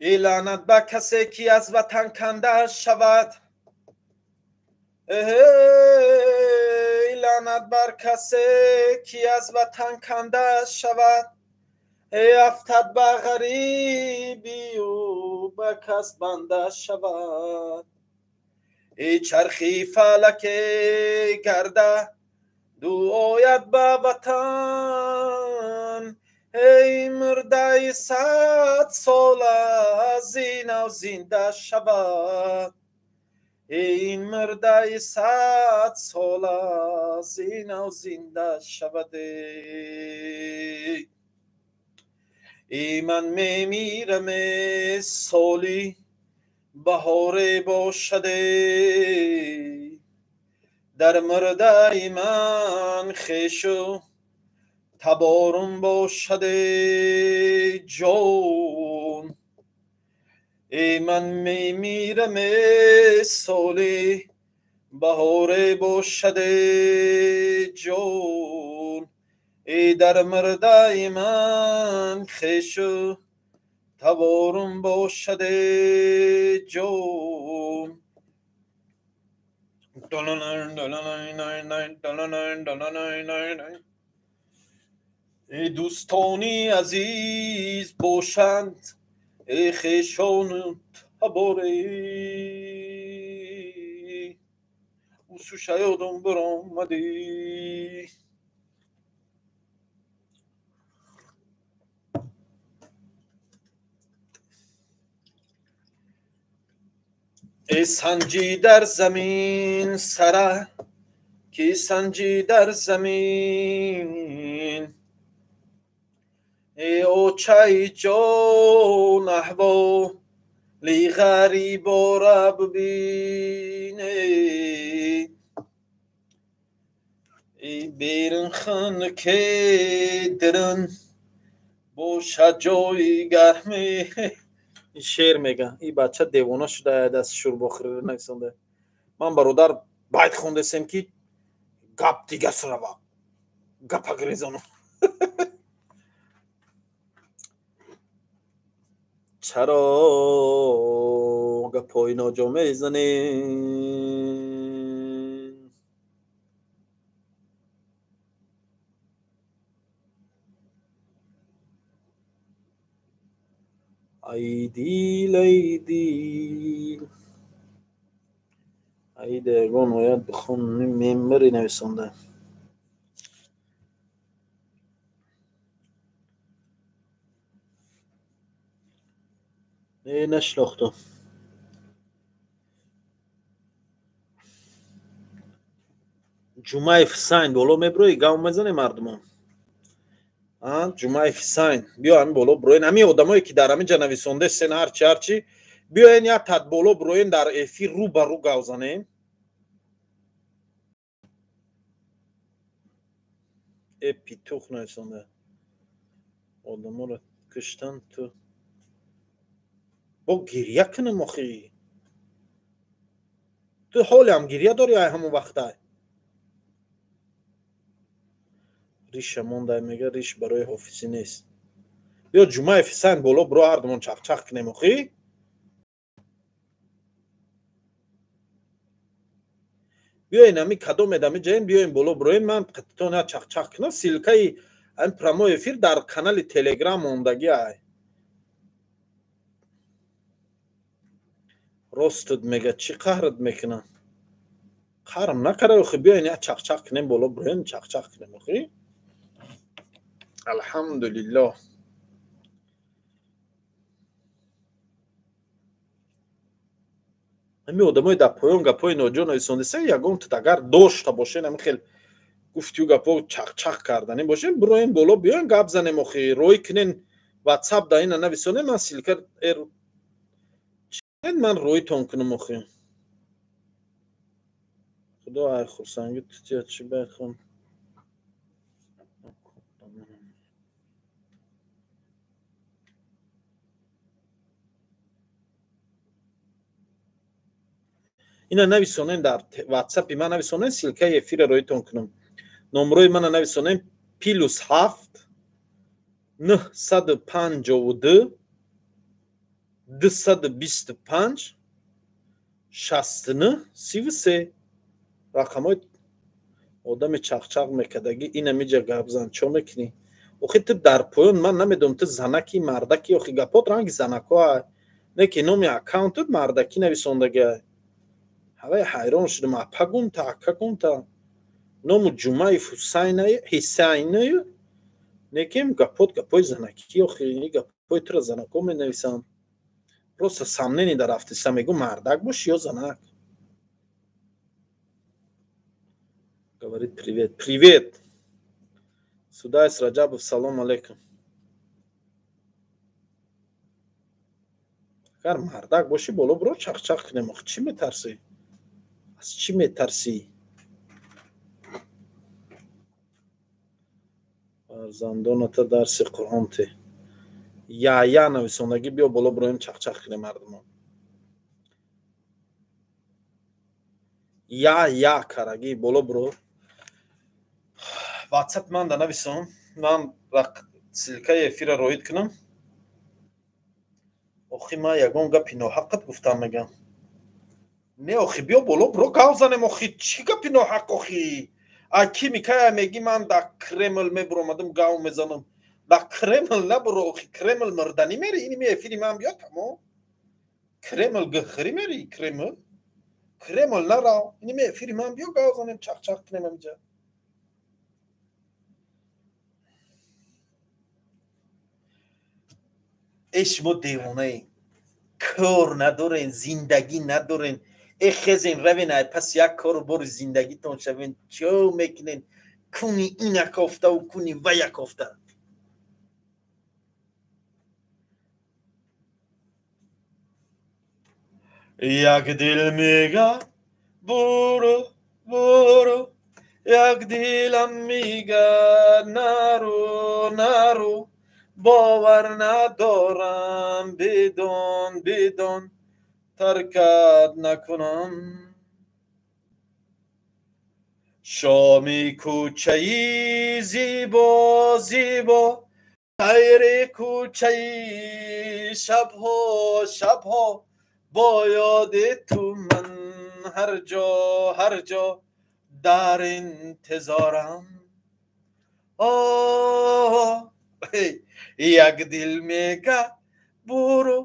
Эй лаънат ба касе, ки аз ватан канда шавад, эй лаънат бар касе, ки аз ватан канда шавад, эй афтад ба ғарибию ба кас банда шавад. Эй чархи фалаке гарда ду ояд ба ватан, эй мурдаи 100 сола зинав зинда шавад, ин мурдаи 100 сола зинав зинда шавад. И ман мемирам, соли баҳоре бошаде, дар мурдаи ман хешу таборум бошаде ҷон. Эй ман мемирам, соли баҳоре бошаде ҷон, эй дар мурдаи ман хешу таборум бошаде ҷон. Эй дӯстони азиз бошанд, эй хешону таборе, усуша ёдам биромадӣ. Эй санҷӣ дар замин сара, ки санҷӣ дар замин, эй очаи ҷон, аҳволи ғарибора бибин. Эй берун хунуке, дирун бошад ҷои гарме. Ин шеър мега, ин бача девона шуда, даст шӯрбохӯрӣ нависонда. Ман, бародар, байт хондесем, ки гап дига сарава, гапа гирезону. Чаро гапҳои ноҷо мезанем? Ай дил, ай дил, аида, ягон оят бихон, мемири нависонда. Э, нашинохтам. Ҷумаев Ҳусайн, боло мебироӣ, гав мезанем мардумон. Ҷумаев Ҳусайн, биё ҳамин боло бироен. Ҳамин одамое, ки дар ҳамин ҷа нависондесен, ҳарчи ҳарчи, биёен, як тат боло бироен, дар эфир рӯ ба рӯ гав занем. Э, питух нависонда, одаморо куштан, ту бо гирья кунам охи. Ту ҳолиам гирья дорӣ ай ҳамон вақтай? Риша мондай, мега, риш барои ҳофизӣ нест. Биё, Ҷумъаи Фисайн, боло биро, ҳардумон чақчақ кунем охӣ. Биёен, ами кадом едами ҷаем, биёем боло бироем, ман қатитон я чақчақ кунам. Ссылка и ами прямой эфир дар канали Телеграм мондагӣ ай. Ростуд мега, чӣ қаҳрат мекунам? Қаҳрам накара охи, биёен я чақчақ кунем, боло бироем, чақчақ кунем охи. Алҳамдулиллоҳ. Ҳами одамои дар поён гапҳои ноҷо нависондиса, ягон тут агар дошта бошен, ҳами хел гуфтию гапҳо чақчақ карданӣ бошен, бироем боло, биёен гап занем охи, рой кунен ватсап да ина нависонем, ман ссылка ман роитон кунам охи. Худо ай хурсанги тутия чӣ байд хон. Ина нависонем, дар ватсапи ман нависонем, ссылка и эфира роитон кунам. Номрои мана нависонем: +7 952 225 69 33. Рақамҳои одами чақчақ мекардагӣ ина миҷа гап зан, чо мекунӣ? Охи, ту дар поён, ман намедонам, ту занаки мардаки охи, гапот ранги занако ай. Не ки номи аккаунтут мардакӣ нависондагӣ ай. Ҳавай ҳайрон шудам, апа гумта, ака гумта. Ному Ҷумаев Ҳусайнаю Ҳисайнаю, некем гапот гапои занакӣ охи, гапои тура занако менависанд. Просто сомнение дар рафтиса, мегӯ, мардак бошӣ ё занак. Говорит привет. Привет. Судайс Раджабов, салом алейкум. Агар мардак бошӣ, боло биро, чақчақ кунем охи, чӣ метарсӣ? Аз чӣ метарсӣ? Фарзандоната дарси Қуръон те. Я нависондагӣ, биё боло бироем, чақчақ кунем мардумон. Я карагӣ, боло биро. Ватсап ман да нависон, ман ссылка и эфира роид кунам. Охи, ман ягон гапи ноҳаққат гуфтам, мегам. Не охи, биё боло биро, гап занем охи, чӣ гапи ноҳақ охи? А ки микая меги, ман дар Кремл мебуромадам, гав мезанам. Дар Кремл набуро охи, Кремл мурданӣ мери, ини ми эфири ман биё, тамом. Кремл гхрӣ мери, Кремл? Кремл нарав, ини ми эфири ман биё, гав занем, чақчақ кунем амиҷа. Э, шумо девонаe, кор надорен, зиндагӣ надорен. Э, хезен, равен, ай пас як кору бори зиндагитон шавен, чо мекунен? Куни ина кофтаву куни вая кофта. Як дил мега буро, буро, як дилам мега нару, нару, бовар надорам, бидон, бидон, таркат накунам. Шоми кӯчаи зибо, зибо, хайри кӯчаи шабҳо, шабҳо, бо ёди ту ман ҳар ҷо, ҳар ҷо дар интизорам. Як дил мега буру,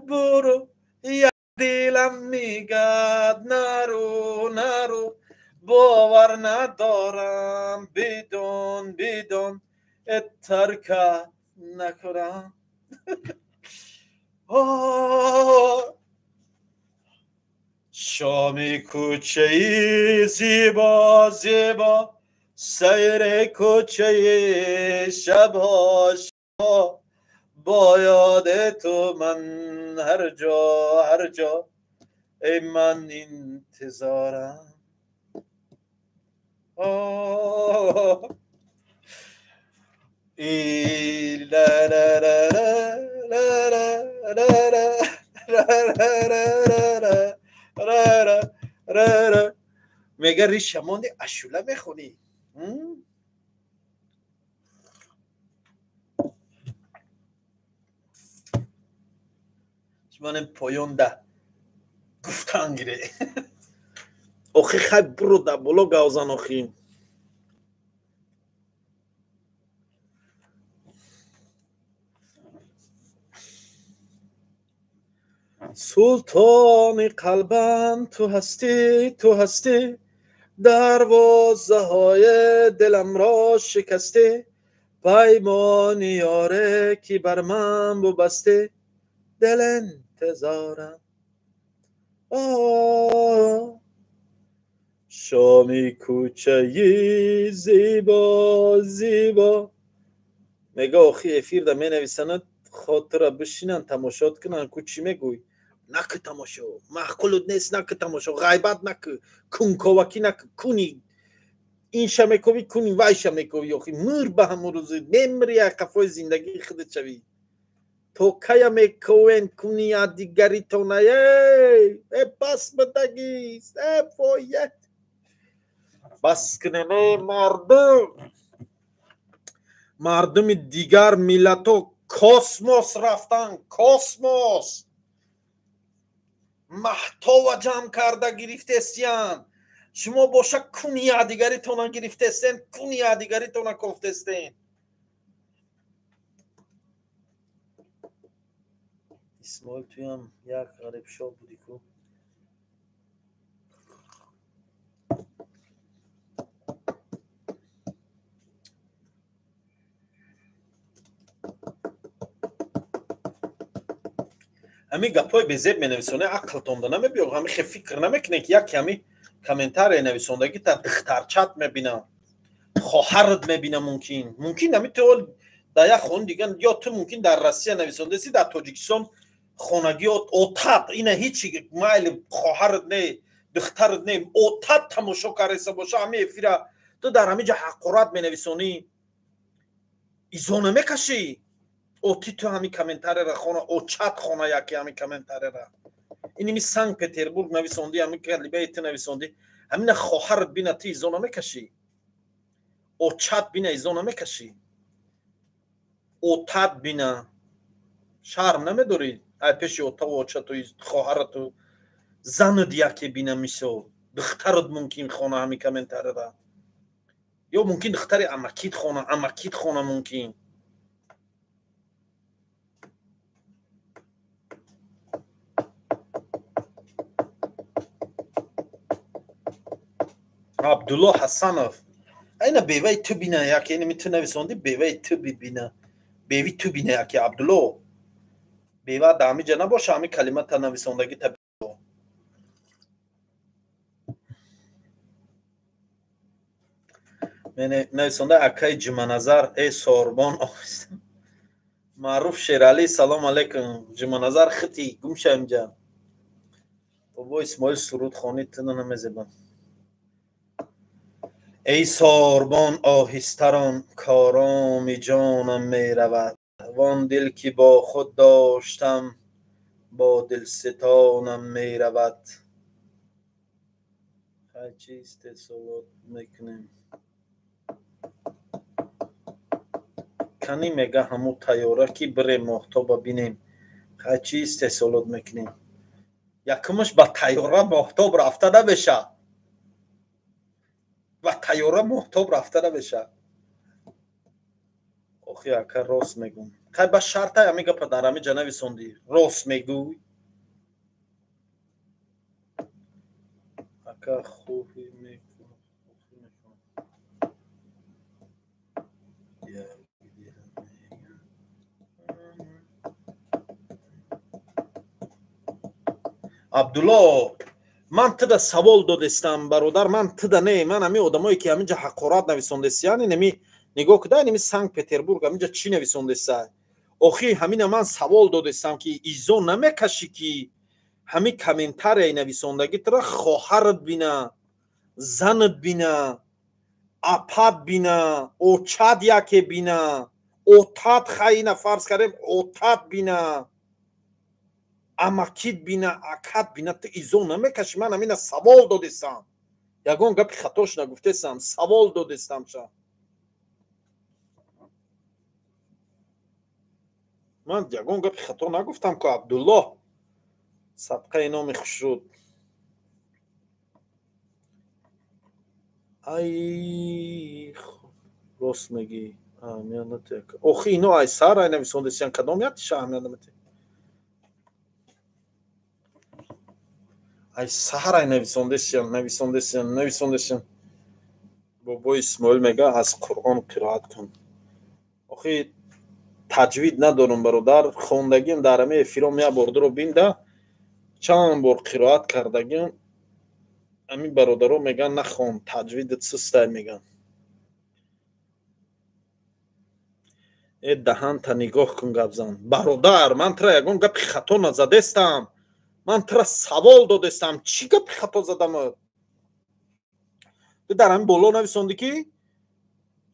буру, як дилам мегад нару, нару, бовар надорам, бидон, бидон, тарка накунам. Шоми кӯчаи зибо, зибо, сайри кӯчаи шабҳо, шабҳо, бо ёди ту ман ҳар ҷо, ҳар ҷо эй ман интизорам. ла ла ла ла ла ла ла ла ла ла ла ла. ра мега риша монди ашула мехонӣ. Шумонем поёнда гуфтан гире. Охи хай буро да боло гавзан охи. Султони қалбам ту ҳастӣ, ту ҳастӣ, дарвозаҳои диламро шикастӣ, паймони ёре ки бар ман бубастӣ, дил интизорам. Шоми кӯчаи зебо зебо. Мега охи эфирда менависанад, хотира бишинанд, тамошот кунанд, ку чӣ мегӯй? Накӣ тамошо, маъқулут нест, накӣ тамошо, ғайбат накӣ, кунковакӣ накӣ, куни инша мековӣ, куни вайша мековӣ. Охи мир ба ҳамун рӯзи мемри, ай қафои зиндагии худат шавӣ. То кая мековен куни дигаритона? Э бас бидагист, э воят бас кунем. Э мардум, мардуми дигар миллато космос рафтан, космос маҳтова ҷамъ карда гирифтестиян. Шумо боша куни якдигаритона гирифтестен, куни якдигаритона кофтестен. Исмоил, туям як ғарибшоҳ будӣ ку. Ҳамин гапҳои безеб менависоне, ақлтонда намебиё, ҳамин хе фикр намекунед, ки яке ҳамин комментария нависондагӣ та духтарчат мебинам, хоҳарат мебинам. Мумкин ҳамин ту дар як хона дигар, ё ту мумкин дар Россия нависондаси, дар Тоҷикистон хонагӣ отат ина ҳичи майли, хоҳарат не, духтарат не, отат тамошо кареса боша ҳамин эфира, ту дар ҳамин ҷо ҳақорат менависонӣ, изо намекашӣ? Оти ту ҳамин комментарияра хона, очат хона яке ҳамин комментарияра. Иними Санкт Петербург нависондӣ, ҳамин калибаи ту нависондӣ, ҳамина хоҳарат бина, ту изо намекашӣ? Очат бина, изо намекашӣ? Отат бина, шарм намедорӣ? Ай пеши отаву очату хоҳарату занат яке бина, мисол духтарат мумкин хона ҳамин комментарияра, ё мумкин духтари амакит хона, амакит хона мумкин. Абдулло Ҳасанов, айна беваи ту бина яке, инами ту нависондӣ, беваи ту бибина, беви ту бина яке. Абдулло, бева дар ҳамин ҷа набоша, ҳамин калимата нависондагӣ та. Нависонда акаи Ҷуманазар, э сорбон Маъруф Шералӣ, салом алейкум. Ҷуманазар хити гумша инҷа. Бобо Исмоил суруд хонӣ, туна намезебам. Эй сорбон оҳистарон, короми ҷонам меравад, вон дил ки бо худ доштам бо дилситонам меравад. Хай чӣ истеҳсолот мекунем? Кани мега ҳамун тайёра ки бирем моҳтоба бинем. Хай чӣ истеҳсолот мекунем? Якумаш ба тайёра моҳтоб рафта намеша, ба тайёра моҳтоб рафта намеша. Охи ака рост мегӯм. Хай ба шарта ҳамин гапа дар ҳамин ҷа нависондӣ, рост мегӯй. Ака хубӣ мекунам. Абдулло, ман туда савол додестам, бародар, ман туда не, ман ҳамин одамое ки ҳамин ҷа ҳақорат нависондест, яъне неми нигоҳ куда, неми Санкт Петербург ҳамин ҷа чӣ нависондеста? Охи ҳамина ман савол додестам, ки изо намекашӣ, ки ҳамин комментарияи нависондагӣ тура хоҳарат бина, занат бина, апат бина, очат яке бина, отат, хайна фарз кардем, отат бина. Амакит бина, акат бина, ту изо намекашӣ. Ман ҳамина савол додестам, ягон гапи хатош нагуфтестам, савол додестам ша. Ман ягон гапи хато нагуфтам ку. Абдуллоҳ, садқаи номи хушруд. Ай, рост мегӣ. Охи, ино ай сар ай нависондесиян, кадом ятиша аҳамият наметӣ. Ай саҳар ай нависондесиян, нависондесиян, нависондесиян. Бобои Исмоил мега, аз Қуръон қироат кун. Охи, таҷвид надорам, бародар. Хондагим дар ҳамаи эфиром як бор дуро бинда, чанд бор қироат кардагим. Ҳамин бародаро мегӯянд, нахон, таҷвидат сустай, мегӯянд. Э, даҳанта нигоҳ кун, гап зан. Бародар, ман тра ягон гапи хато назадестам, ман тра савол додестам. Чӣ гапи хато задам? Ту дар ҳамин боло нависондӣ, ки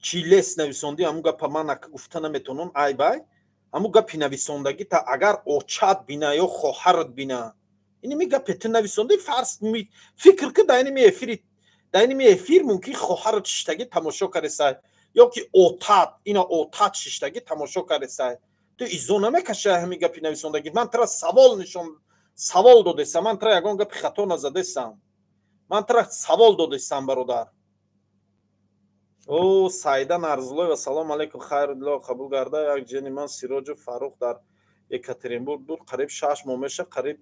чилес нависондӣ. Ҳамун гапа ман гуфта наметавонам, айбай. Ҳамун гапи нависондагӣ та агар очат бина ё хоҳарат бина, иними гапе ту нависондӣ, фарз фикр ки дар иними эфири, дар иними эфир мумкин хоҳарат шиштагӣ тамошо кардесай ё ки отат, ина отат шиштагӣ тамошо кардесай, ту изо намекашай ҳамин гапи нависондагӣ? Ман тра савол нишон, савол додестам. Ман тра ягон гапи хато назадестам, ман тра савол додестам, бародар. О, Саида Нарзулоева, салом алейкум, хайрулло қабул гарда. Як ҷени ман Сироҷу Фаррух дар Екатеринбург буд, қариб 6 моҳ меша, қариб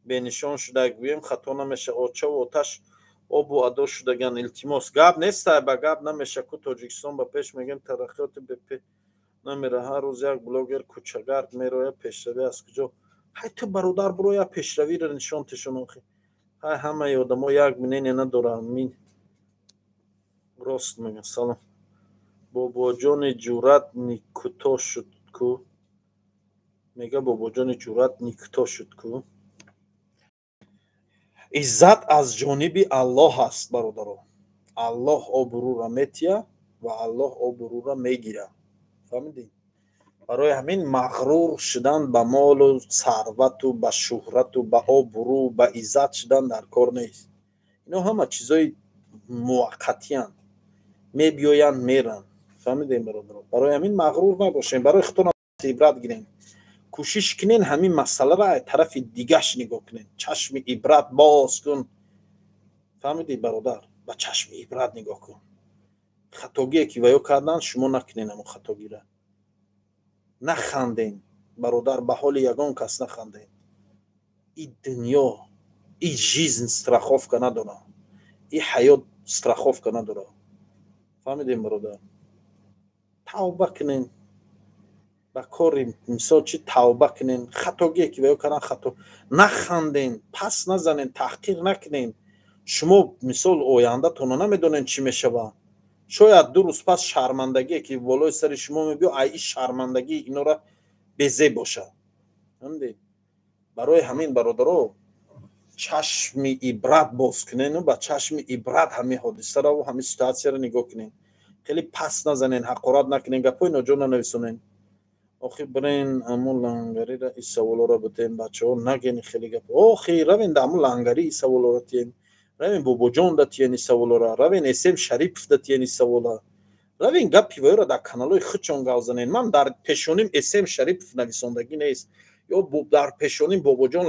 бенишон шуда, гӯем хато намеша. Очаву оташ обу адо шудаган. Илтимос, гап нестай, ба гап намеша ку. Тоҷикистон ба пеш мегӯем, тараққиёти бепе намера. Ҳар рӯз як блогер кӯчагард мерояд, пешравӣ аз куҷо? Ҳай, ту, бародар, буроя, пешравиро нишон тишон. Охи, ҳай, ҳамаи одамо як мнение надоранд. Мин рост мегӯям. Салом, бобоҷони ҷуръат никуто шуд ку, мега. Бобоҷони ҷуръат никуто шуд ку. Иззат аз ҷониби Аллоҳ аст, бародаро. Аллоҳ обрӯра метия ва Аллоҳ обрӯра мегирад, фаҳмидӣ? Барои ҳамин мағрур шудан ба молу сарвату ба шӯҳрату ба обрӯ, ба иззат шудан дар кор нест. Ино ҳама чизои муваққатиянд, мебиёянд, меранд, фаҳмидем, бародаро? Барои ҳамин мағрур набошем, барои худтон ибрат гирем. Кӯшиш кунен, ҳамин масъаларо аз тарафи дигаш нигоҳ кунен. Чашми ибрат боз кун, фаҳмидӣ, бародар? Ба чашми ибрат нигоҳ кун. Хатогие ки ваё карданд, шумо накунен ҳамон хатогиро. Наханден, бародар, ба ҳоли ягон кас наханден. И дунё, и жизнь страховка надорад, и ҳаёт страховка надорад, фаҳмидем, бародар? Тавба кунен ба кори, мисол чи, тавба кунен. Хатогие ки ваё кардан, хато, наханден, пас назанен, таҳқир накунен. Шумо, мисол, ояндатонро намедонен, чӣ мешавад. Шояд 2 рӯз пас шармандагие ки болои сари шумо мебиё, ай ин шармандагии инора безеб бошад, фаҳмидед? Барои ҳамин, бародаро, чашми ибрат боз кунену ба чашми ибрат ҳамин ҳодисаро, ҳамин ситуатсияро нигоҳ кунен. Хеле пас назанен, ҳақорат накунен, гапҳои ноҷо нанависонен. Охи, бирен амун лангарира и саволоро битен. Бачаҳо, нагени хеле гап. Охи, равен да амун лангари и саволоро тиен, равен Бобоҷон да тиен и саволора, равен Эсем Шарипов да тиен и савола, равен гапи ваёра дар каналҳои худшон гап занен. Ман дар пешоним Эсем Шарипов нависондагӣ нест ё дар пешоним Бобоҷон,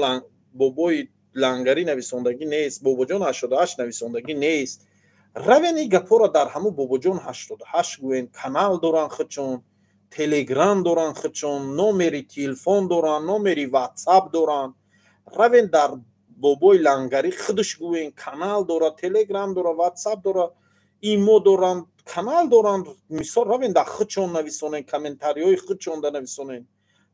бобои лангарӣ нависондагӣ нест, Бобоҷон 88 нависондагӣ нест. Равен и гапҳоро дар ҳамун Бобоҷон 88 гӯен. Канал доранд худшон, Телеграм доранд худшон, номери телефон доранд, номери Ватсап доранд. Равен дар бобои лангарӣ худаш гӯен. Канал дорад, Телеграм дорад, Ватсап дорад, имо доранд, канал доранд. Мисол, равен дар худшон нависонен, комментариҳои худшон да нависонен.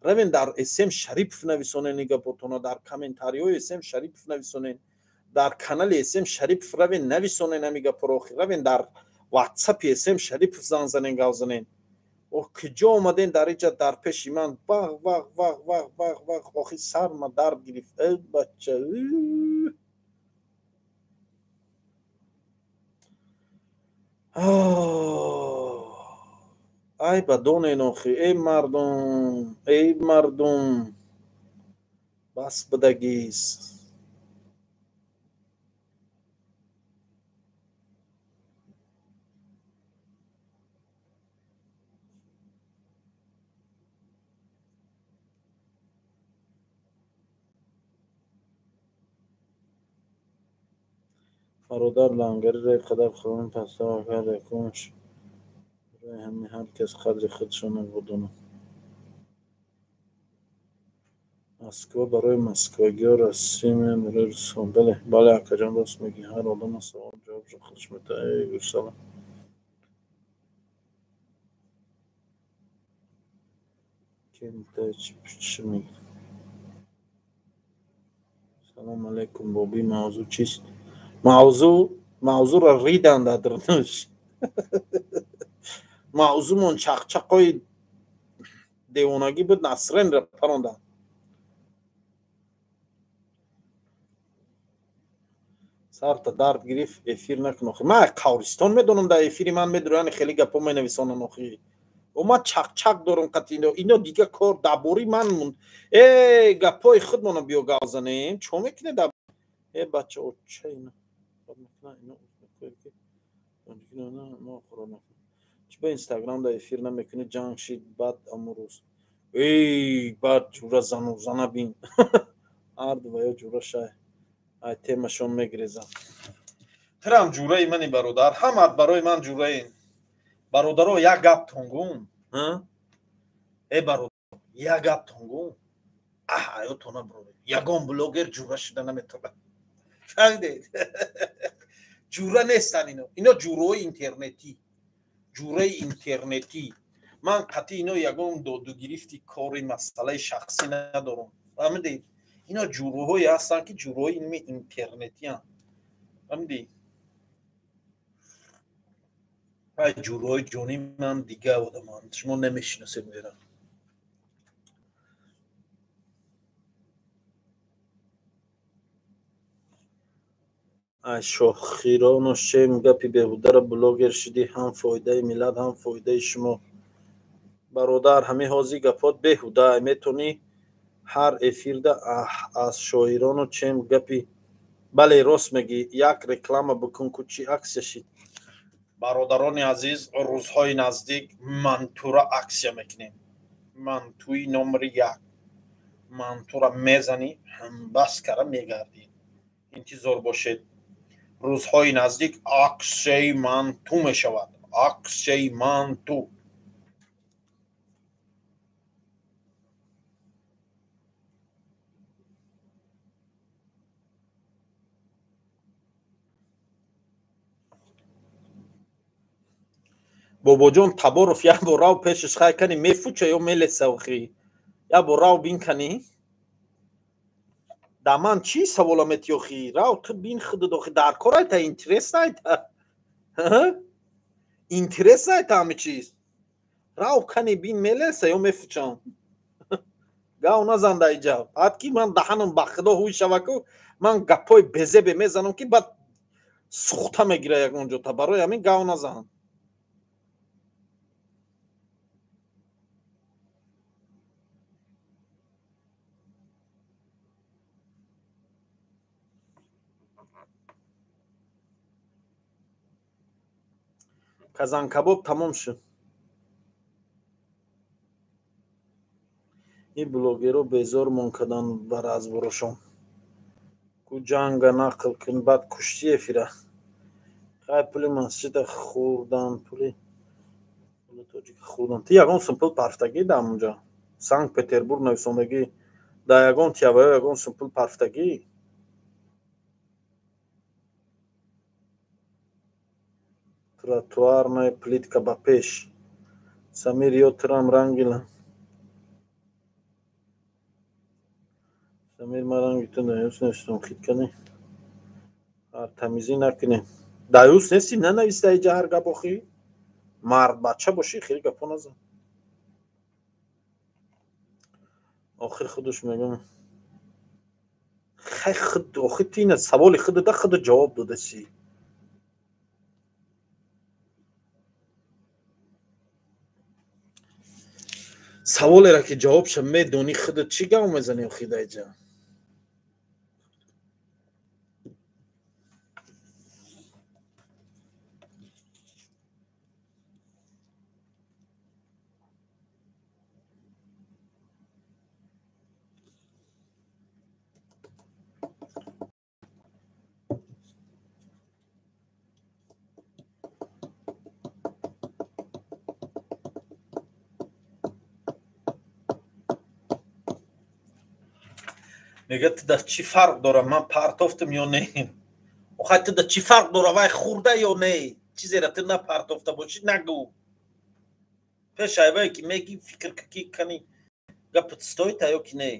Равен дар Эсем Шарипов нависонен и гапотона, дар комментариҳои Эсем Шарипов нависонен, дар канали Эсем Шарипов равен нависонен ҳами гапоро. Равен дар Ватсапи Эсем Шарипов занг занен, гап занен. О, куҷо омаден дар иҷа дар пеши ман вағ вағ вағ вағ вағ вағ? Охи, сарма дард гирифт. Э, бача, ай ба донен. Охи, эй мардум, эй мардум. Бас будагист. Бародар лангари рай қадар хӯрон паста кард якумш барои ҳамин ҳар кас қадри худшона будонад. Москва барои москвагиҳо, Россия барои русҳо. Бале, бале, акаҷон, рост мегӯӣ. Ҳар одам савол ҷавобшо худаш метавад. Эй гӯсала. Кентай чӣ мегӯяд? Салом алейкум, боби, мавзӯъ чист? Мавзӯъро риданд дар дурнуш. Мавзӯъмон чақчақои девонагӣ буд, Насринро паронданд. Сарта дард гирифт, эфир накун охи. Ман Қавристон медонам, дар эфири ман медурам, хеле гапҳо менависонам охи. О ман чақчақ дорам қати ино. Ино дига кор дар бораи ман монд. Э, гапҳои худмона биё гап занем. Чо мекунед дар э бача, оча ино. Чӣ ба Инстаграм дар эфир намекунӣ? Ҷанг шид баъд аму рӯз. Эй, баъд ҷура зану зана бин. Ҳарду ва ё ҷура шай. Ай темашон мегирезам. Тирам ҷураи мани бародар, ҳамат барои ман ҷураин. Бародаро, як гаптон гум. Э бародар, як гаптон гум. Аҳ, ҳаётона бародар. Ягон блогер ҷура шуда наметавонад. Фаҳмидед? Ҷура нестанд ино. Ино ҷураҳои интернетӣ. Ҷураи интернетӣ. Ман қатъи ино ягон додугирифти кори масъалаи шахсӣ надорам. Фаҳмидед? Ино ҷураҳое ҳастанд, ки ҷураҳои илми интернетианд. Фаҳмидӣ? Ай ҷураҳои ҷонии ман дига одаманд. Шумо намешиносед мерам. Ай шохирону шем гапи беҳударо блогер шудӣ, ҳам фоидаи миллат, ҳам фоидаи шумо. Бародар, ҳамин ҳозир гапҳот беҳуда. Метавонӣ ҳар эфирда аз шоирону чем гапи. Бале, рост мегӣ, як реклама бикун ку, чӣ аксия шид. Бародарони азиз, рӯзҳои наздик мантура аксия мекунем. Мантуи номери як. Мантура мезанӣ, ҳамбас кара мегардӣ. Интизор бошед. Рӯзҳои наздик аксияи манту мешавад. Аксияи манту. Бобоҷон Таборов як бор рав пешаш хай кани, мефуча ё мелеса охи. Як бор рав бин кани. Да ман чӣ савола мети охи? Рав ту бин худат охи, дар кор айта, интерес айта. Интерес айта ҳами чиз. Рав кани бин, мелеса ё мефучам. Гав назан дар иҷа. Баъд ки ман даҳанам ба худо ҳуй шава ку, ман гапҳои безебе мезанам, ки баъд сухта мегира ягон ҷота. Барои ҳамин гав назан. Казанкабоб тамом шуд. Ин блогерҳо безормон карданд бар азборошон. Ку ҷанга нақл кун, баъд куштӣ эфира. Хай пули масҷида хӯрдан, пули тоҷика хӯрдан. Ту ягон сум пул парфтагӣ дар ҳамонҷа? Санкт Петербург нависондагӣ. Дар ягон тияваё ягон сум пул парфтагӣ? Тротуарная плитка ба пеш. Самир ё тирам рангила. Самир, ман ранги ту даюс нестам, хит кани. Ҳар тамизӣ накунем. Даюс нести, нанависта иҷа ҳар гап охи. Мард бача бошӣ, хеле гапҳо назан. Охир худаш мегӯям. Хай худ охи, ту ина саволи худата худат ҷавоб додасӣ. Саволеро ки ҷавобша медонӣ, худат чӣ гап мезанӣ охи дар иҷа? Мега, ту да чӣ фарқ дора, ман партофтам ё не? Охай, ту да чӣ фарқ дора, вай хӯрда ё не? Чизеро ту напартофта бошӣ, нагӯ. Пеш айвае ки мегӣ, фикр ки кани, гапат стоит а ё ки не.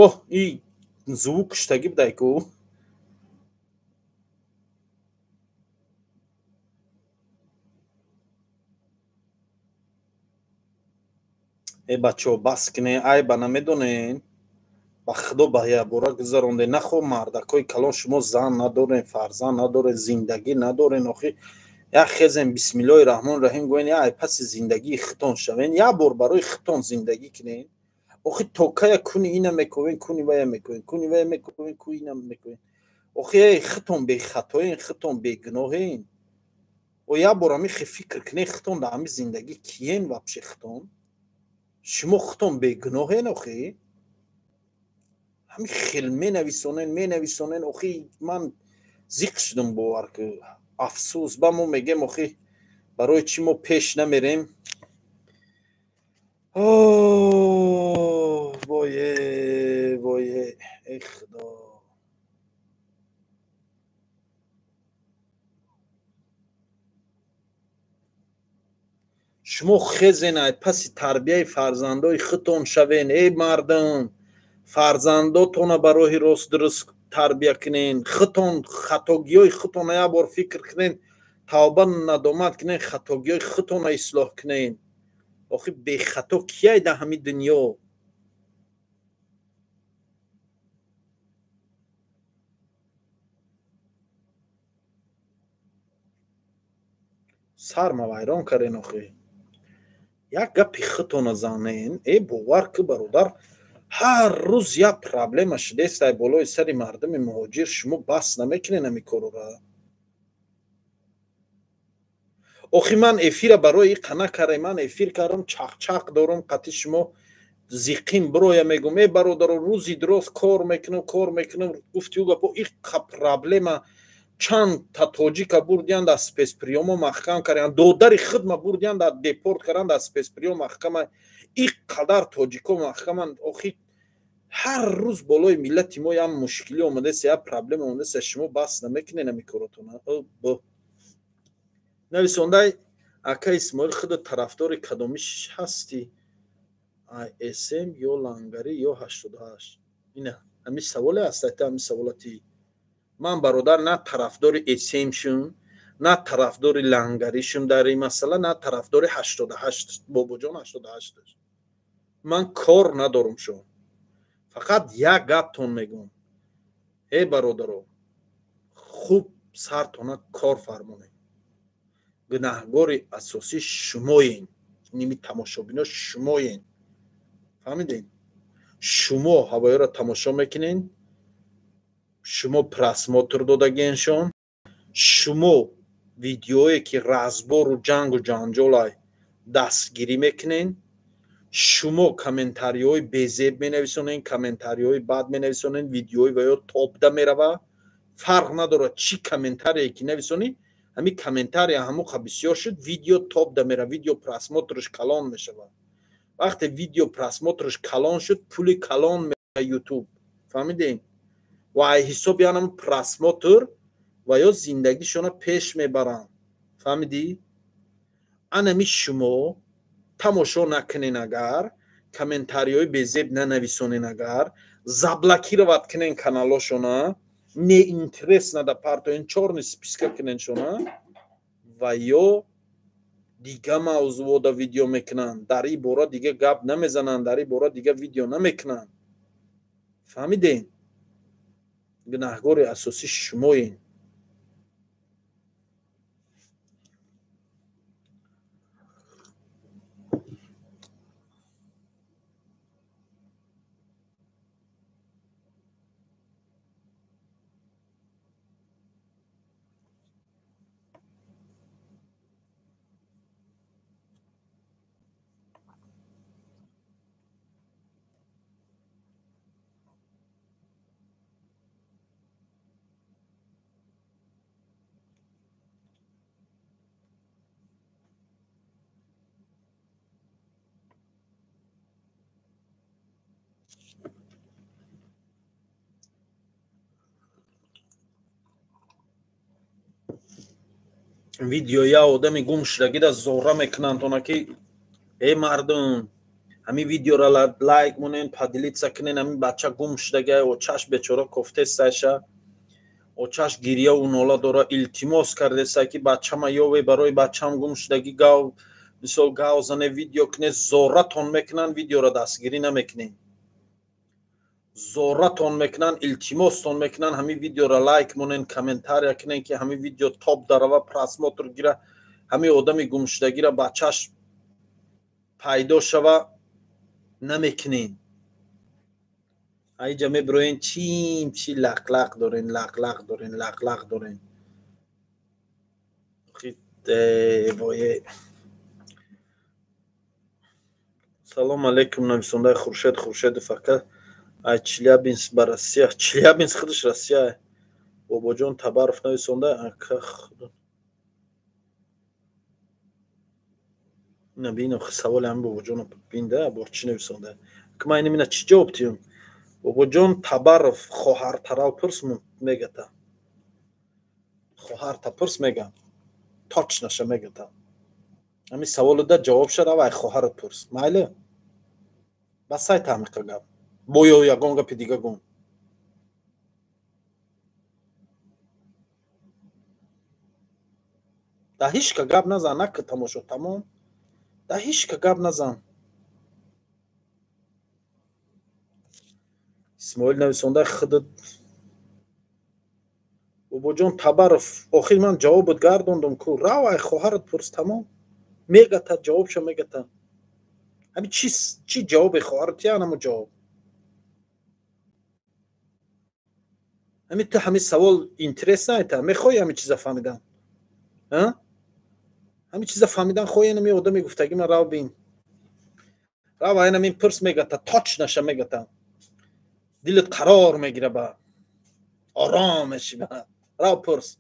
Оҳ, и звук куштагӣ будай ку. Э, бачаҳо, бас кине, айба намедонен. Ба худо ба якбора гузаронде. Нахо мардакҳои калон, шумо зан надорен, фарзанд надорен, зиндагӣ надорен. Охи як хезен, бисмиллоҳи раҳмони раҳим гӯен, я ай паси зиндагии хитон шавен, як бор барои хитон зиндагӣ кунен. Охи то кая куни ина мековен, куни вая мековен, куни вая мековен, ку ина мековен. Охи эй хитон бехатоен, хитон бегуноҳен. О як бор ҳами фикр кунен, хитон дар ҳами зиндагӣ киен вообще хитон? Шумо хитон бегуноҳен охи? Ҳами хел менависонен, менависонен. Охи ман зиқ шудам, бовар ки афсӯс. Ба мо мегем, охи барои чӣ мо пеш намерем? Вое, вое, эй худо. Шумо хезен, ай паси тарбияи фарзандои худтон шавен. Эй мардум, фарзандотона ба роҳи рост дуруст тарбия кунен. Худтон хатогиҳои худтона як бор фикр кунен, тавба надомат кунен, хатогиҳои худтона ислоҳ кунен. Охи бехато кияй дар ҳамин дунё? Сарма вайрон карен охи. Як гапи худтона занен. Э бовар ки бародар, ҳар рӯз як проблема шудест ай болои сари мардуми муҳоҷир. Шумо бас намекунен ҳамин корора. Охи ман эфира барои иқа накардам, ман эфир кардам, чақчақ дорам қати шумо зиқин бироя мегӯм. Э бародаро, рӯзи дуроз кор мекунам, кор мекунам, гуфти ӯ гапо иқа проблема. Чанд та тоҷика бурдиян дар спецприёмо маҳкам кардян, додари хидма бурдиян дар депорт кардан дар спецприём маҳкама. Ин қадар тоҷико маҳкаманд. Охи ҳар рӯз болои миллати мо як мушкилӣ омадааст, як проблема омадааст, шумо бас намекунед ҳамин коротона. Нависондай ака Исмоил, худо тарафдори кадомиш ҳастӣ? АСМ ё лангарӣ ё 88? Ина ҳамин саволе аст, айта ҳамин саволати. Ман бародар на тарафдори СМ шум, на тарафдори лангарӣ шум дар ин масъала, на тарафдори 88, бобоҷон 88. Ман кор надорум шум. Фақат як гаптон мегӯм. Эй бародаро, хуб сартона кор фармонед. Гунаҳгори асосӣ шумоен. Ними тамошобино шумоен. Фаҳмидед? Шумо ҳавоиро тамошо мекунед, шумо просмотр додагиеншон, шумо видеое ки разбору ҷангу ҷанҷолай дастгирӣ мекунед, шумо комментариҳои безеб менависонед, комментариҳои бад менависонед, видеои ва ё топда мерава. Фарқ надорад чӣ комментарие ки нависонӣ, ҳамин комментария ҳамоқа бисёр шуд, видео топда мерава, видео просмотрш калон мешавад. Вақте видео просмотрш калон шуд, пули калон меа ютуб. Фаҳмидед? Ва ай ҳисоби анам просмотр ва ё зиндагишона пеш мебаранд. Фаҳмидӣ? Анами шумо тамошо накунен агар, комментариҳои безеб нанависонен агар, заблокировать кунен каналошона, неинтерес нада партоен, чёрный списка куненшона, ва ё дига мавзӯода видео мекунанд, дар ин бора дига гап намезананд, дар ин бора дига видео намекунанд. Фаҳмидед? Гунаҳгори асосӣ шумоен. Видео я одами гум шудагида зора мекунанд она ки эй мардум, ҳамин видеоро лайк монен, поделиться кунен, ҳамин бача гум шудага, очаш бечора кофтестайша, очаш гирьяву нола дора, илтимос кардеста ки бачама ёве, барои бачам гум шудаги гав, мисол гав зане, видео куне, зоратон мекунанд, видеоро дастгирӣ намекунем. Зоратон мекунанд, илтимостон мекунанд, ҳамин видеоро лайк монен, комментария кунен, ки ҳамин видео топ дарава, просмотр гира, ҳамин одами гумшудагира бачаш пайдо шава. Намекунен. Аиҷа мебироен, чим чи лақлақ дорен, лақлақ дорен, лақлақ дорен. Вое. Салом алейкум, нависондаи Хуршед Хуршедов ака. Ай Челябинск ба Россия. Челябинск худаш Россия. Бобоҷон Табаров нависонда ака худо. Ина бинам саволи ҳамин бобоҷон бинда, бо чӣ нависонда. Ки ман ина чӣ ҷавоб диҳам? Бобоҷон Табаров хоҳартарав пурс мегата. Хоҳарта пурс мега. Точноша мегата. Ҳамин саволуда ҷавоб шарава ай хоҳарат пурс. Майли? Бас сайта ҳамиқа гап. Боё ягон гапи дига гум. Да ҳичка гап назан, наки тамошо тамом. Да ҳичка гап назан. Исмоил нависонда худат Бобоҷон Табаров, охир ман ҷавобат гардондум ку, рав ай хоҳарат пурс тамом. Мегата ҷавобша мегата. Ҳамин чӣ ҷавоби хоҳарат я анамо ҷавоб. Ҳамин ту ҳамин савол интерес наета, мехоҳӣ ҳамин чиза фаҳмидан? Ҳамин чиза фаҳмидан хоҳӣ, инами одами гуфтагӣ ман рав бин. Рав айнамин пурс мегата, точнаша мегата. Дилат қарор мегира ба. Ором меши ба. Рав пурс.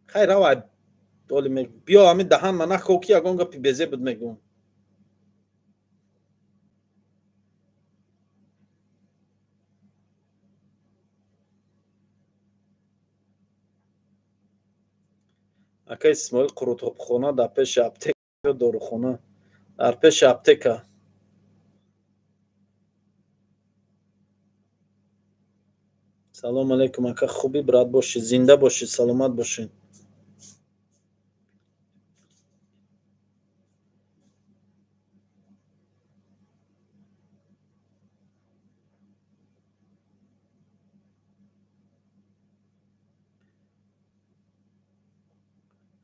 Хайр, рав ай доли мег. Биё ҳамин даҳан ма нахо ки ягон гапи безе буд мегӯм. Ака Исмоил, қурутобхона дар пеши аптека ё дорухона? Дар пеши аптека. Салом алейкум ака, хубӣ брат бошӣ, зинда бошӣ, саломат бошӣ.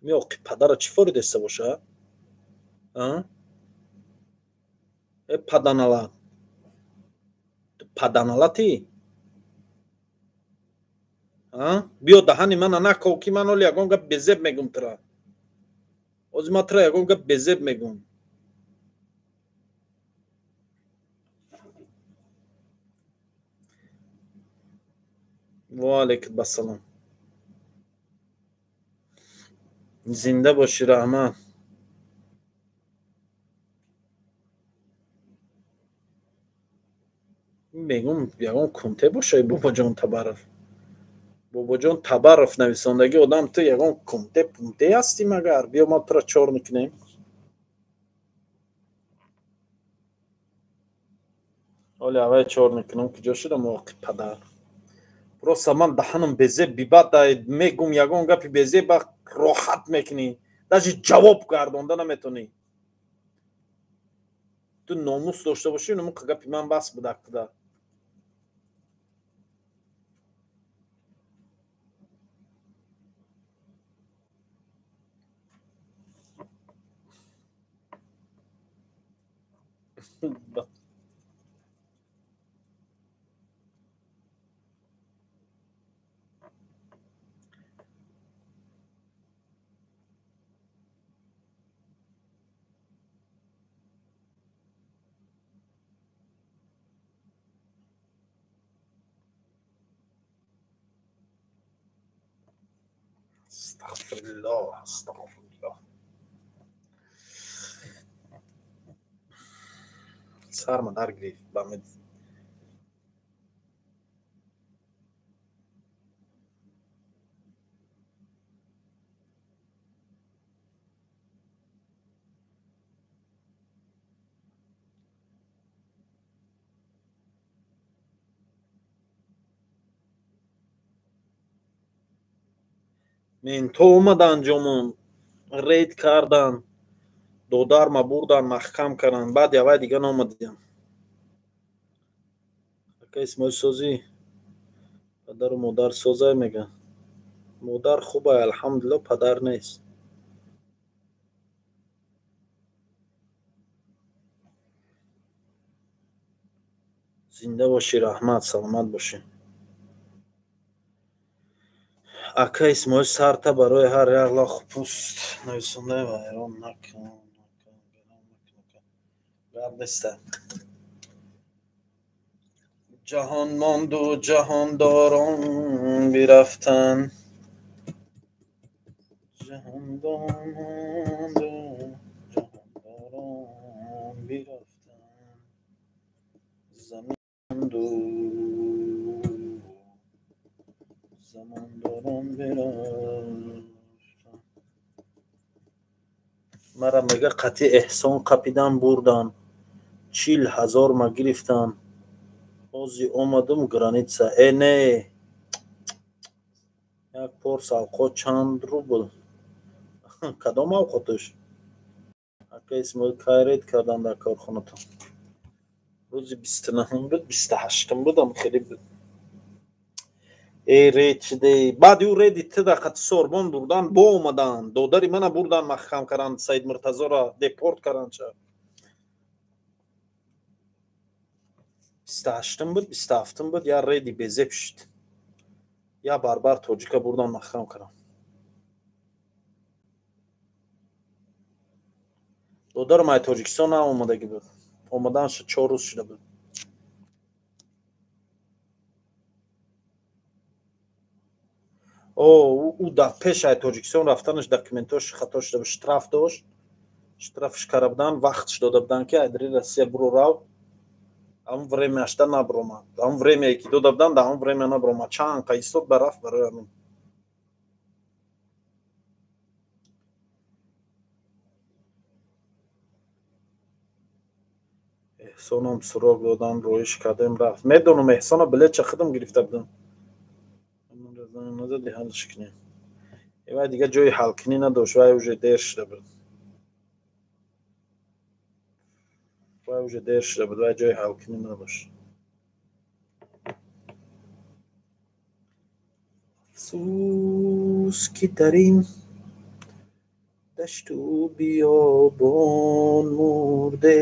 Меоқи падара чӣ форидаиста боша? Э паданалат. Паданалати? Биё даҳани мана нако ки ман оли ягон гап безеб мегум тура. Ҳозир ман тура ягон гап безеб мегум. Ва алейкум ассалом. Зинда бошӣ, раҳмат. Мегум ягон кунте бошай Бобоҷон Табаров. Бобоҷон Табаров нависондагӣ одам ту ягон кунте пунте ҳастӣ магар? Биё ма тура чор мекунем. Оли аввай чор мекунам, куҷо шудам оқи падар? Просто ман даҳанам безеб бибад, мегум ягон гапи безеба роҳат мекунӣ, даже ҷавоб гардонда наметонӣ. Ту номус дошта бошӣ, нумуқа гапи ман бас будак туда. Астағфируллоҳ, астағфируллоҳ. Сарма дар гирифт ба мед. Менто омадан ҷомон, рейд кардан, Додарма бурдан, маҳкам карданд. Баъд явай дига номадидам. Ака Исмоил созӣ? Падару модар созай мега. Модар хубай, алҳамдулилло, падар нест. Зинда бошӣ, раҳмат, саломат бошӣ. Ака Исмоил сарта барои ҳар як лох пӯст нависондаи вайрон накун. Гап неста. Ҷаҳон монду ҷаҳондорон бирафтанд. Ҷаҳондор монду ҷаҳондорон бирафтанд. Заминду замондорон бирафтанд. Мара мега қатъи эҳсон қапидан бурдан. 40 000 ма гирифтан. Ҳози омадум граница. Э не. Як порс авқот чанд рубл? Кадом авқоташ? Ака Исмоил, кай рейд кардан дар корхонатон? Рӯзи 29-ум буд, 28-ум будам, хеле буд. Э рейд шиде. Баъди ӯ рейди тида қати сорбон бурдан, бо омадан. Додари мана бурдан, маҳкам карданд, Саид Муртазоро депорт карданд ча. 28-ум буд, 27-ум буд, я рейди безеб шуд. Я барбар тоҷика бурдан, маҳкам карданд. Додарам ай Тоҷикистон наомадагӣ буд. Омаданаш 4 рӯз шуда буд. О, ӯ дар пеш ай Тоҷикистон рафтанаш документош хато шуда буд, штраф дошт. Штрафш карда буданд, вақтш дода буданд, ки айдари Россия буро рав. Ҳамон времяшда набиромад. Ҳамон времяе ки дода буданд, дар ҳамон время набиромад. Чанд қа истод, ба рафт барои ҳамин. Эҳсонам суроғ додан, роиш кардем, рафт. Медонам, Эҳсона билетча худам гирифта будам. Назади ҳалш кунем. Вай дига ҷои ҳалкунӣ надошт, вай уже дер шуда буд. Вай уже дер шуда буд, вай ҷои ҳалкунӣ надошт. Афсӯс, ки дар ин дашту биёбон мурде,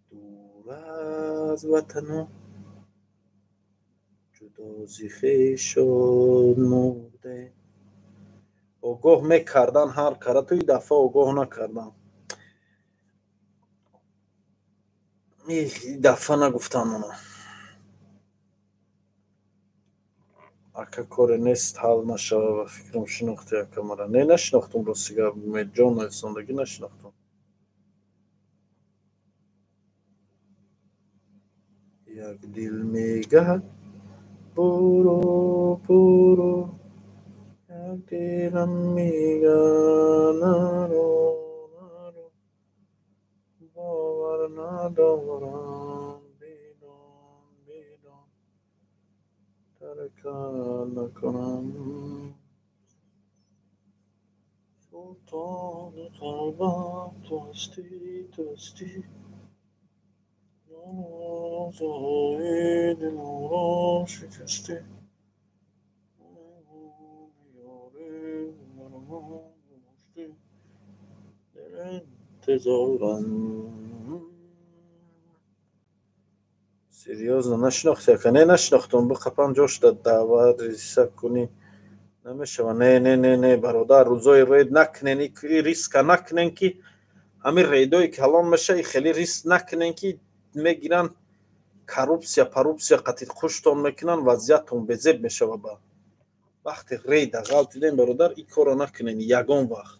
дур аз ватану ҷудо зи хешон мурде. Огоҳ мекардан ҳар карату, ин дафъа огоҳ накардан. Ин дафъа нагуфтан мана. Ака, коре нест ҳал нашава, ба фикрам шинохти ака мара. Не, нашинохтум, рости гап, Умедҷон нависондагӣ, нашинохтум. Як дил мегаҳад буро, буро, як дилам мега наро, наро, бовар надорам, бидон, бидон, таркат накунам. Султони қалбам ту ҳастӣ, ту ҳастӣ. Розаҳои дилро шикастӣ. Ёри гузоштӣ. Дил интизорам. Серьёзно, нашинохти ака? Не, нашинохтум. Биқапам ҷош да даъва риса кунӣ намешава. Не, не, не, не, бародар, рӯзои рейд накунен, и риска накунен, ки ҳамин рейдои калон меша, и хеле риск накунен, ки мегиранд, коррупсия, паррупсия қатъи хуштон мекунанд, вазъиятон безеб мешава. Ба вақти рейда ғалтидем, бародар, ин корро накунен ягон вақт.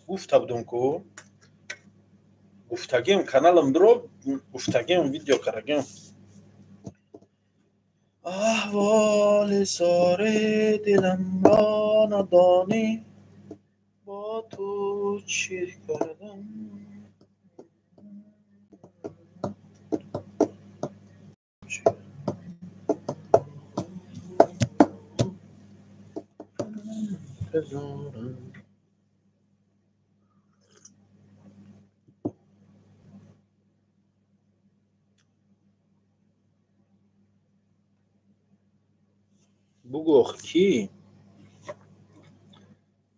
Гуфта будум ку, гуфтагием, каналам дуро гуфтагием, видео карагием. Аҳволи зори диламро надонӣ, бо ту чӣ кардам. Интизорам. Бугӯ, охи, кӣ?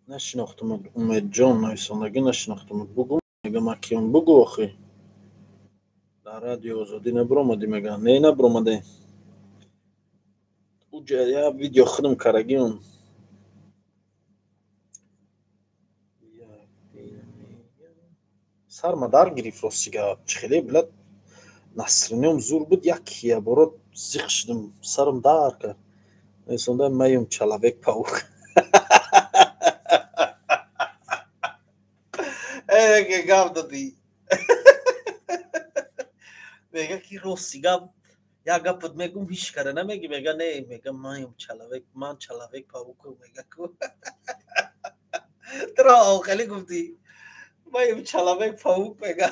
Нашинохтумад. Умедҷон нависондагӣ, нашинохтумад. Бугӯ, мега, ман киём? Бугӯ, охи. Дар Радио Озодӣ набуромадӣ, мега. Не, набуромаде. Уҷа я видео худам карагиам. Сарма дар гирифт, рости гап. Чӣ хеле билад, насринём зур буд, як яборо зиқ шудам, сарам дар кард. Нависонда, маем человек паук. Э, гап додӣ. Мега ки рости гап, як гапат мегум, ҳеч кара намеги. Мега, не, мега, маем человек, ман человек паук, мега ку. Туро охелӣ гуфтӣ. Маем человек паук, мега.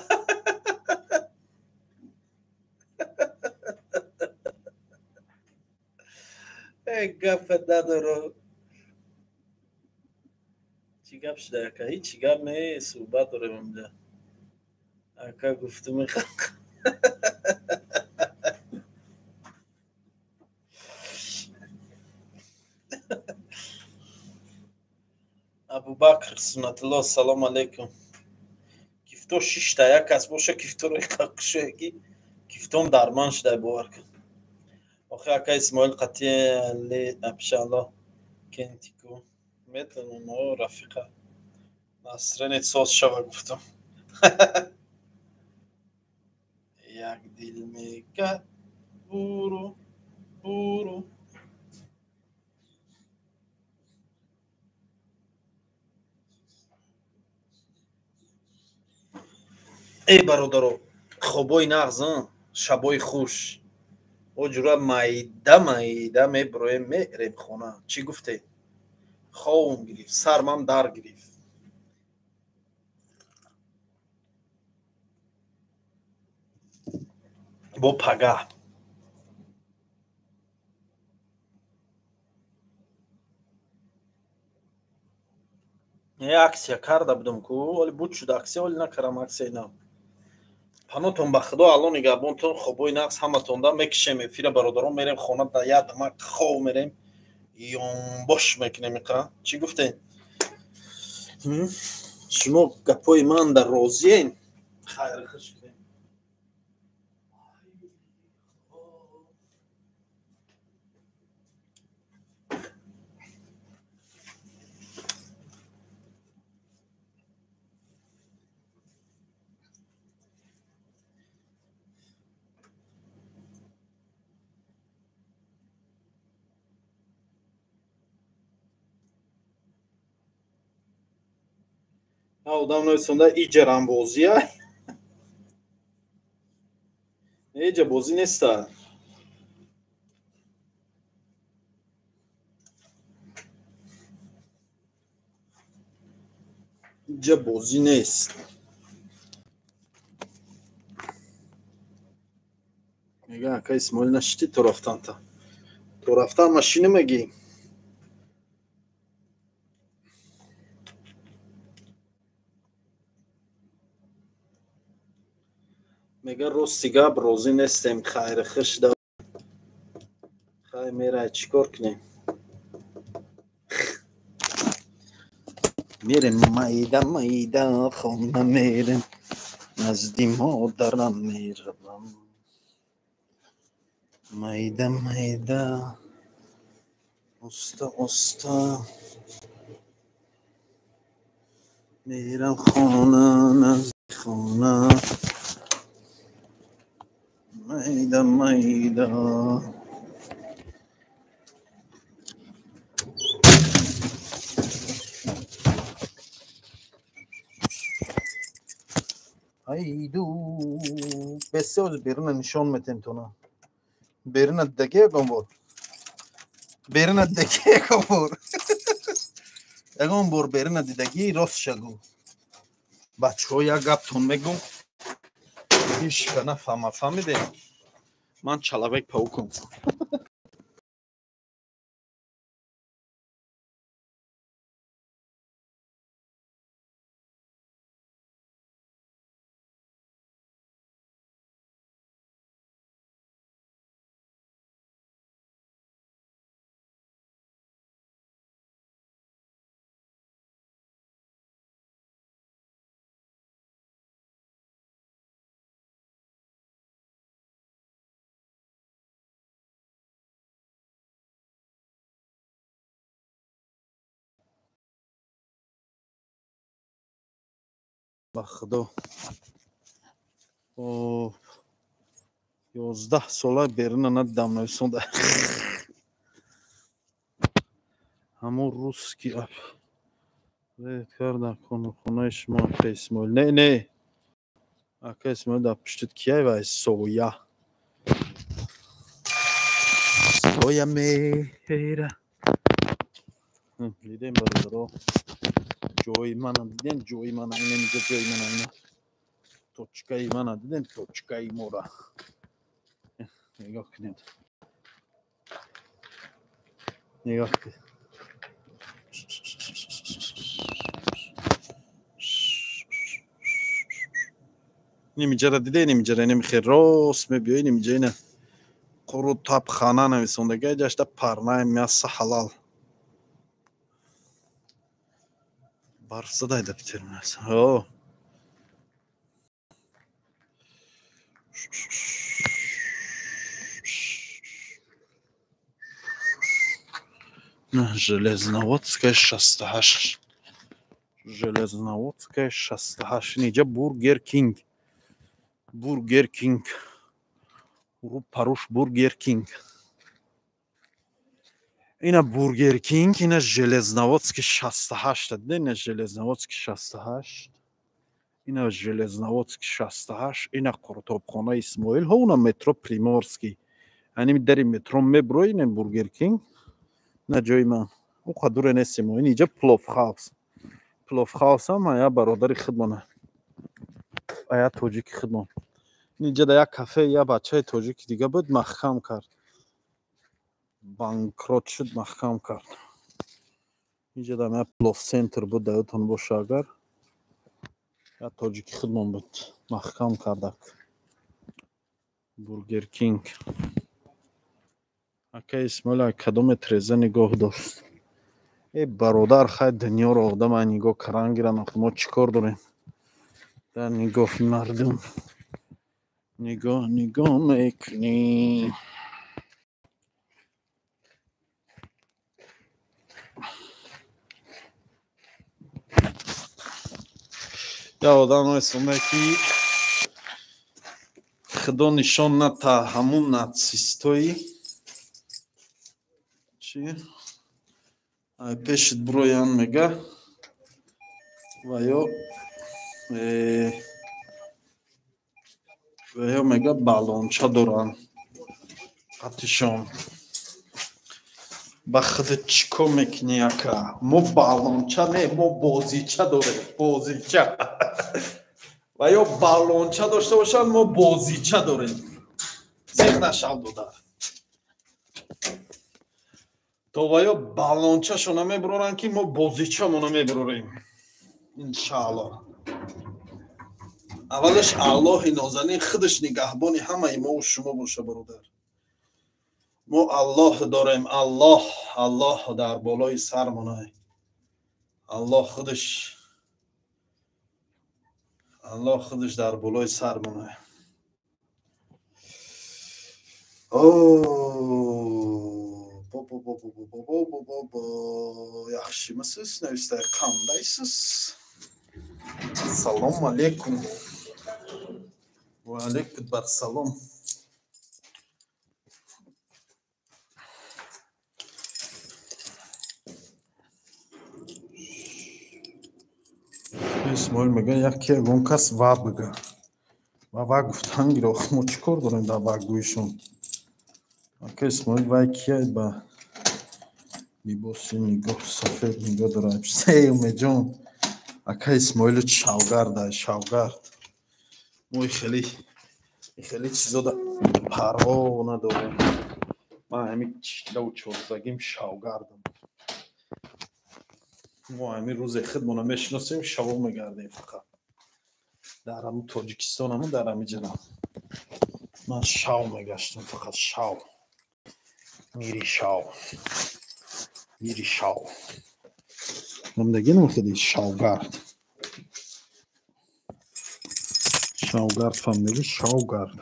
Э, гапа надоро. Чӣ гап шуда, ака? Ҳичи гап не, суҳбат дорем инҷа. Ака, гуфтум. Абубакр Суннатулло, салом алейкум. Кифто шишта, як кас боша, кифторо кушое ки кифтом дарман шуда, бовар кун. Охи, ака Исмоил қатъи абшалло кентику метавонам, о рафиқа. Насренет соз шава, гуфтам. Як дил мега, буру, буру. Эй, бародаро, хобои нағз, шабои хуш. О ҷура майда майда меброем, мерем хона. Чӣ гуфте? Ховм гирифт, сармам дар гирифт. Бо пагаҳ. Е, акция карда будам ку, оли буд шуд акция, оли накардам аксияи нав. Панотон ба Худо, Алло нигаҳбонтон, хобои нағз ҳаматонда. Мекишем эфира, бародарон, мерем хона, да як дама хов мерем, ёнбош мекунем иқа. Чӣ гуфтем? Шумо гапҳои ман дар розиен? Хайр, хуш кунем. Одам нависонда, иҷарам бозия. Иҷа бозӣ неста. Иҷа бозӣ нест. Мега, ака Исмоил, нашитӣ то рафтанта? То рафтан машина мегӣ? Мега, рости гап, розӣ нестем, хайри хуш да. Хай, мерай, чӣ кор кунем? Мерем майда майда, хона мерем, назди модарам меравам. Майда майда, оста оста мерам хона, назди хона. Майда майда. Айду бесоз беруна нишон метем тона. Беруна даке ягон бор. Беруна даке ягон бор. Ягон бор беруна дидагӣ, рост шагу. Бачаҳо, як гаптон мегум. Ҳеч нафаҳма, фаҳмиде? Ман человек паукам. Ба худо. 11 сола беруна надидам нависонда. Ҳамон русский ап. Ред кардан хонаи шумо ака Исмоил. Не, не. Ака Исмоил дар пуштит кияй вай соя. Соя мера. Дидем бародаро. Ҷои мана дидем, ҷои мана инамиҷа ҷои мана ина. Точкаи мана дидем, точкаи мора. Нигоҳ кунед. Нигоҳ кунед. Нимиҷара диде, нимиҷара инами хел рост мебиёи, нимиҷа ина қурутабхана нависондага, ҷашта парнаи мяса ҳалал. Барф задай да Питер менависа. О. Железноводская 68. Железноводская 68. Инҷа Бургер Кинг. Бургер Кинг. Паруш Бургер Кинг. Ина Бургер Кинг, ина Железноводский 68. Ина Железноводский 68. Ина Железноводский 68. Ина Қуртобхона Исмоил. Ҳо уна метро Приморский. Ани дари метро меброи, ина Бургер Кинг. На ҷои ман. Ӯ қадуре нестем. Ин иҷа Плов Хаус. Плов Хаус ҳам ая бародари худмона. Ая тоҷики худмон. Ин иҷа да як кафе я бачаи тоҷики дига буд, маҳкам кард. Банкрот шуд, маҳкам кард. Инҷа да я Плов Центр буд, даётон боша агар. Я тоҷики худмон буд, маҳкам кардак. Бургер Кинг. Ака Исмоил ай кадоме треза нигоҳ дошт. Э бародар, хай дунёро одам ай нигоҳ каран гиран, охи мо чӣ кор дорем? Дар нигоҳи мардум. Нигоҳ нигоҳ мекунӣ. Я одам нависонда ки худо нишон ната ҳамун натсистои чи ай пешит буроян мега ва ё мега балонча доранд қатишон. Ба худат чӣ кор мекунӣ ака? Мо балонча не, мо бозича дорем, бозича. Ва ё балонча дошта бошанд, мо бозича дорем. Зиқ нашав додар. То ва ё балончашона мебуроранд ки мо бозичамона мебурорем. Иншааллоҳ. Аввалаш Аллоҳи нозанин худаш нигаҳбони ҳамаи мову шумо боша бародар. Мо Аллоҳ дорем, Аллоҳ, Аллоҳ дар болои сармонай. Аллоҳ худаш, Аллоҳ худаш дар болои сармонай. О, бо бо бо бо бо бо бо бо бо yaxshimisiz? Навистай qandaysiz? Assalomu alaykum. Va alaykum assalom. Исмоил мегӯяд яке ягон кас ва бигӯ. Ва ва гуфтан гир, охи мо чӣ кор дорем дар вагӯишон? Ака Исмоил вай кияй ба либоси нигоҳ сафед нигоҳ дорад. Се Умедҷон, ака Исмоилу шавгард ай, шавгард. Мо хеле хеле чизода парво надорем. Ман ҳамин чилаву чорзагим шавгардам. Мо ҳамин рӯзе худмона мешиносем, шаво мегардем фақат. Дар ҳамун Тоҷикистонаму дар ҳамин ҷанам. Ман шав мегаштам фақат шав. Мири шав. Мири шав. Номдагинам хеле шавгард. Шавгард фаҳмидагӣ? Шавгард.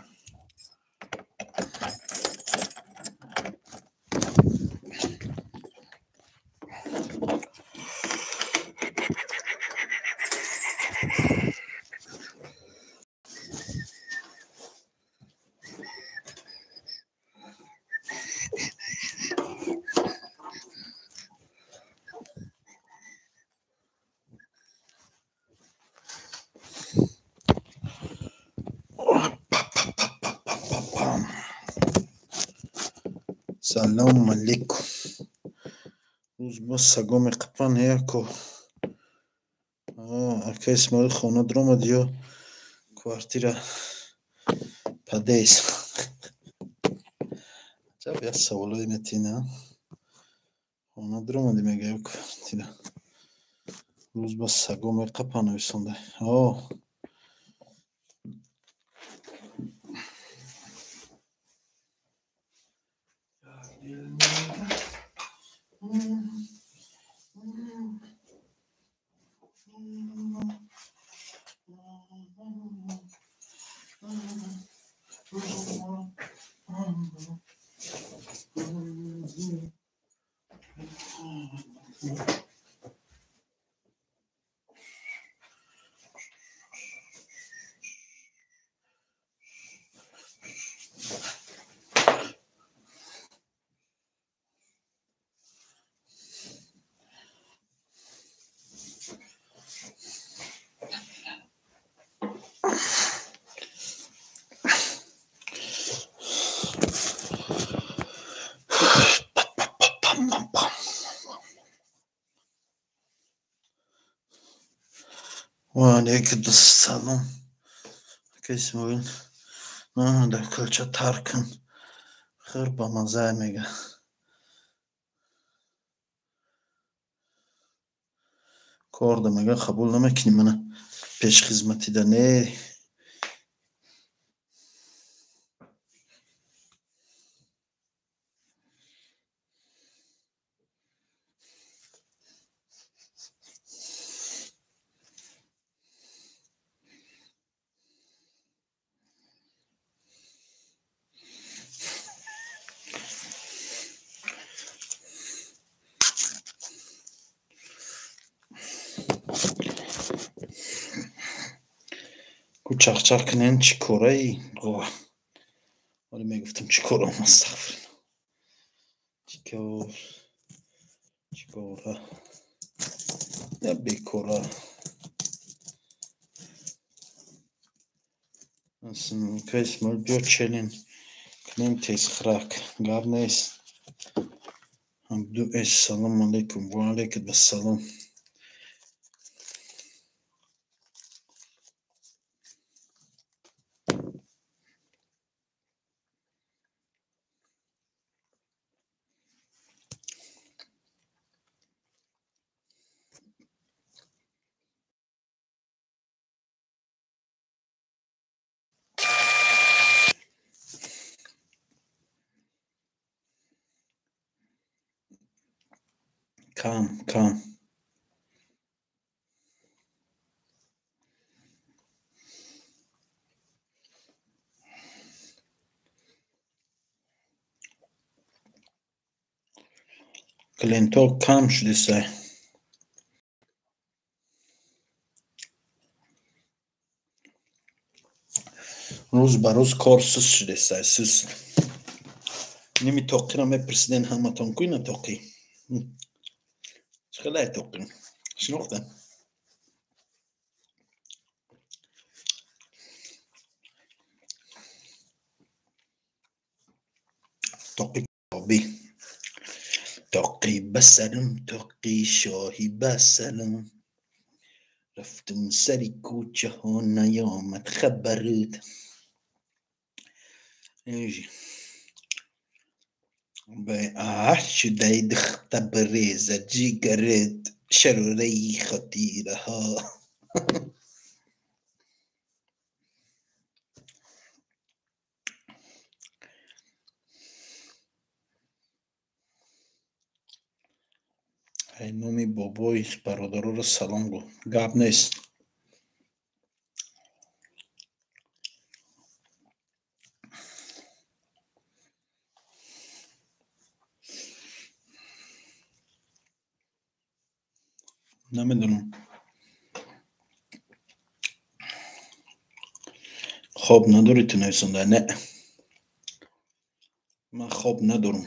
Салому алейкум. Рӯз ба саго меқапан яко. Ака Исмоил хона даромад ё квартира падес. Аҷаб як саволое метина. Хона даромадӣ мега ё квартира. Рӯз ба саго меқапан нависонда. О. Ва алейкум ассалом. Ака Исмоил. Дар кӯлча тар кун. Хир ба маззае мега. Корда мега қабул намекунӣ мана пешхизматида не. Ку чахчах кунен чӣ кораи? Ҳоле мегуфтам чӣ корам, астағфирулло. Чӣ кор, чӣ кора? Я бекора. Ака Исмоил биё челлендж кунем тезхӯрак. Гап нест. Абду эссалому алейкум. Ва алейкум ассалом. Кам, кам. Клиентҳо кам шудисай. Рӯз ба рӯз кор суст шудисай, суст. Ними тоқиро мепурсиден ҳаматон, ку ина тоқӣ? Чӣ хелай тоқӣ? Шинохтем? Тоқи обӣ. Тоқӣ ба сарам, тоқи шоҳӣ ба сарам. Рафтум сари кӯчаҳо, наёмад хабарат. Шудаи духта биреза ҷигарат, шарораи хотираҳо. Ай номи бобои бародароро салом гӯ. Гап нест. Намедонам. Хоб надорӣ ту нависонда? Не. Ман хоб надорам.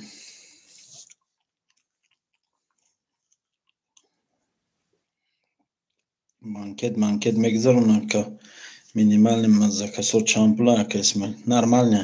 Банкет, манкет мегузаронам, ка минимальный маззакасо чанд пула, ака Исмоил? Нормально.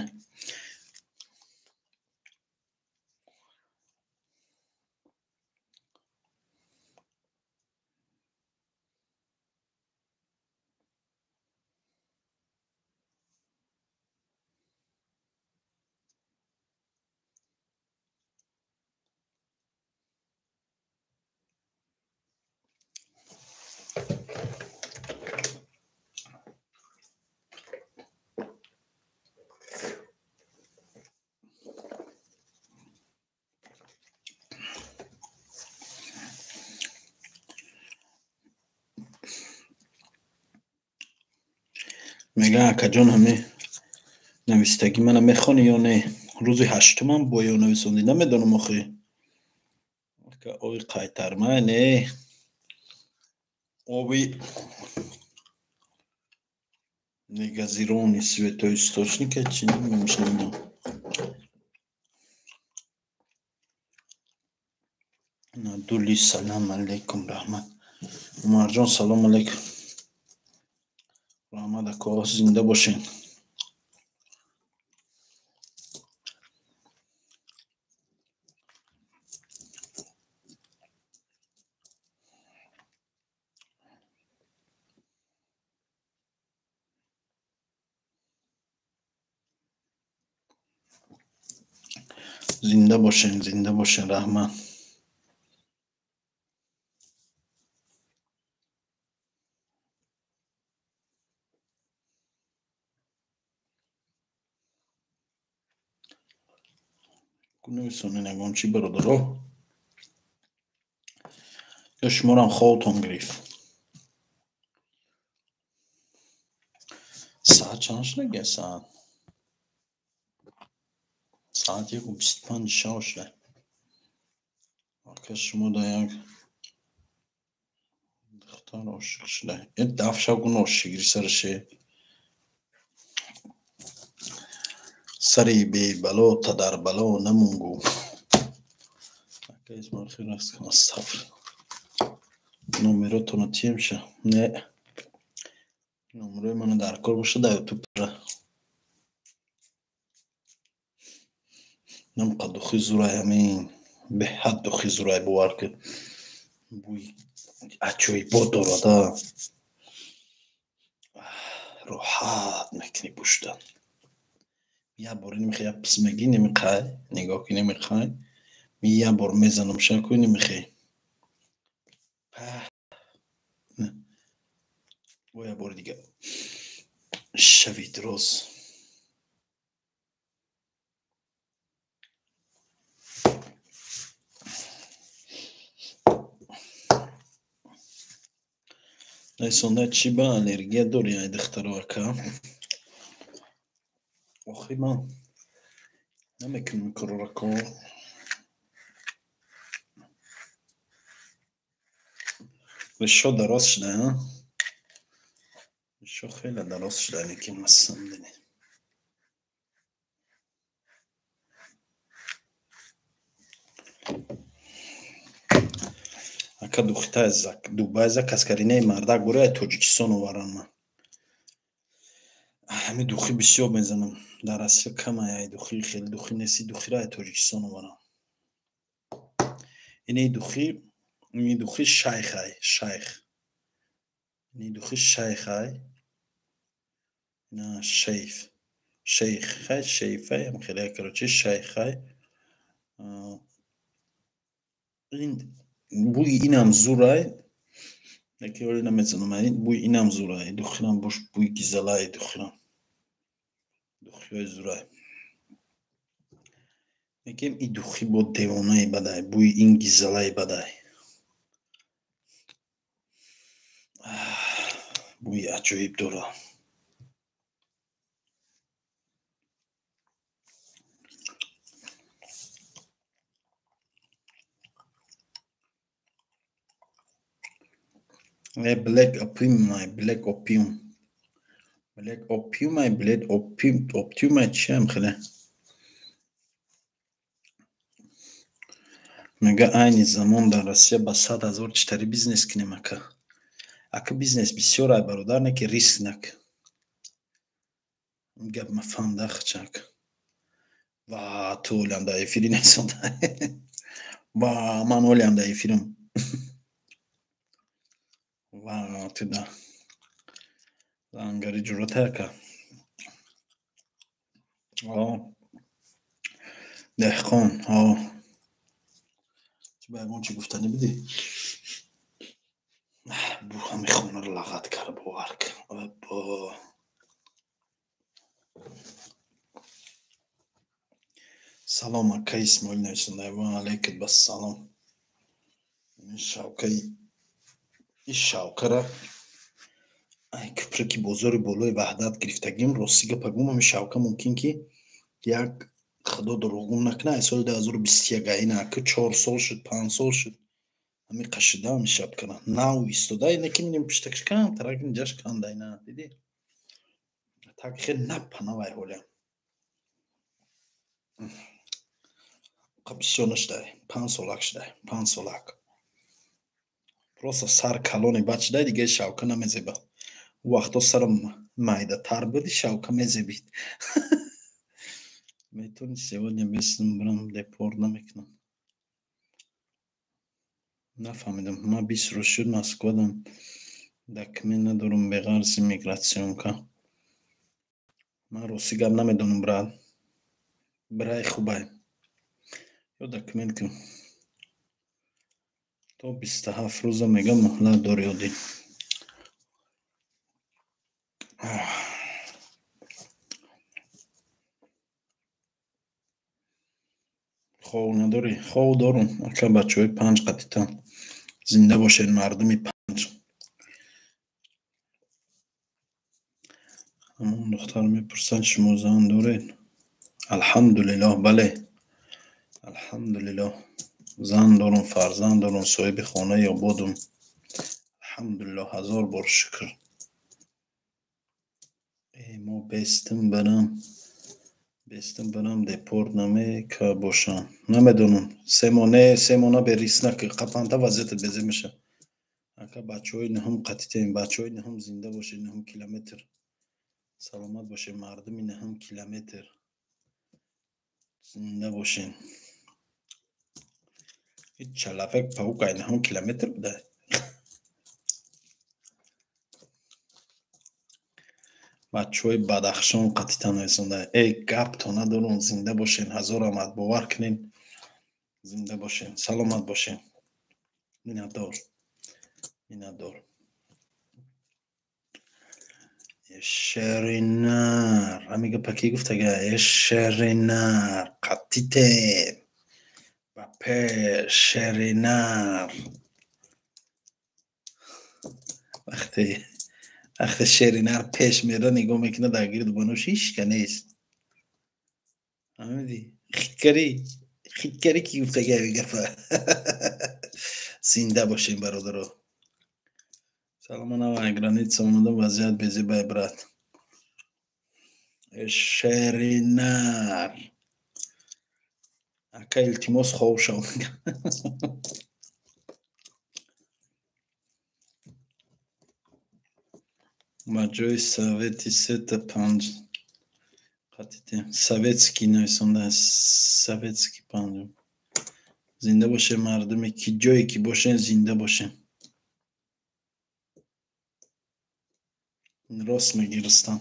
Мегӯян, акаҷон, ҳами навистагӣ мана мехонӣ ё не? Рӯзи ҳаштумам бо ё нависондӣ, намедонам охи. Ака, ови қайтарма не, оби негазированный святой источника чи номаш намедонам. Надули, салам алейкум, раҳмат. Умарҷон, салом алейкум, раҳмат ако, зинда бошед. Зинда бошед, зинда бошед, раҳмат. Нависонед ягон чӣ, бародаро, ё шуморам хобтон гирифт? Саат чанд шуда? Саат 1:25 шав шуда. Ака, шумо да як духтар ошиқ шуда. Э, даф шав кун, ошиқгирӣ сараше. Сари бебало та дар бало намунгу. Ака Исмоил, хел рақс кун, астағфир. Номеротонро тиемша? Не, номерои мана дар кор боша дар ютуб. Намқа духи зурай, ҳамин беҳад духи зурай, бовар кун, бӯи аҷоибот дорада, роҳат мекунӣ пӯшидан. Як бор немихе, як пис мегӣ, немиқай, нигоҳ ки немиқай, як бор мезанам шаку, немихе. Бо як бори дига шави дроз. Нависонда, чӣ ба аллергия дорӣ, ай духтаро, ака? Охи, ман намекунам корро, ко. Решо дароз шуда, решо хеле дароз шуда, лекин масалан ака, духта Дубай заказ карди, не, мардак бори ай Тоҷикистон оваран. Ман ҳами духи бисёр мезанам, дар Россия камай ай духи, хеле духи нест. Духиро ай Тоҷикистон оварам. Ини духи, ини духи шайхай, шайх, ини духи шайхай, на шейф, шейхай, шейфай, хеле, короче, шайхай. Ин бӯи инам зурай, яке оли намезанам, бӯи инам зурай, духирам бош бӯи гизалай, духирам духиҳои зурай. Лекин и духи бо девонаи бадай, бӯи ин гизалаи бадай, бӯи аҷоиб дорад. Black opium, black opium, black opium, black opium, opium чиам хеле. Мега, айни замон дар Россия ба 100 000 читари бизнес кунем, ака? Ака, бизнес бисёр ай, бародар, не ки риск нак. Гап ма фаҳмда хачак. Ва ту олиам дар эфири несонда. Ва ман олиам дар эфирам. Ва ту да зангари ҷуръата, ака. Деҳқон, чӣ ба ягон чӣ гуфтанӣ будӣ? Бу ҳами хонаро лағат кард, бовар кун. Салом, ака Исмоил, нависонда. Ва алайкум ассалом. Шавкаи, ин шавкара Ай киприки бозори болои Ваҳдат гирифтагим, рости гапа гум, ҳами шавка мумкин ки як худо дурӯғгум накунад, ай соли 2021 ина ака 4 сол шуд, 5 сол шуд. Ҳами қашида ҳами шапкара. Нав истода, ина ки минем пиштакш кам, тарак инҷаш канда ина, дидӣ? Так хел напа навай ҳолям. Бисёр нашудай, 5 солак шудай, 5 солак. Просто сар калони бад шудай, дига шавка намезеба. У вақто сарам майдатар буди, шавка мезебид. Метавонӣ сегодня бесм бирам депорт намекунам. Нафаҳмидам. Ман 20 рӯз шуд Москвадам. Документ надорам беғарзи мигратсионка. Ман рости гап намедонам, брат. Бирай хубай. Ё документ кун. То 27 рӯза мегам муҳлат дорӣ одӣ. Хов надорӣ? Хов дорум. Ака бачаҳои 5 қатитан. Зинда бошед мардуми 5. Ҳамон духтар мепурсад шумо зан доред? Алҳамдулиллоҳ, бале. Алҳамдулиллоҳ. Зан дорум, фарзанд дорум, соҳиби хонаи ободум. Алҳамдулиллоҳ, ҳазор бор шукр. Мо бестим бирам депорт намека бошам. Намедонам. Се моҳ не, се моҳ на берис наки қапанта вазъиятат безеб мешавад. Ака бачаҳои нуҳум қатитем, бачаҳои нуҳум зинда бошед, 9 километр. Саломат бошед, мардуми 9 километр. Зинда бошед. Ҳеҷ чалафак паук ай 9 километр буда. Бачаҳои Бадахшон қатитан нависонда. Эй, гапто надорум, зинда бошед, ҳазор раҳмат, бовар кунед. Зинда бошед, саломат бошед. Миннатдор. Миннатдор. Шеринар. Ҳами гапа ки гуфтага? Шеринар. Қатитем. Ба пеш шеринар. Вақте шеринар пеш мера нигоҳ мекунад, дар гирду банош ҳеч ка нест. Фаҳмидӣ? Хиткарӣ ки гуфтага ҳами гапа? Зинда бошем, бародаро. Салом, ана граница омадам, вазъият безебай, брат. Шеринар. Ака илтимос хов шав. Ба ҷои совети сета панҷ қатите. Советский нависонда, советский панҷ. Зинда бошед мардуме ки ҷое ки бошед, зинда бошед. Рост мегӣ, Рустам.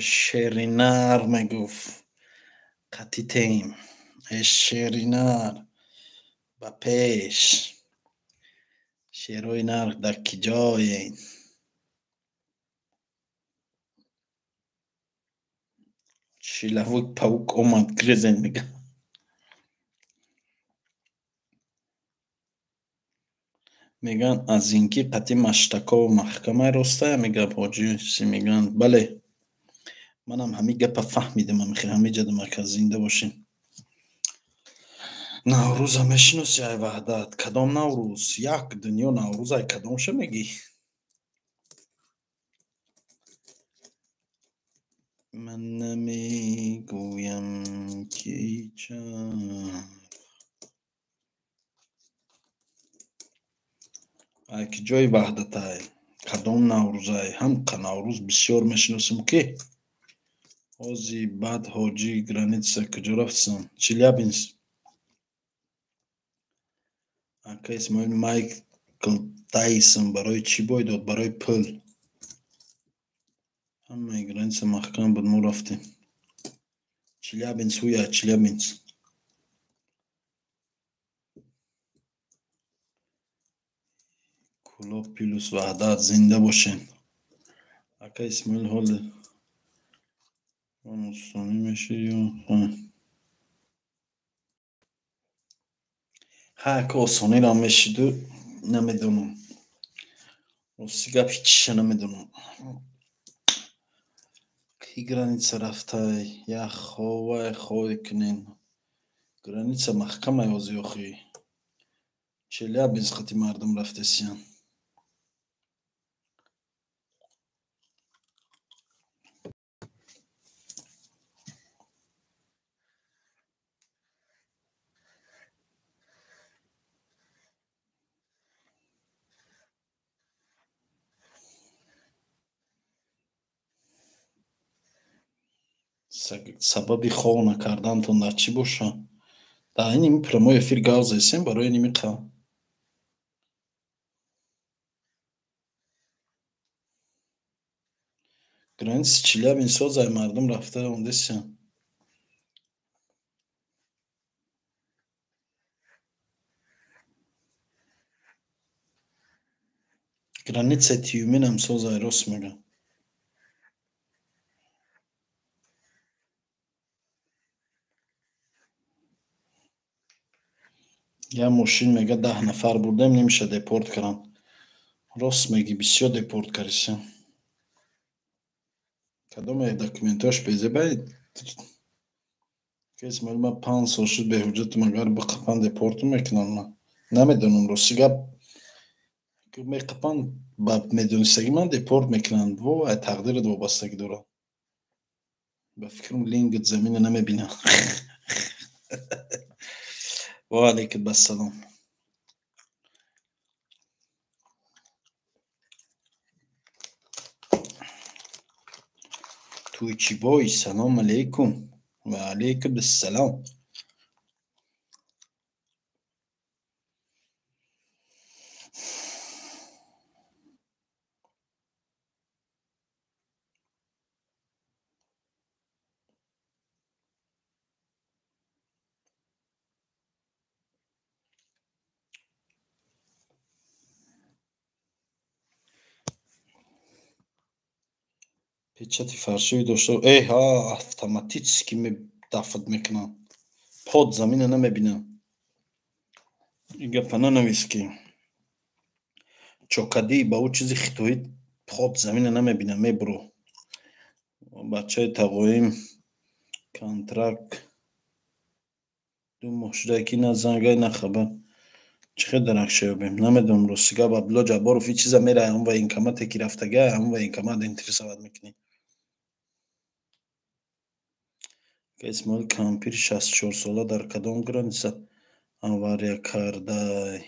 Шеринар мегуфт. Қатитем. Шеринар. Ба пеш. Шерои нар дар ки ҷоед? Шилавук паук омад, грезен мега. Меган аз ин ки қати Маштаков маҳкамаи ростая мегап ҳоҷи си меган. Бале. Манам ҳами гапа фаҳмидам, ҳами ҷадам ака, зинда бошед. Наврӯза мешиноси ай Ваҳдат? Кадом Наврӯз? Як дунё Наврӯз, ай кадомша мегӣ? Ман намегӯям ки чарх. Ай ки ҷои Ваҳдатай? Кадом Наврӯзай? Ҳамқа Наврӯз бисёр мешиносем ки. Ҳози баъд ҳоҷи граница куҷо рафтсан? Челябинск. Ака Исмоил Майкл Тайсон барои чӣ бой дод? Барои пул. Ҳамаи граница маҳкам буд, мо рафтем. Челябинск ҳуя, Челябинск. Кулоб плюс Ваҳдат, зинда бошед. Ака Исмоил ҳоле осонӣ мешид ё ҳа ака осониро мешиду намедонам. Рости гап ҳичиша намедонам. Ки граница рафтай? Як ховай хове кунен. Граница маҳкамай ҳозир охи. Челябинск қати мардум рафтесиян. Сабаби хов накардантон дар чӣ боша? Дар ин прямой эфир гап зесем барои ними қавм. Граница Челябинск созай мардум рафта ондесиян. Граница Тюменам созай, рост мегӯям. Як мошин мега 10 нафар бурдем, немиша депорт кардам. Рост мегӣ, бисёр депорт кардисям. Кадоме документҳояш безебай? Ки Исмоил, ман 5 сол шуд беҳуҷҷатам, агар биқапан депортум мекунанд ман. Намедонам, рости гап меқапан ба медонистагӣ ман депорт мекунанд. Во ай тақдират вобастагӣ дорад. Ба фикрам лингат замина намебинам. Ва алайкум ассалом. Туйчибой, салом алейкум. Ва алайкум ассалом. Печати фаршивӣ дошта, эҳ, ҳа, автоматически дафт мекунам. Под замина намебинам. Ин гапа нанавис ки чокадӣ ба ӯ чизи хитоӣ под замина намебинам, мебуро. Бачаи тағоим контракт 2 моҳ шуда ки на зангай, на хабар. Чӣ хел дарак шаёбем? Намедонам, рости гап Абдулло Ҷабборов ин чиза мерай ҳамон военкомате ки рафтага, ҳамон военкомат интересоват мекунӣ. Исмоил кампир 64 сола дар кадом граница авария кардай?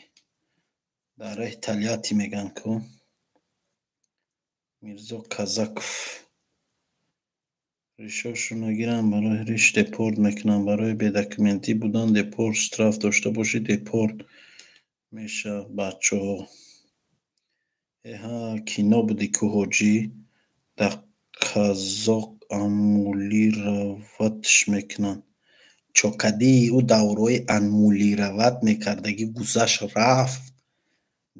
Дар раҳи Тольятти мегӯянд ку. Мирзо Казаков. Ришошро нагиранд, барои риш депорт мекунанд, барои бедокументӣ будан депорт, штраф дошта бошӣ депорт мешавад бачаҳо. Эҳа, кино буди ку ҳоҷӣ, дар Казоқ аннулироватш мекунанд. Чокадии ӯ давраи аннулироват мекардагӣ гузашт рафт.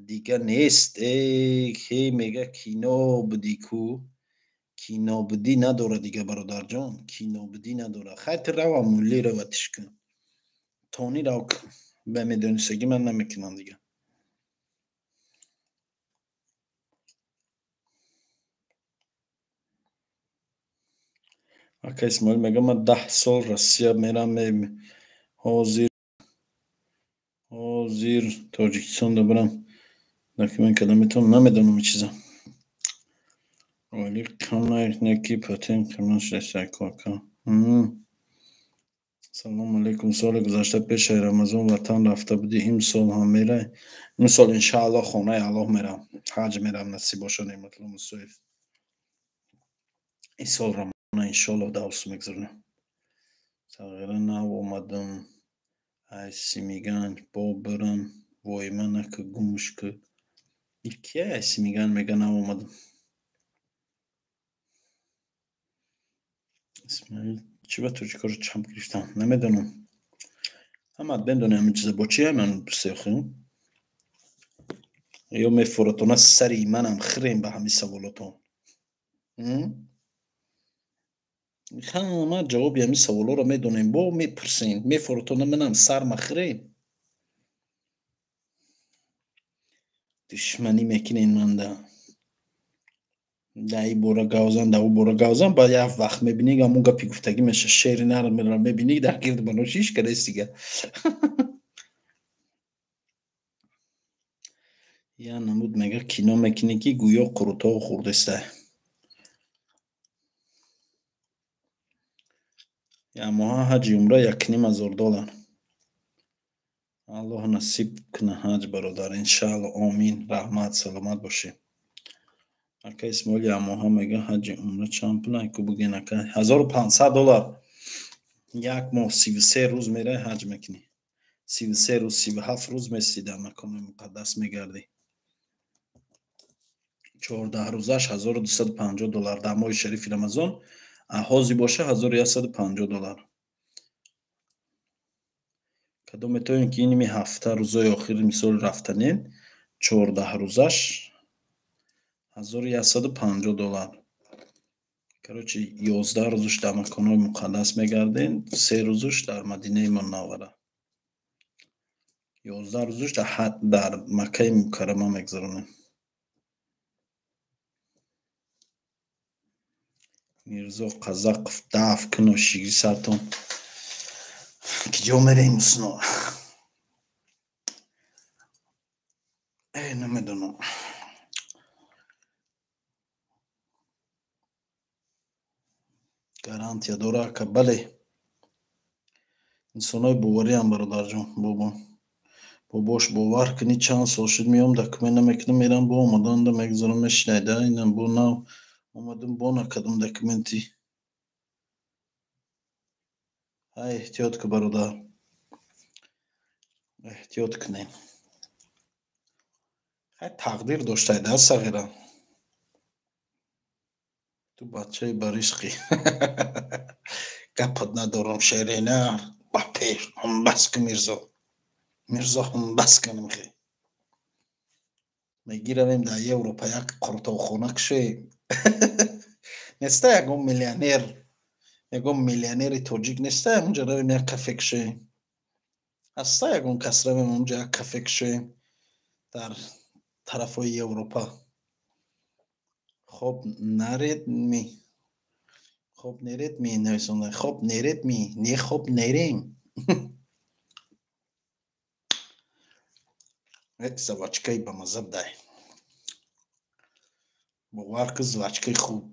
Дига нест. Э, ке мега кино буди ку? Кино будӣ надора дига, бародарҷон. Кино будӣ надора. Хай ту рав аннулироватш кун. Тони рав кун. Ба медонистагӣ ман намекунам дига. Ака Исмоил мега ман 10 сол Россия мерам, ҳозир Тоҷикистон дабарам. Документ карда метавонам, намедонам ин чиза. Оли камай неки патент каман шашако ака. Салом алейкум. Соли гузашта пешаи Рамазон ватан рафта будӣ, имсол ҳам мерай? Имсол иншааллоҳ хонаи Аллоҳ мерам. Ҳаҷ мерам, насиб боша, Неъматулло Мусоев. Ин сол Рамазона иншоаллоҳ давс мегузаронем. Сағира нав омадам. Ай Симиганҷ бо бирам воима наку гумш ку. Кия ай Симиганҷ мега нав омадам? Исмоил чӣ ба тоҷикоро чап гирифтам? Намедонам. Ҳамаат медонем ҳамин чиза. Бо чӣ ман сехӯм? Ё мефоратона сари манам хирем ба ҳамин саволотон. Ҳама ҷавоби ҳамин саволҳоро медонем, бо мепурсем. Мефоратона манам сарма хирем. Душманӣ мекунем манда. Да и бора гавзан, да ӯ бора гавзан, баъд як вақт мебинӣ, ҳамон гапи гуфтагӣ меша, шери нармро мебинӣ, дар гирди баноши ҳеч кадаст дига. Я намуд мега кино мекунӣ, ки гӯё қурутоғ хӯрдеста. Як моҳа ҳаҷи умра 1500 доллар. Аллоҳ насиб куна ҳаҷ, бародар, иншаалло, омин. Раҳмат, саломат бошӣ. Ака Исмоил, як моҳа мега ҳаҷи умра чанд пул ку буген, ака? 1500 доллар. Як моҳ 33 рӯз мераи, ҳаҷ мекунӣ. 33 рӯз, 37 рӯз мести, дар макони муқаддас мегардӣ. 14 рӯзаш 1250 доллар дар моҳи шарифи Рамазон, ҳозир боша 1150 доллар. Кадом метавонем, ки иними ҳафта, рӯзои охири, мисол, рафтанен, 14 рӯзаш 1150 доллар. Короче, 11 рӯзаш дар маконҳои муқаддас мегардем, 3 рӯзаш дар Мадинаи Мунаввара, 11 рӯзаш дар Маккаи Мукаррама мегузаронем. Мирзо Қазақов, даф куно шиги сартон. Киҷо мерем, усно? Э, намедонам. Гарантия дора, ака? Бале, инсонҳои бовариам, бародарҷон. Бобо, бобош, бовар кунӣ, чанд сол шуд, меом, документ намекунам, мерам, бо омаданда мегузорам, мешинайда. Инам бо нав омадам, бо накардам документи. Ҳай, эҳтиёт ку, бародар, эҳтиёт кунем. Хай, тақдир доштай да, сағира. Ту бачаи баришқӣ, гапат надорам. Шерина, ба пеш, ҳамбас ку, Мирзо, Мирзо, ҳамбас кунем. Хе, мегиравем дар Европа, як қуртовхона кушоем. Неста ягон миллионер, ягон миллионери тоҷик неста? Онҷа равем, як кафе кушоем. Ҳаста ягон кас? Равем онҷа, як кафе кушоем дар тарафҳои Европа. Хоб наред ми, хоб неред ми, нависонда. Хоб неред ми? Не, хоб нерем. Жвачкаи бамаза дай, бовар ку, жвачкаи хуб.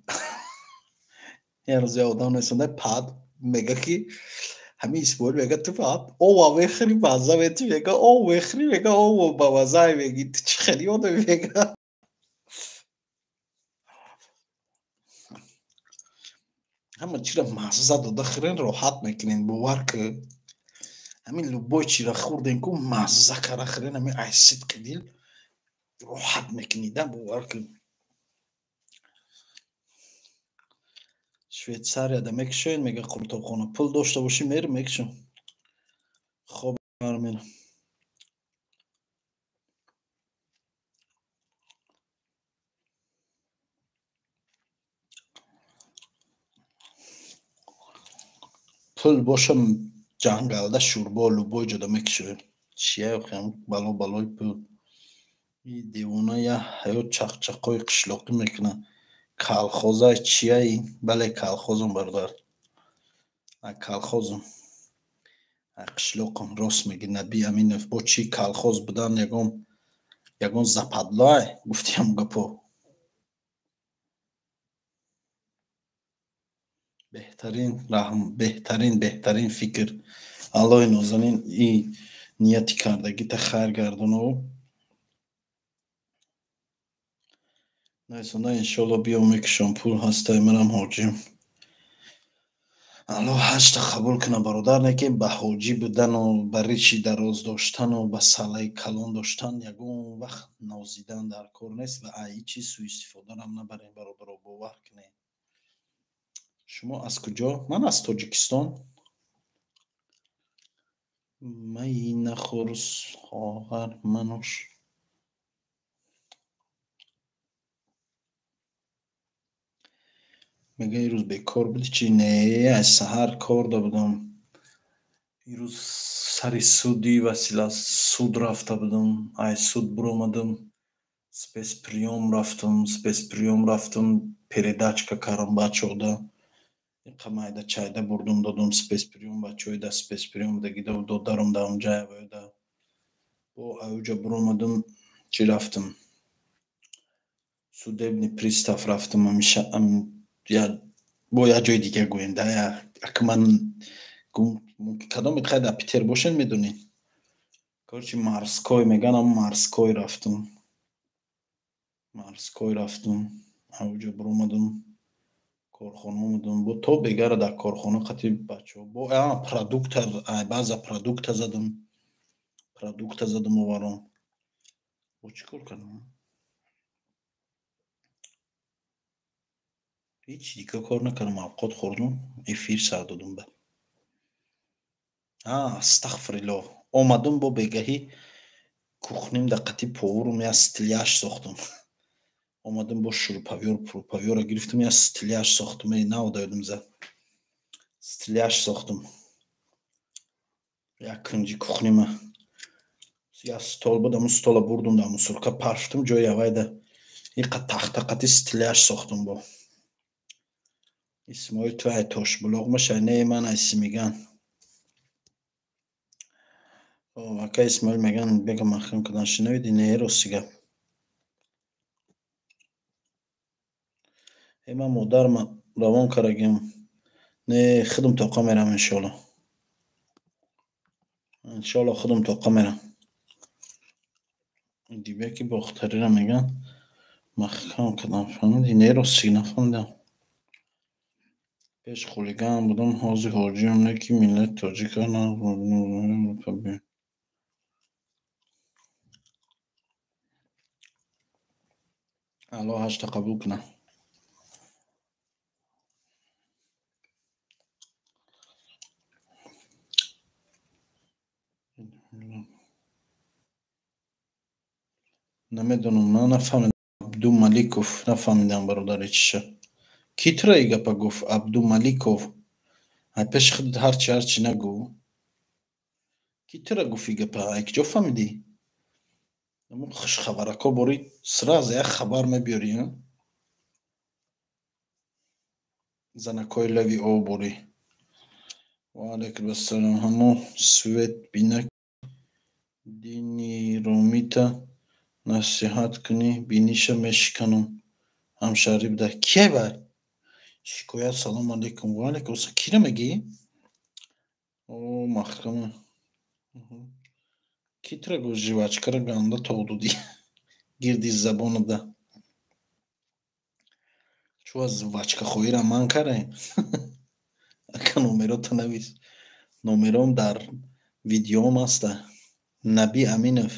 Як рӯз як одам нависонда пад, мега, ки ҳамин Исмоил мега, ту фақат ова мехӯри, мазза метӣ, мега, ов мехӯри, мега, ов бамаззае меги, ту чӣ хели одами, мега. Ҳама чиро мазза дода хӯрен, роҳат мекунен, бовар ку. Ҳамин любой чиро хӯрден ку, мазза кара хӯрен, ҳамин ай сидқи дил роҳат мекунида, бовар ку. Швейтсарияда мекушоед, мега, қуртобхона? Пул дошта бошӣ, мерим, мекушам. Хоб мерам. Пул боша, ҷангалда шӯрбо, любой ҷода мекушоем. Чия бало, балои пул. И девона як ҳаёт чақчақҳои қишлоқӣ мекунад. Калхоза чияи? Бале, калхозам, бародар, калхозам, қишлоқам. Рост меги, Наби Аминов. Бо чӣ калхоз будан ягон западлоай гуфтиам гапо. Беҳтарин раҳм, беҳтарин, беҳтарин фикр. Аллоҳи нозанин и нияти кардагита хайр гардонаву. Нависонда, иншоалло, биё, мекушам, пул ҳастай, манам ҳоҷим. Аллоҳ ҳаҷта қабул куна, бародар. Не ки ба ҳоҷӣ будану ба риши дароз доштану ба салаи калон доштан ягон вақт нозидан дар кор нест ва ай чиз суистифодарам набарем, бародаро, бовар кунед. Шумо аз куҷо? Ман аз Тоҷикистон. Майи нахӯр, соғар манӯш. Мега, ирӯз бекор будӣ чи? Не, аз саҳар кор да будам. Ирӯз сари суди васила суд рафта будам, ай суд биромадам. Спецприём рафтум, спецприём рафтум, передачка кардам бачаҳода. Иқа майда чайда бурдум, додум спецприём бачаҳои да спецприём дагида додарам да онҷа авояда. Бо ауҷа буромадум, чӣ рафтум? Судебный пристав рафтум, ҳамиша бо як ҷои дига гӯем да, ака ман кадоме хай дар Питер бошед, медонед. Короче, Морской меган, ам Морской рафтум. Морской рафтум, ауҷа буромадум, корхона омадум, бо то бегара дар корхона қати бачаҳо бо продукта, баъза продукта задум, продукта задум оваром. Бо чӣ кор кардам? Ҳеҷ дига кор накардам, авқот хӯрдум, эфир сар додум ба. Астағфириллоҳ. Омадум бо бегаҳӣ кухним да қати повурум як стиляш сохтум. Омадум бо шуруповёр, пуруповёра гирифтум, як стиляш сохтум, нав доядум за. Стиляш сохтум. Як кунҷи кухнима. Як стол буд, ҳамун стола бурдум дар мусорка парфтум ҷои авайда. Иқа тахта қати стиляш сохтум бо. Исмоил, ту ай Тошбулоқ мешавӣ? Не, ман ай Симиган. Ака Исмоил меган, бега маҳкам кардан шинавиди? Не, рости гап. Э, ман модарма равон кардагим. Не, худам тоқа мерам, иншоалло. Иншоалло худам тоқа мерам. Дибеки бохтариро меган маҳкам кардам, фаҳмидӣ? Не, рости нафаҳмидам. Пеш хулиган будам, ҳозир ҳоҷиам, не ки миллати тоҷика на. Аллоҳ ҳашта қабул кунад. Намедонам, ман нафаҳмидам. Абдумаликов, нафаҳмидам, бародари, чиша. Кӣ тура и гапа гуфт? Абдумаликов. Ай пеши худат ҳарчи ҳарчи нагӯ. Кӣ тура гуфт и гапа? Ай куҷо фаҳмидӣ? Ҳамун хушхабарако бори сразу як хабар мебиёрӣ, а? Занакҳои лави об борӣ. Ва алайкум ассалом. Ҳамон свет бинак дини ромита насиҳат кунӣ, биниша мешиканам. Ҳамшаҳрӣ буда. Кие вай? Шикоят. Салом алейкум. Ва алайкум ассалом. Киро мегӣ? О, маҳкама. Кӣ тура гуфт жвачкаро ганда тов додӣ? Гирди забонада. Чӯ аз жвачкахоҳиро ман кардаем? Ака, номерота навис. Номером дар видеом аста. Наби Аминов.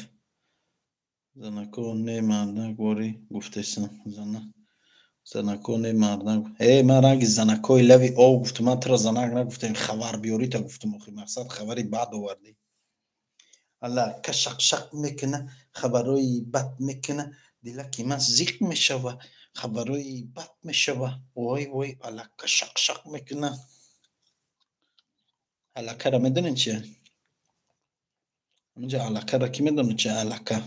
Занако не мардак бори гуфтесам. Зана. Занако не мардак. Э, ман ранги занакои лави об гуфтум, ман тура занак нагуфтам, хабар биёрита гуфтум, охи мақсад хабари бад овардӣ. Аллака шақшақ мекуна, хабарои бад мекуна, дилаки ман зиқ мешава, хабарои бад мешава. Вой, вой, аллака шақшақ мекуна. Аллакара медонед чия? Ҳаминҷа аллакара кӣ медонад чи аллака?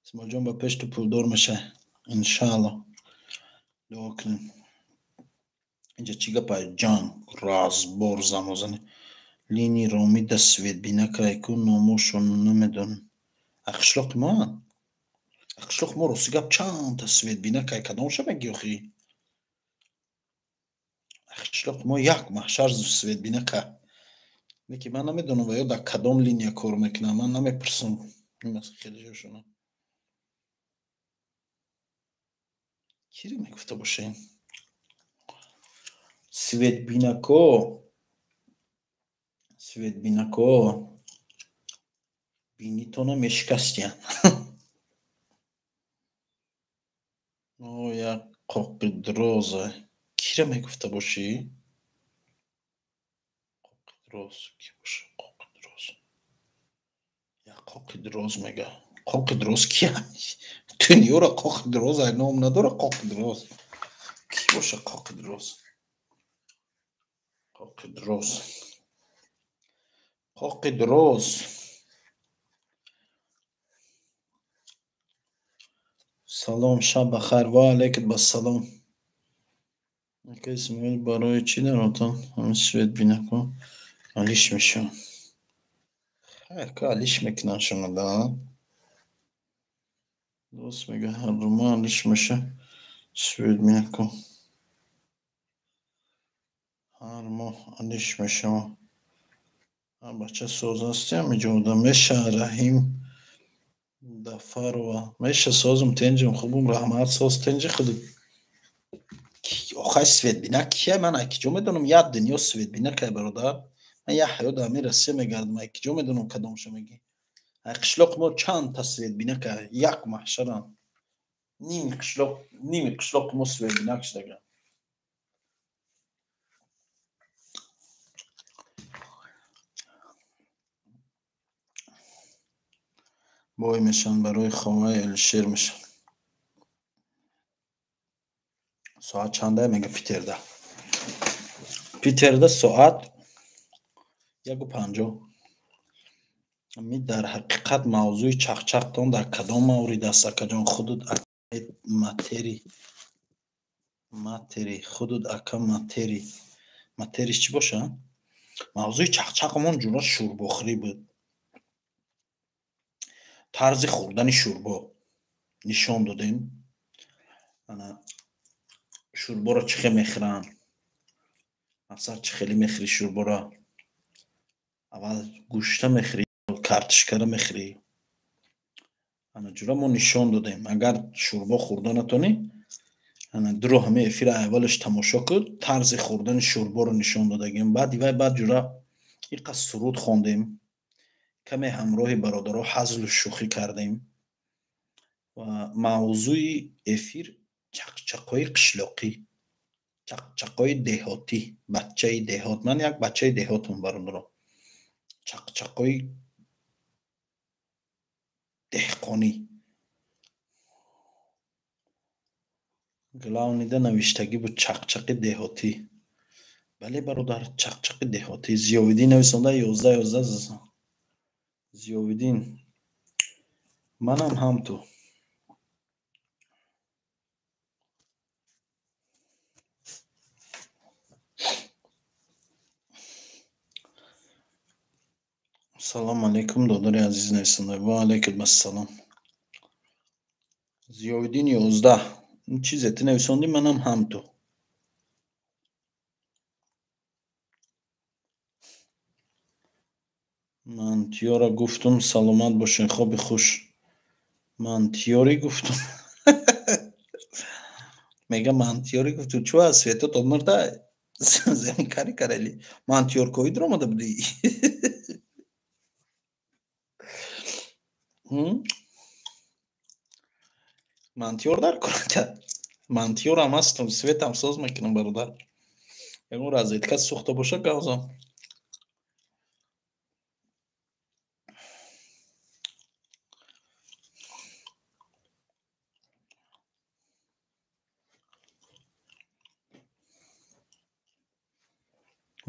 Исмоилҷон, ба пеш ту пулдор мешавӣ. Иншаалло. Дуо кунем. Инҷа чӣ гапай? Ҷанг, разбор, занозанӣ. Линии ромида светбинакай ку номошон намедонам. А қишлоқи моанд? А қишлоқи мо рости гап чандта светбинакай, кадомша мегӣ охӣ? А қишлоқи мо як маҳшар светбинака. Лекин ман намедонам ва ё дар кадом линия кор мекунам, ман намепурсам. Хеле киро мегуфта бошем? Светбинако, светбинако бинитона мешикастиян. О, як қоқи дироза. Киро мегуфта бошӣ? Қоқи дироз ки боша? Қоқи дироз. Як қоқи дироз мега. Қоқи дироз кия? Дунёро қоқи дироз ай ном надора қоқи дироз. Ки боша қоқи дироз? Қоқи дироз. Қоқи дироз. Салом, шаб бахайр. Ва алайкум ассалом. Ака Исмоил, барои чӣ дар отон ҳамин свет бинако алиш мешавад? Хайр, ка алиш мекунанд шумо да? Дӯст мега ҳар ду алиш меша свет бинако. Ҳар моҳ алиш мешавад. Бача соз ҳастем иҷода меша Раҳим Дафарова. Меша созум тенҷум хубум раҳмат соз тенҷи худут. Охай светбина кия? Ман ай киҷо медонам? Як дунё светбина кай бародар. Ман як ҳаёт дар ҳамин Россия мегардам, ай киҷо медонам кадомша мегӣ? Ай қишлоқи мо чандта светбина кай? Як маҳшарам. Ними қишлоқ, ними қишлоқи мо светбинак шудага. Бой мешаванд барои ховаи Алишер мешаванд. Соат чанда мега Питерда? Питерда соат 1:50. Ами дар ҳақиқат мавзӯи чақчақтон дар кадом маврид аст, акаҷон? Худут матери матери худут ака матери материш чӣ боша? Мавзӯи чақчақамон ҷура шӯрбохӯрӣ буд. Тарзи хӯрдани шӯрбо нишон додем. Ана шӯрборо чӣ хел мехӯранд, мақсад чӣ хеле мехӯрӣ шӯрборо? Аввал гӯшта мехӯрӣ, картошкаро мехӯрӣ. Ана ҷура мо нишон додем. Агар шӯрбо хӯрда натонӣ, ана дуро ҳамаи эфира аввалаш тамошо кун, тарзи хӯрдани шӯрборо нишон додагем. Баъди вай баъд ҷура иқа суруд хондем, каме ҳамроҳи бародаро ҳазлу шӯхӣ кардем ва мавзӯи эфир чақчақҳои қишлоқӣ, чақчақҳои деҳотӣ, бачаи деҳот. Ман як бачаи деҳотам бародаро. Чақчақҳои деҳқонӣ. Главнида навиштагӣ буд чақчақи деҳотӣ. Бале бародар, чақчақи деҳотӣ. Зиёвиддин нависонда 11:11. Зиёвиддин, манам ҳам ту. Салом алейкум, додари азиз нависонда. Ва алейкум ассалом. Зиёвиддин 11. Ин чизе ту нависондӣ, манам ҳам ту. Ман тиёра гуфтум, саломат бошед, хоби хуш. Ман тиёрӣ гуфтум. Мега ман тиёрӣ гуфтум. Чӯ аз светот омурда? Земи кари карели. Ман тиёрковӣ дуромада будӣ. Ман тиёр дар корака. Ман тиёрам ҳастам, светам соз мекунам бародар. Ягон розетка сӯхта боша гавзам.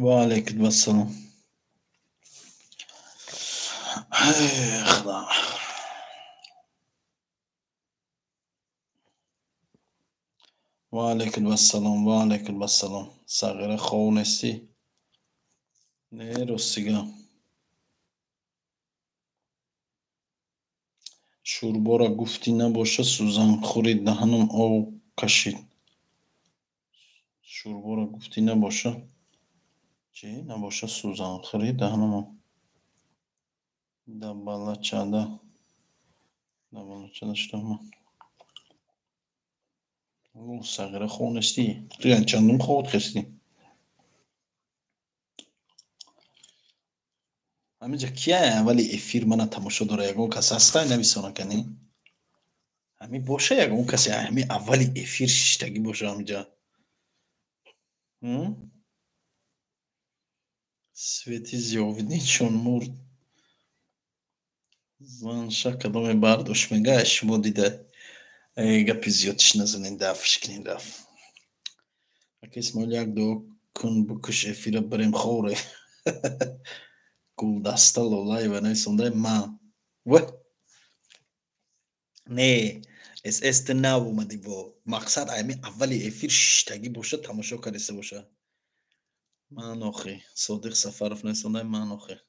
Ва алайкум ассалом. Худо. Ва алайкум ассалом, ва алайкум ассалом. Сағира хов нестӣ? Не, ростига. Шӯрборо гуфтӣ набоша, сӯзанхӯри даҳанам об кашид. Шӯрборо гуфтӣ набоша. Чӣ? Набоша сӯзанхӯри даҳанам об. Дабалачада. Дабалачада шудам. Сағира хов нестӣ? Ту яъне чандум ховот хестӣ? Ҳаминҷа кия аввали эфир мана тамошо дора? Ягон кас ҳастай нависона кани? Ҳамин боша ягон касе ҳамин аввали эфир шиштагӣ боша ҳаминҷа? Свети Зиёвиддиншон мурд. Занша кадоме бардошт мега шумо дида. Гапи зиёдиш назанед, дафш кунед раф. Ака Исмоил як дуо кун букуш эфира барем ховре. Гулдаста Лолаева нависонда ман. Ва Не, СС ту нав омадӣ, бо мақсад ами аввали эфир шиштагӣ боша, тамошо кардиста боша. Ман охи Содиқ Сафаров несондай, ман охи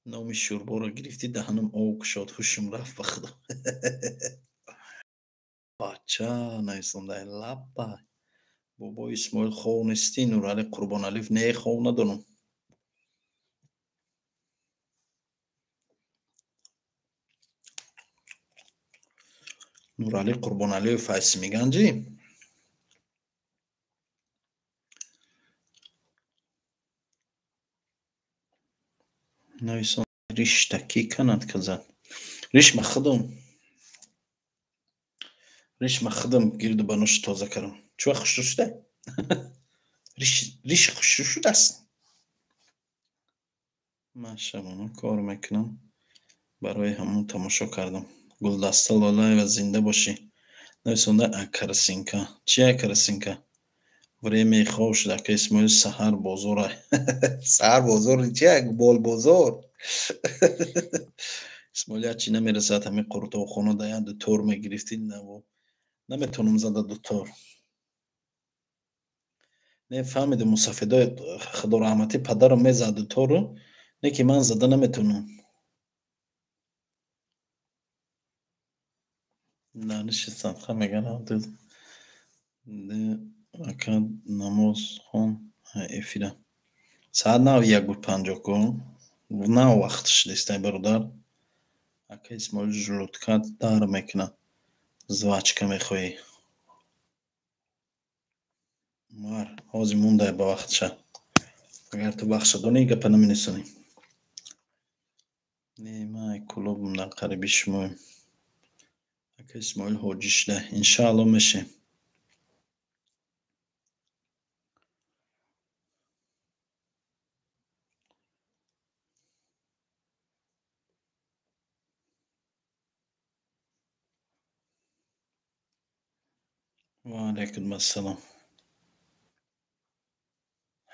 номи шӯрборо гирифтӣ, даҳанам об кушод, ҳушм рафт ба худо. Бача нависондай, лаббай. Бобо Исмоил, хов нестӣ? Нуралӣ Қурбоналиев, не, хов надорам. Нуралӣ Қурбоналиев Файсимиганҷӣ? Нависон, ришта кӣ канад казад? Ришма худам. Ришма худам гирду баноши тоза кардам. Чӣ вақт хушрӯ шуда? Риш хушрӯ шудааст. Ман шабона кор мекунам, барои ҳамон тамошо кардам. Гулдаста Лолаева, зинда бошӣ. Нависонда Акарсинка. Чи Акарсинка? Время хов шуда, ака Исмоил, саҳар бозора. Саҳар бозор чи? Болбозор. Исмоил, як чи намерасад, ҳамин қурутовхона да як дутор мегирифтӣ, наво. Наметавонам зада дутор. Не фаҳмидем, мусафедои худораҳматӣ падарам мезад дутору, не ки ман зада наметавонам. Даниши садқа мегӯянд, ака намоз хон эфира. Саат нав 1:50 ку. Нав вақт шудистай, бародар. Ака Исмоил, желудка дар мекунад. Жвачка мехоҳӣ? Мар, ҳозир мондай ба вақтша. Агар ту вақтша донӣ, гапа наменисонӣ. Не, ман клубам дар қариби шумоем. Ака Исмоил, ҳоҷӣ шуда. Иншаалло мешем. Ва алайкум ассалом.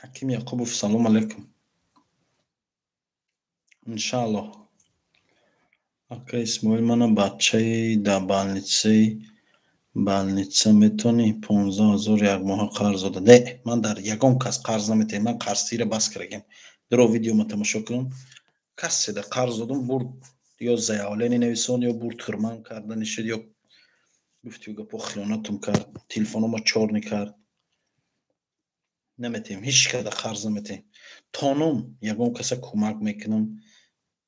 Ҳаким Яқубов, салом алайкум. Иншааллоҳ. Ака Исмоил, мана бачаи дар больница метавонӣ 15 000 якмоҳа қарз дода? Не, ман дар ягон кас қарз наметиҳам, ман қарзтиро бас кардагиам. Дуро видеома тамошо кунам. Касе да қарз додам, бурд ё заявление нависон, ё бурд хирман карда нишид, ё гуфти гапо хиёнатум кард, телефонома чорни кард. Наметиҳем, ҳеҷ када қарз наметиҳем. Тонум ягон каса кӯмак мекунам,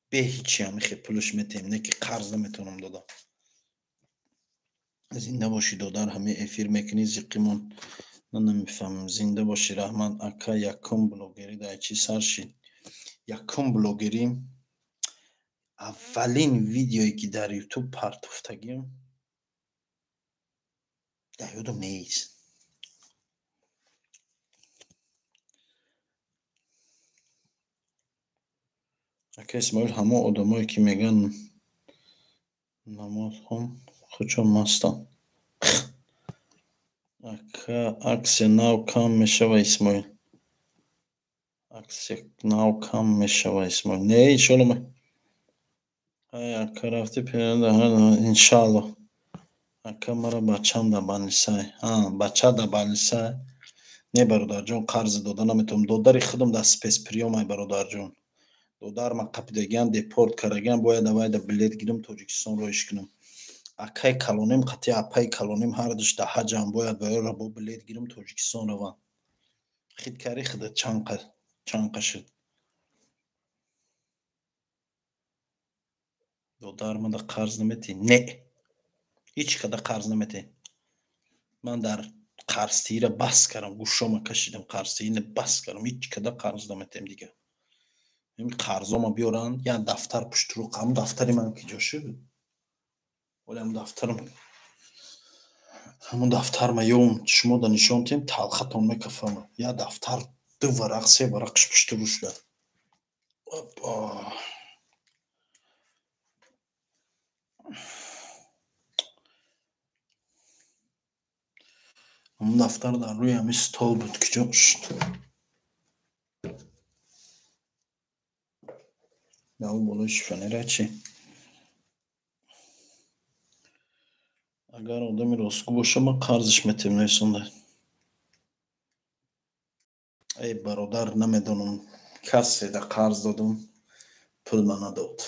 бе ҳичиам ихе пулаш метиҳем, не ки қарз наметавонам дода. Зинда бошӣ, додар, ҳамин эфир мекунӣ, зиқимон. Ман намефаҳмам. Зинда бошӣ, раҳмат. Ака, якум блогерӣ дар чӣ сар шид? Якум блогерӣ, аввалин видеое ки дар Ютуб партофтагиам, дар ёдам нест. Ака Исмоил, ҳамон одамое ки мегӯянд намоз хон, худшон мастанд. Ака, аксия нав кам мешава, Исмоил? Аксия нав кам мешава, Исмоил? Не, иншоалло. Ай, ака, рафтӣ? Иншаалло. Ака, мара бачам дар больницай. Бача дар больницай. Не, бародарҷон, қарзи дода наметавонам. Додари худам дар спецприём ай, бародарҷон. Додарма қапидагиан, депорт кардагиан, бояд авайда билет гирам, Тоҷикистон роиш кунам. Акай калоним қатъи апай калоним ҳардуш дар ҳаҷам, бояд ба ёра бо билет гирам, Тоҷикистон равам. Хит кари худа чанқа шуд. Додармада қарз наметиҳӣ? Не, ҳеҷ када қарз наметиҳӣ. Ман дар қарзтиира бас кардам, гӯшома кашидам, қарзтиина бас кардам, ҳеҷ када қарз наметиҳам дигар. Ин қарзома биёранд, як дафтар пуштурӯ, ҳамун дафтари ман ки ҷо шуд? Оли ҳамун дафтарам, ҳамун дафтарма ём шумо да нишон тиҳем, талхатон мекафама. Як дафтар ду варақ, се варақш пуштурӯ шуда. Опа. Ҳамун дафтар дар рӯи ҳамин стол буд, ки ҷо шуд? Дар болои шифонера чӣ? Агар одами ростгӯ боша, ман қарзиш метем, нависонда. Эй бародар, намедонам, касе да қарз додум, пул ма надод.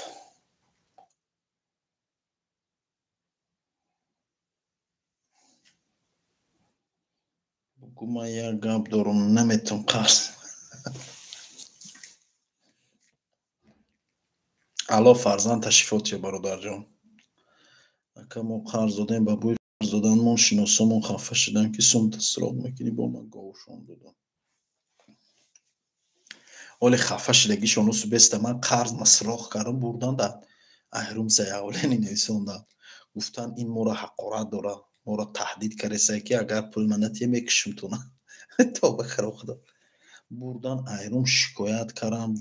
Бугӯ, ман як гап дорум, наметум қарз. Алло, фарзанд ташрифот ё бародарҷон. Ака, мо қарз додем, ба бӯи қарз доданмон шиносомон хафа шуданд, ки сумта суроғ мекунӣ, бо ман говшон додам. Оле хафа шудагишон усу беста, ман қарз ма суроғ кардам, бурдан дар айрум заявление нависонданд. Гуфтанд, ин моро ҳақорат дорад, моро таҳдид кардесае, ки агар пул ма натия, мекушем туна. Тоба харо худо. Бурдан айрум шикоят кардам,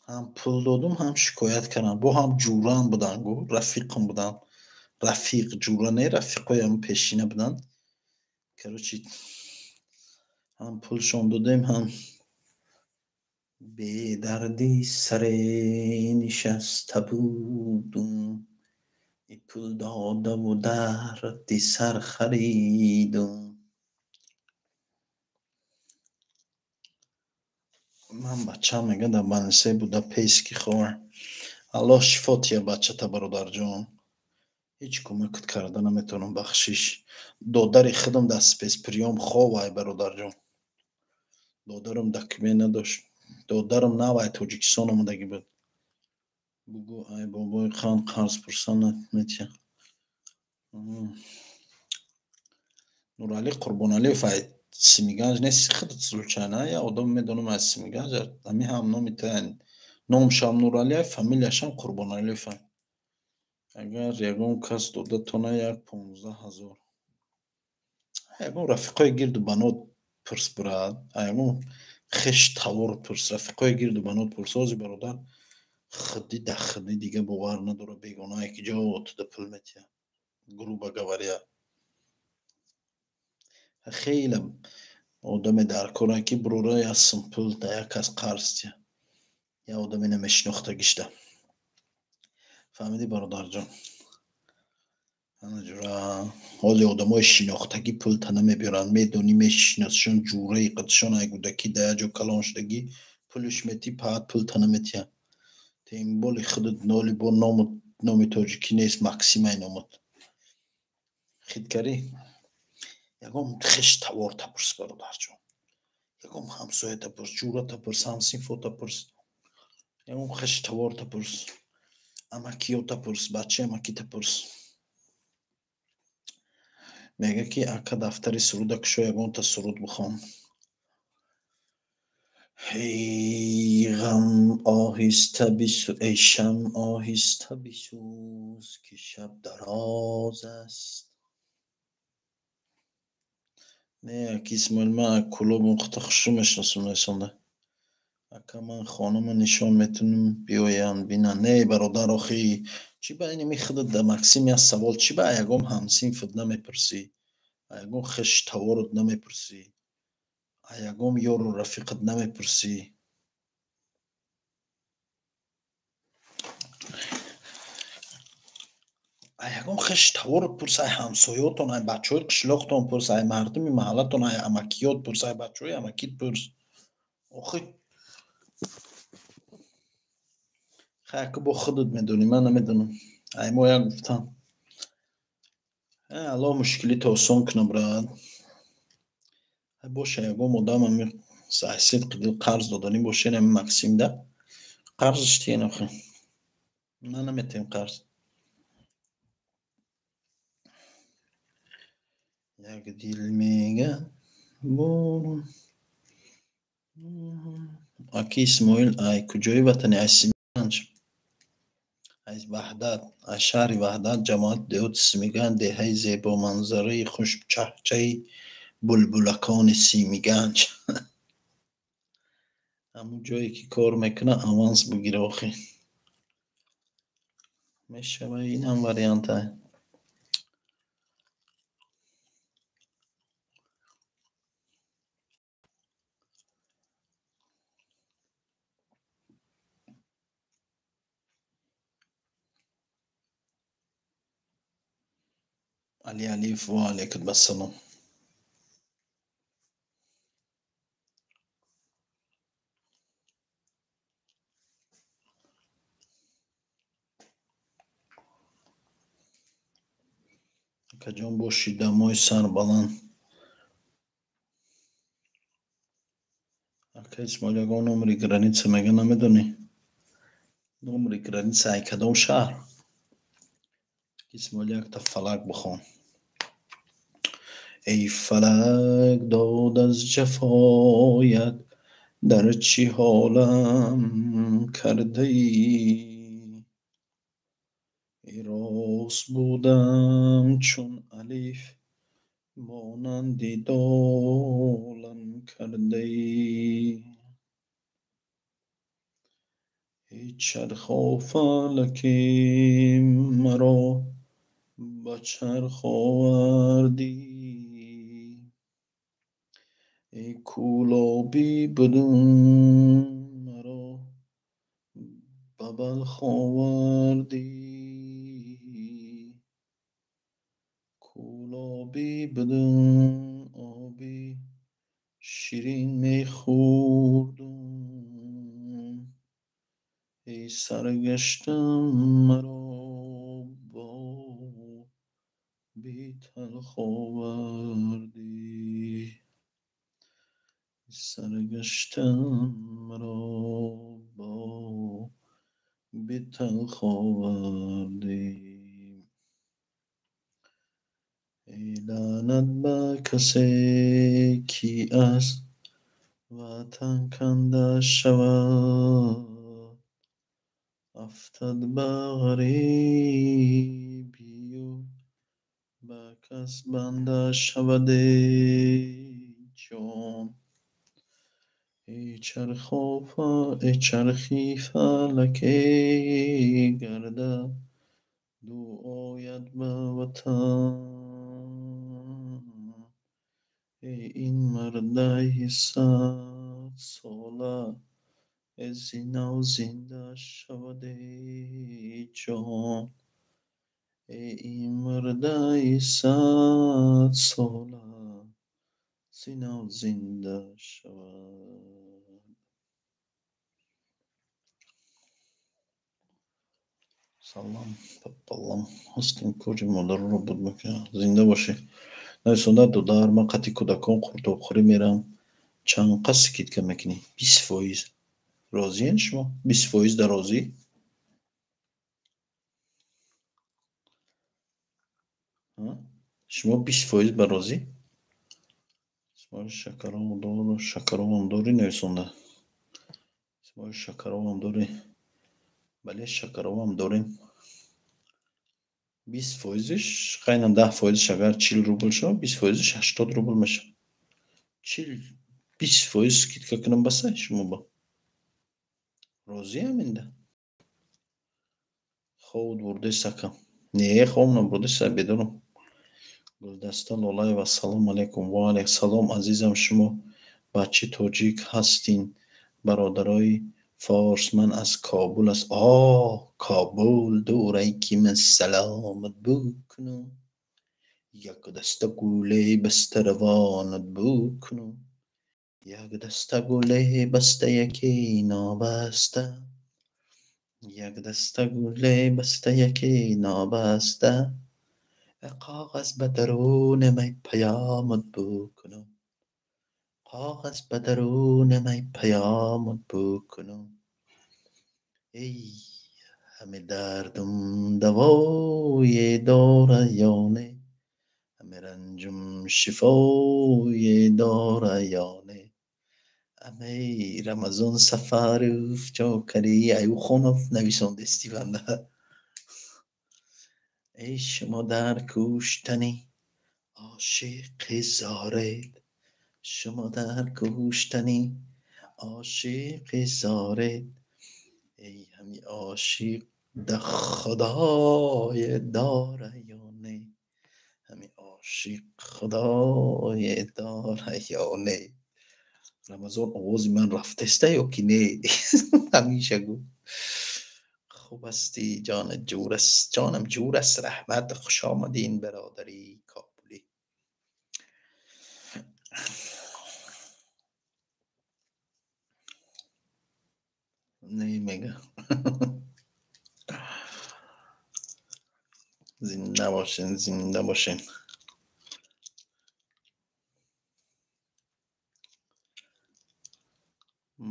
ҳам пул додум, ҳам шикоят кардам. Бо ҳам ҷурам буданд, гу рафиқам буданд. Рафиқ ҷура не, рафиқоям пешина буданд. Короче, ҳам пулшон додем, ҳам бедарди саре нишаста будум. И пул додаву дарди сар харидум. Ман бачам мега дар больница буда, пески хор. Аллоҳ шифо тия бачата, бародарҷон. Ҳеҷ кӯмакат карда наметавонам, бахшиш. Додари худам дар спецприём хов ай, бародарҷон. Додарам документ надошт. Додарам нав ай Тоҷикистон омадагӣ буд. Бугӯ, ай бобои қанд қарз пурсан метия. Нуралӣ Қурбоналиев ай Симиганҷ нест худат случайно? Я одам медонам аз Симиганҷ, ами ҳам номи та, номшам Нуралӣ, фамилияшам Қурбоналиев. Агар ягон кас додатона як 15 000. Ягон рафиқои гирду банот пурс, брат, ягон хеш тавор пурс, рафиқои гирду банот пурс. Ози бародар худди да худди дига бовар надора, бегонае ки ҷо туда пул метия, грубо говоря. Хеле одаме дар корае, ки бурора як сум пул да як кас қарз тия, як одаме намешинохтагишда. Фаҳмидӣ, бародарҷон? Ана ҷура, ҳоли одамои шинохтагӣ пулта намебиёранд. Медонӣ, мешиносишон, ҷураи қадшон, ай гудакӣ да як ҷо калон шудагӣ, пулиш метӣ, паат пулта наметиҳад. Тем более худат ноли бо ному номи тоҷикӣ нест, Максимай номат. Хиткарӣ? Ягон хеш таворта пурс, бародарҷон. Ягон ҳамсоята пурс, ҷурата пурс, ҳамсинфота пурс. Ягон хеш таворта пурс. Амакиёта пурс, бачаи амакита пурс. Мега, ки ака, дафтари суруда кушо, ягонта суруд бихон. Эй ғам, оҳиста бисӯ, эй шам, оҳиста бисӯз, ки шаб дароз аст. Не, аки Исмоил, ман Кӯлобум, хута хушрӯ мешиносам, нависонда. Ака, ман хонама нишон метунам, биёянд бинанд. Не, бародар, охи чӣ ба инами худат да Максим як савол, чӣ ба ягон ҳамсинфат намепурсӣ, ягон хеш таворат намепурсӣ, ягон ёру рафиқат намепурсӣ? Ягон хеш таворат пурс, ай ҳамсоётон, ай бачаҳои қишлоқтон пурс, ай мардуми маҳаллатон, ай амакиёт пурс, ай бачаҳои амакит пурс. Охи хай, ака, бо худат медонӣ, ман намедонам. Ай мо як гуфтам. Аллоҳ мушкилито осон кунад, брат. Боша, ягон одам ами сидқи дил қарз доданӣ боша, ами Максим да қарзш тиен охи. Ман наметиҳам қарз. Як дил мега борум. Аки Исмоил, ай куҷои ватани? Ай Симиганҷ, аз Ваҳдат, аз шаҳри Ваҳдат, ҷамоати деҳоти Симиганҷ, деҳаи зебоманзараи хушчаҳчаи булбулакони Симиганҷ. Ҳамун ҷое ки кор мекунад, аванс бигира, охи. Мешава, инам варианта. Али Алиев, ва алейкум ассалом. Акаҷон, боши, дамои сарбаланд. Ака Исмоил, ягон номери граница мега намедонӣ? Номери граница ай кадом шаҳр? Исмоил, якта фалак бихон. Эй фалак, дод аз ҷафоят, дар чӣ ҳолам кардаӣ? Эй рост будам чун алиф, монанди долам кардаӣ. Эй чархо фалаке, маро ба чарх овардӣ. Эй кӯлобӣ будум, маро ба Балх овардӣ. Кӯлобӣ будум, оби ширин мехӯрдум. Эй саргаштам, маро бо оби талх овардӣ. Саргаштам, маро бо оби талх овардӣ. Эй лаънат ба касе, ки аз ватан канда шавад, афтад ба ғарибию ба кас банда шавад, эй ҷон. Эй чархи фалаке, гардад ду ояд ба ватан. Эй ин мурдаи садсола зи нав зинда шавад, эй ҷон. Эй ин мурдаи садсола зи нав зинда шавад. Салом папалам, ҳастем, кори модарро буд мекунам. Зинда бошӣ. Нависонда додар, ман қати кӯдакон қуртобхӯрӣ мерам. Чанд қад скидка мекунӣ? 20%. Розиен шумо? 20% дар розӣ? Шумо 20% ба розӣ? Исмоил, шакаровам дорӣ, нависонда? Исмоил, шакаровам дорӣ? Бале, шакаровам дорем. 20 фоизиш, қайнан 10 фоизиш агар 40 рубл шавад, 20 фоизиш 80 рубл мешавад. Чил, 20% скидка кунам, баса шумо ба? Розиам инда? Хобут бурдест, ака? Не, хоб набурдест, бедорам. Гулдаста Лолаева, салом алейкум. Ва алейк салом, азизам. Шумо бачи тоҷик ҳастин, бародарои форс? Ман аз Кобул аст. О, Кобул дурай, ки ман саломат букунам. Як даста гуле баста равонат букунам. Як даста гуле баста, яке нобаста. Як даста гуле баста, яке нобаста. Коғаз ба даруне май паёмат букунам. Коғаз ба даруне май паёмат букунам. Эй ҳаме дардум давое дора ё не? Ҳаме ранҷум шифое дора ё не? Ами Рамазон Сафаров чокари Аюхонов нависондести банда. Эй шумо дар куштани ошиқи зоред, шумо дар куштани ошиқи зоред. Эй ҳами ошиқ да худое дора ё не? Ҳами ошиқ худое дора ё не? Рамазон, овози ман рафтеста ё ки не? Ҳамиша гуфт. Хуб ҳастӣ? Ҷонат ҷур аст? Ҷонам ҷур аст, раҳмат. Хуш омадин, бародари Кобулӣ. Не мега. Зинда бошен, зинда бошен.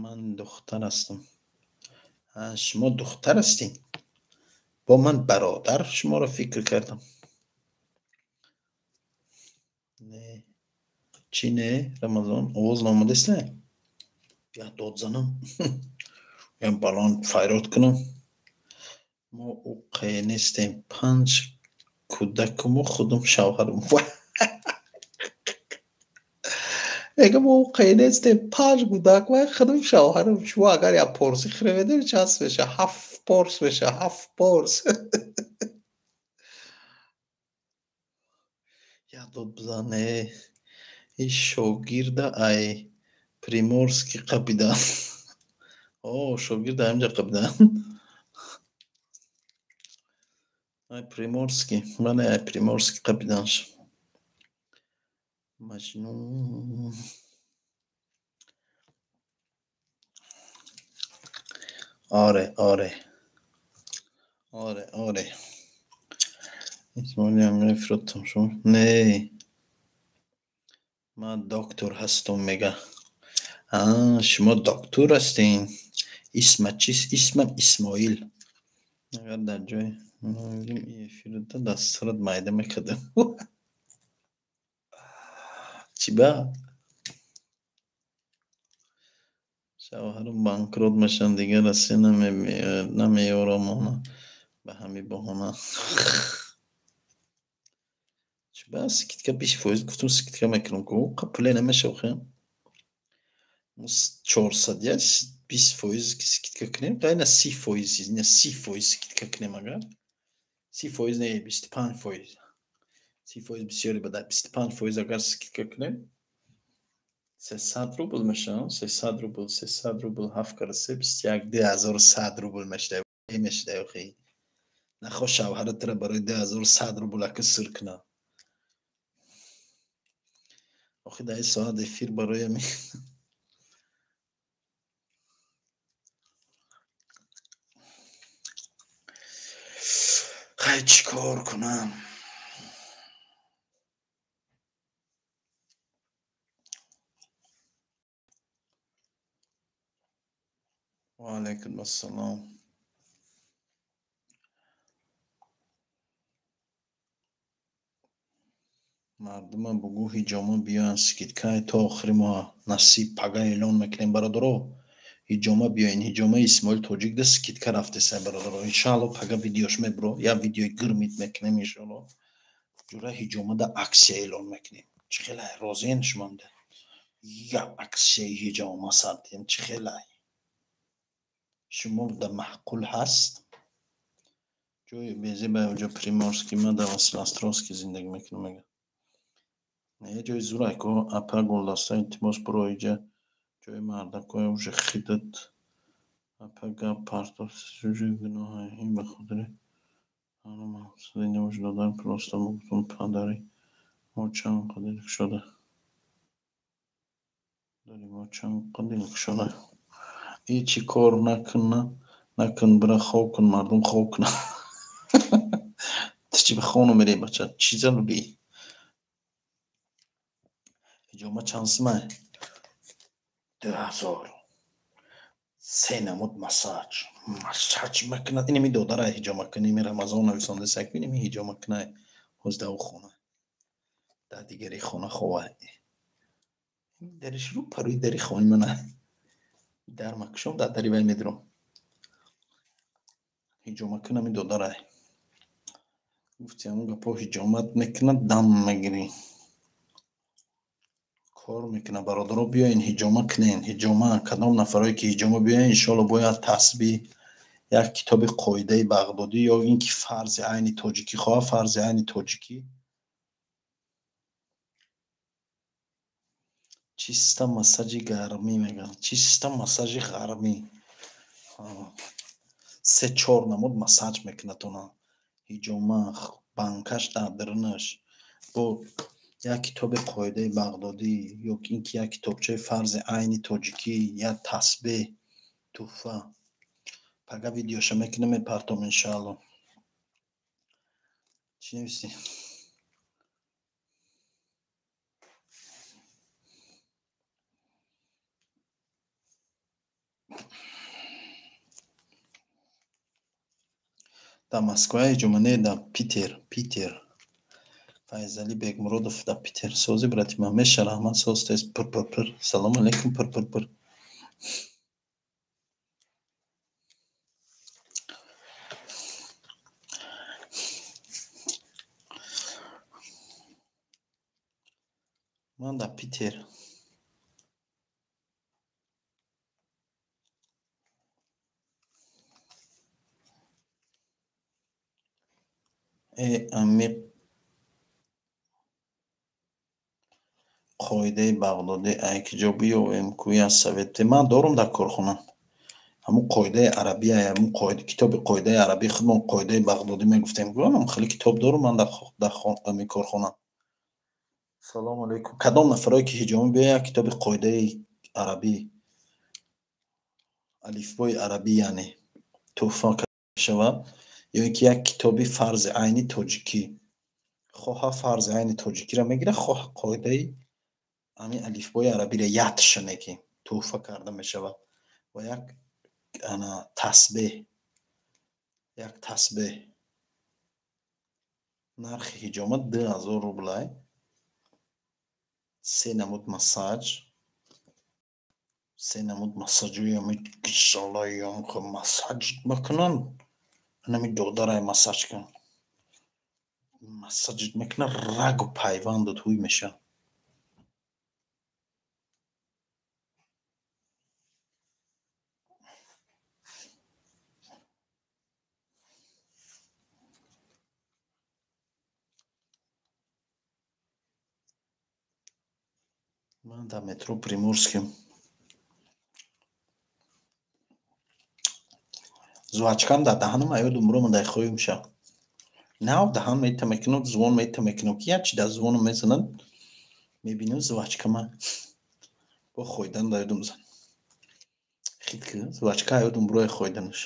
Ман духтар ҳастам. Шумо духтар ҳастин? Бо ман бародар шуморо фикр кардам. Не. Чӣ не, Рамазон? Овоз наомадааст не? Я дод занам. Я баланд файрод кунам. Мо уқе нестем. Панҷ кӯдакуму худум шавҳарум. Мегам мо уқе нестем. Панҷ кӯдак ва худум шавҳарум. Шумо агар як порси хӯред, чанд меша? Ҳафт порс меша, ҳафт порс. Як дод бизан, не. Ин шогирда ай Приморский қапидан. О, шогирда ҳаминҷа қапидан. Ай Приморский, бале, ай Приморский қапиданш. Маҷнун. Оре, оре. Оре, оре. Исмоилиам мефиротам шумо. Не. Ман доктор ҳастам, мега. Шумо доктор ҳастин. Исмат чист? Исмам Исмоил. Агар дар ҷои эфирда дастурат майда мекардам. Чӣ ба? Шавҳарам банкрот мешаванд, дигар Россия намеёрам она ба ҳамин баҳона. Чӣ ба скидка 20% гуфтум, скидка мекунам ку пуле намешава хе. 400 я 20% скидка кунем, ина 30%, ина 30% скидка кунем агар. 30% не, 25%. 30% бисёре бада, 25% агар скидка кунем 300 рубл мешавад, 300 рубл, 300 рубл ҳафт кара се, 21, 2100 рубл мешавад. Мешавад охи. Нахо шавҳарат тра барои 2100 рубл ака сир кунад. Охи дар ин соат эфир барои ҳамин. Хай чӣ кор кунам? Ва алайкум ассалом. Мардума бугӯ ҳиҷома биёянд, скидкаи то охири моҳ насиб пага эълон мекунем, бародаро. Ҳиҷома биёен, ҳиҷомаи Исмоил Тоҷик да скидка рафтеса, бародаро. Иншаалло пага видеош мебро, як видеои гирмит мекунем иншаалло. Ҷура ҳиҷома да аксия эълон мекунем. Чӣ хелай розиен шумонда? Як аксияи ҳиҷома сардем, чӣ хелай? Шумо да маъқул ҳаст? Ҷои безеба ҷо Приморский, ман дар Василиостровский зиндагӣ мекунам мега. Не, ҷои зурай ко апа гулдаста илтимос биро иҷа ҷои мардакоя уже хидат апа гап партофт уже гуноҳа ин ба хотири ҳаром зинда бош додар, просто гуфтум падари мо чанд қадр кушода. Дари мо чанд қадр кушода. И чӣ кор накуна, накун, бира хоб кун, мардум хоб кунад. Ту чӣ ба хона мерӣ, бача? Чӣ зарурӣ? Ҳиҷома чанд сумай? 2000. Се намуд массаж. Массаж мекунад. Инами додарай ҳиҷома кун, ими Рамазон нависонда сак, инами ҳиҷома кунай. Ҳоз дар хона. Дар дигари хона ховай. Дариш рӯ парои дари хони мана. Дар макшом дар дари вай медурам. Ҳиҷома кун ами додарай. Гуфти ҳамон гапо ҳиҷомат мекунад, дам мегирӣ. Кор мекунад, бародаро, биёен ҳиҷома кунен. Ҳиҷома кадом нафарое ки ҳиҷома биёен, иншоалло бояд тасбиҳ, як китоби қоидаи бағдодӣ ё ин ки фарзи айни тоҷикӣ хоҳад, фарзи айни тоҷикӣ. Чиста массажи гармӣ мегӯянд, чиста массажи ғармӣ. Се-чор намуд массаж мекунад она. Ҳиҷома, банкаш дар дарунаш, бо як китоби қоидаи бағдодӣ ё ин ки як китобчаи фарзи айни тоҷикӣ, як тасбеҳ, туҳфа. Пага видеоша мекунам, мепартом, иншаалло. Чӣ нависӣ? Дар Москва ҳиҷома не, дар Питер, Питер. Файзалӣ Бекмуродов дар Питер. Сози, брати ман, меша, раҳмат, соз тез, пир пир пир. Салому алейкум, пир пир пир. Ман дар Питер. Э, ами қоидаи бағдодӣ ай ки ҷо биёвем, кӯи аз совет. Ман дорум дар корхона. Ҳамун қоидаи арабия, ҳамун қоида, китоби қоидаи арабӣ, худмон қоидаи бағдодӣ мегуфтем. Гӯям, хеле китоб дорум ман дар ами корхона. Салому алейкум. Кадом нафарое ки ҳиҷома биёяд, як китоби қоидаи арабӣ, алифбои арабӣ, яъне туҳфа мешавад, ё ин ки як китоби фарзи айни тоҷикӣ. Хоҳа фарзи айни тоҷикиро мегирад, хоҳа қоидаи ами алифбои арабиро, ятша неки туҳфа карда мешавад ва як ана тасбеҳ, як тасбеҳ. Нархи ҳиҷома 2000 рублай, се намуд массаж, се намуд массажои ами гизалаям массаж мекунанд. Анами додарай массаж кун, массаж мекунад, рагу пайвандат ҳуй мешавад. Ман дар метро Приморским. Жвачкам дар даҳанам аёдум буромадай хоюм ша. Нав даҳан мета мекунам, звон мета мекунам, ки як чи дар звоном мезанад, мебинам жвачкама. Бо хойдан дар ёдум зан. Хит ки жвачка аёдум буроя хойданаш.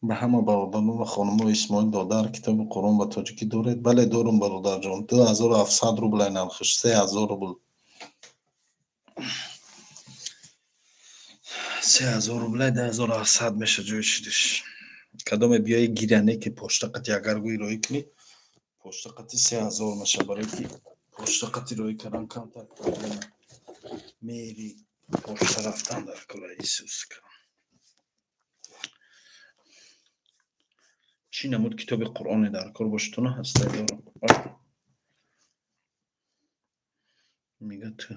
Ба ҳама бародарон ва хонумои Исмоил додар китоби Қуръон ба тоҷикӣ доред? Бале, дорум, бародарҷон. 2700 рублай нархиш, 3000 рубл. 3000 рублай, 2700 меша ҷои шидиш. Кадоме биёи гиряне ки почта қати агар гӯи роӣ кунӣ, почта қати 3000 меша, барои ки почта қати роӣ кардан камтар проблема. Мери почта рафтан дар кора Исус. Чӣ намуд китоби Қуръоне дар кор бошад, ҳастай, дорам. Мега ту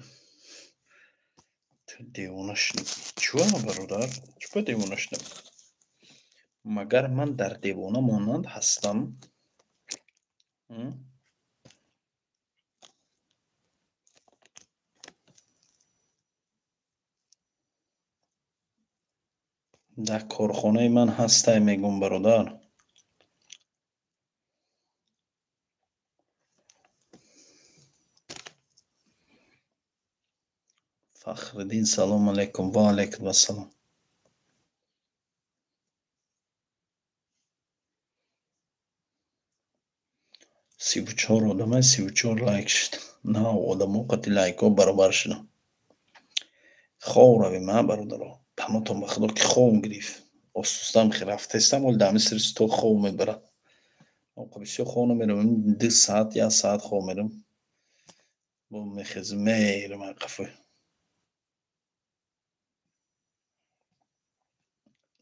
девона шудӣ. Чӯ, бародар? Чӯ девона шудам? Магар ман дар девона монанд ҳастам? Дар корхонаи ман ҳастай, мегӯм, бародар. Фахриддин, салому алейкум. Ва алейкум ассалом. 34 одамай, 34 лайк шуд. На одамо қати лайкҳо баробар шудам. Хов равем, а, бародаро. Панотон ба худо ки ховм гирифт. Осустам хе рафтаистам, вале дар ҳамин сири стол хов мебарад. Бисёр хов намеравам, 2 саат, як саат хов мерам. Бо мехезам, мерам қафо.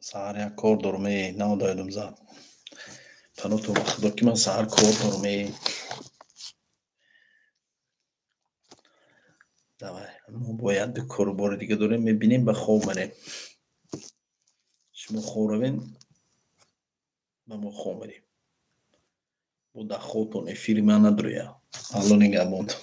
Саҳар як кор дорам, э, наодаёдам зад. Панотон ба худо ки ман саҳар кор дорам, э. Давай, мо бояд ду кору бори дига дорем, мебинем, ба хоб мерем. Шумо хоб равен, ба мо хоб мерем. Бо дар хобтон эфири ман надуря. Алло нигаҳбонтон.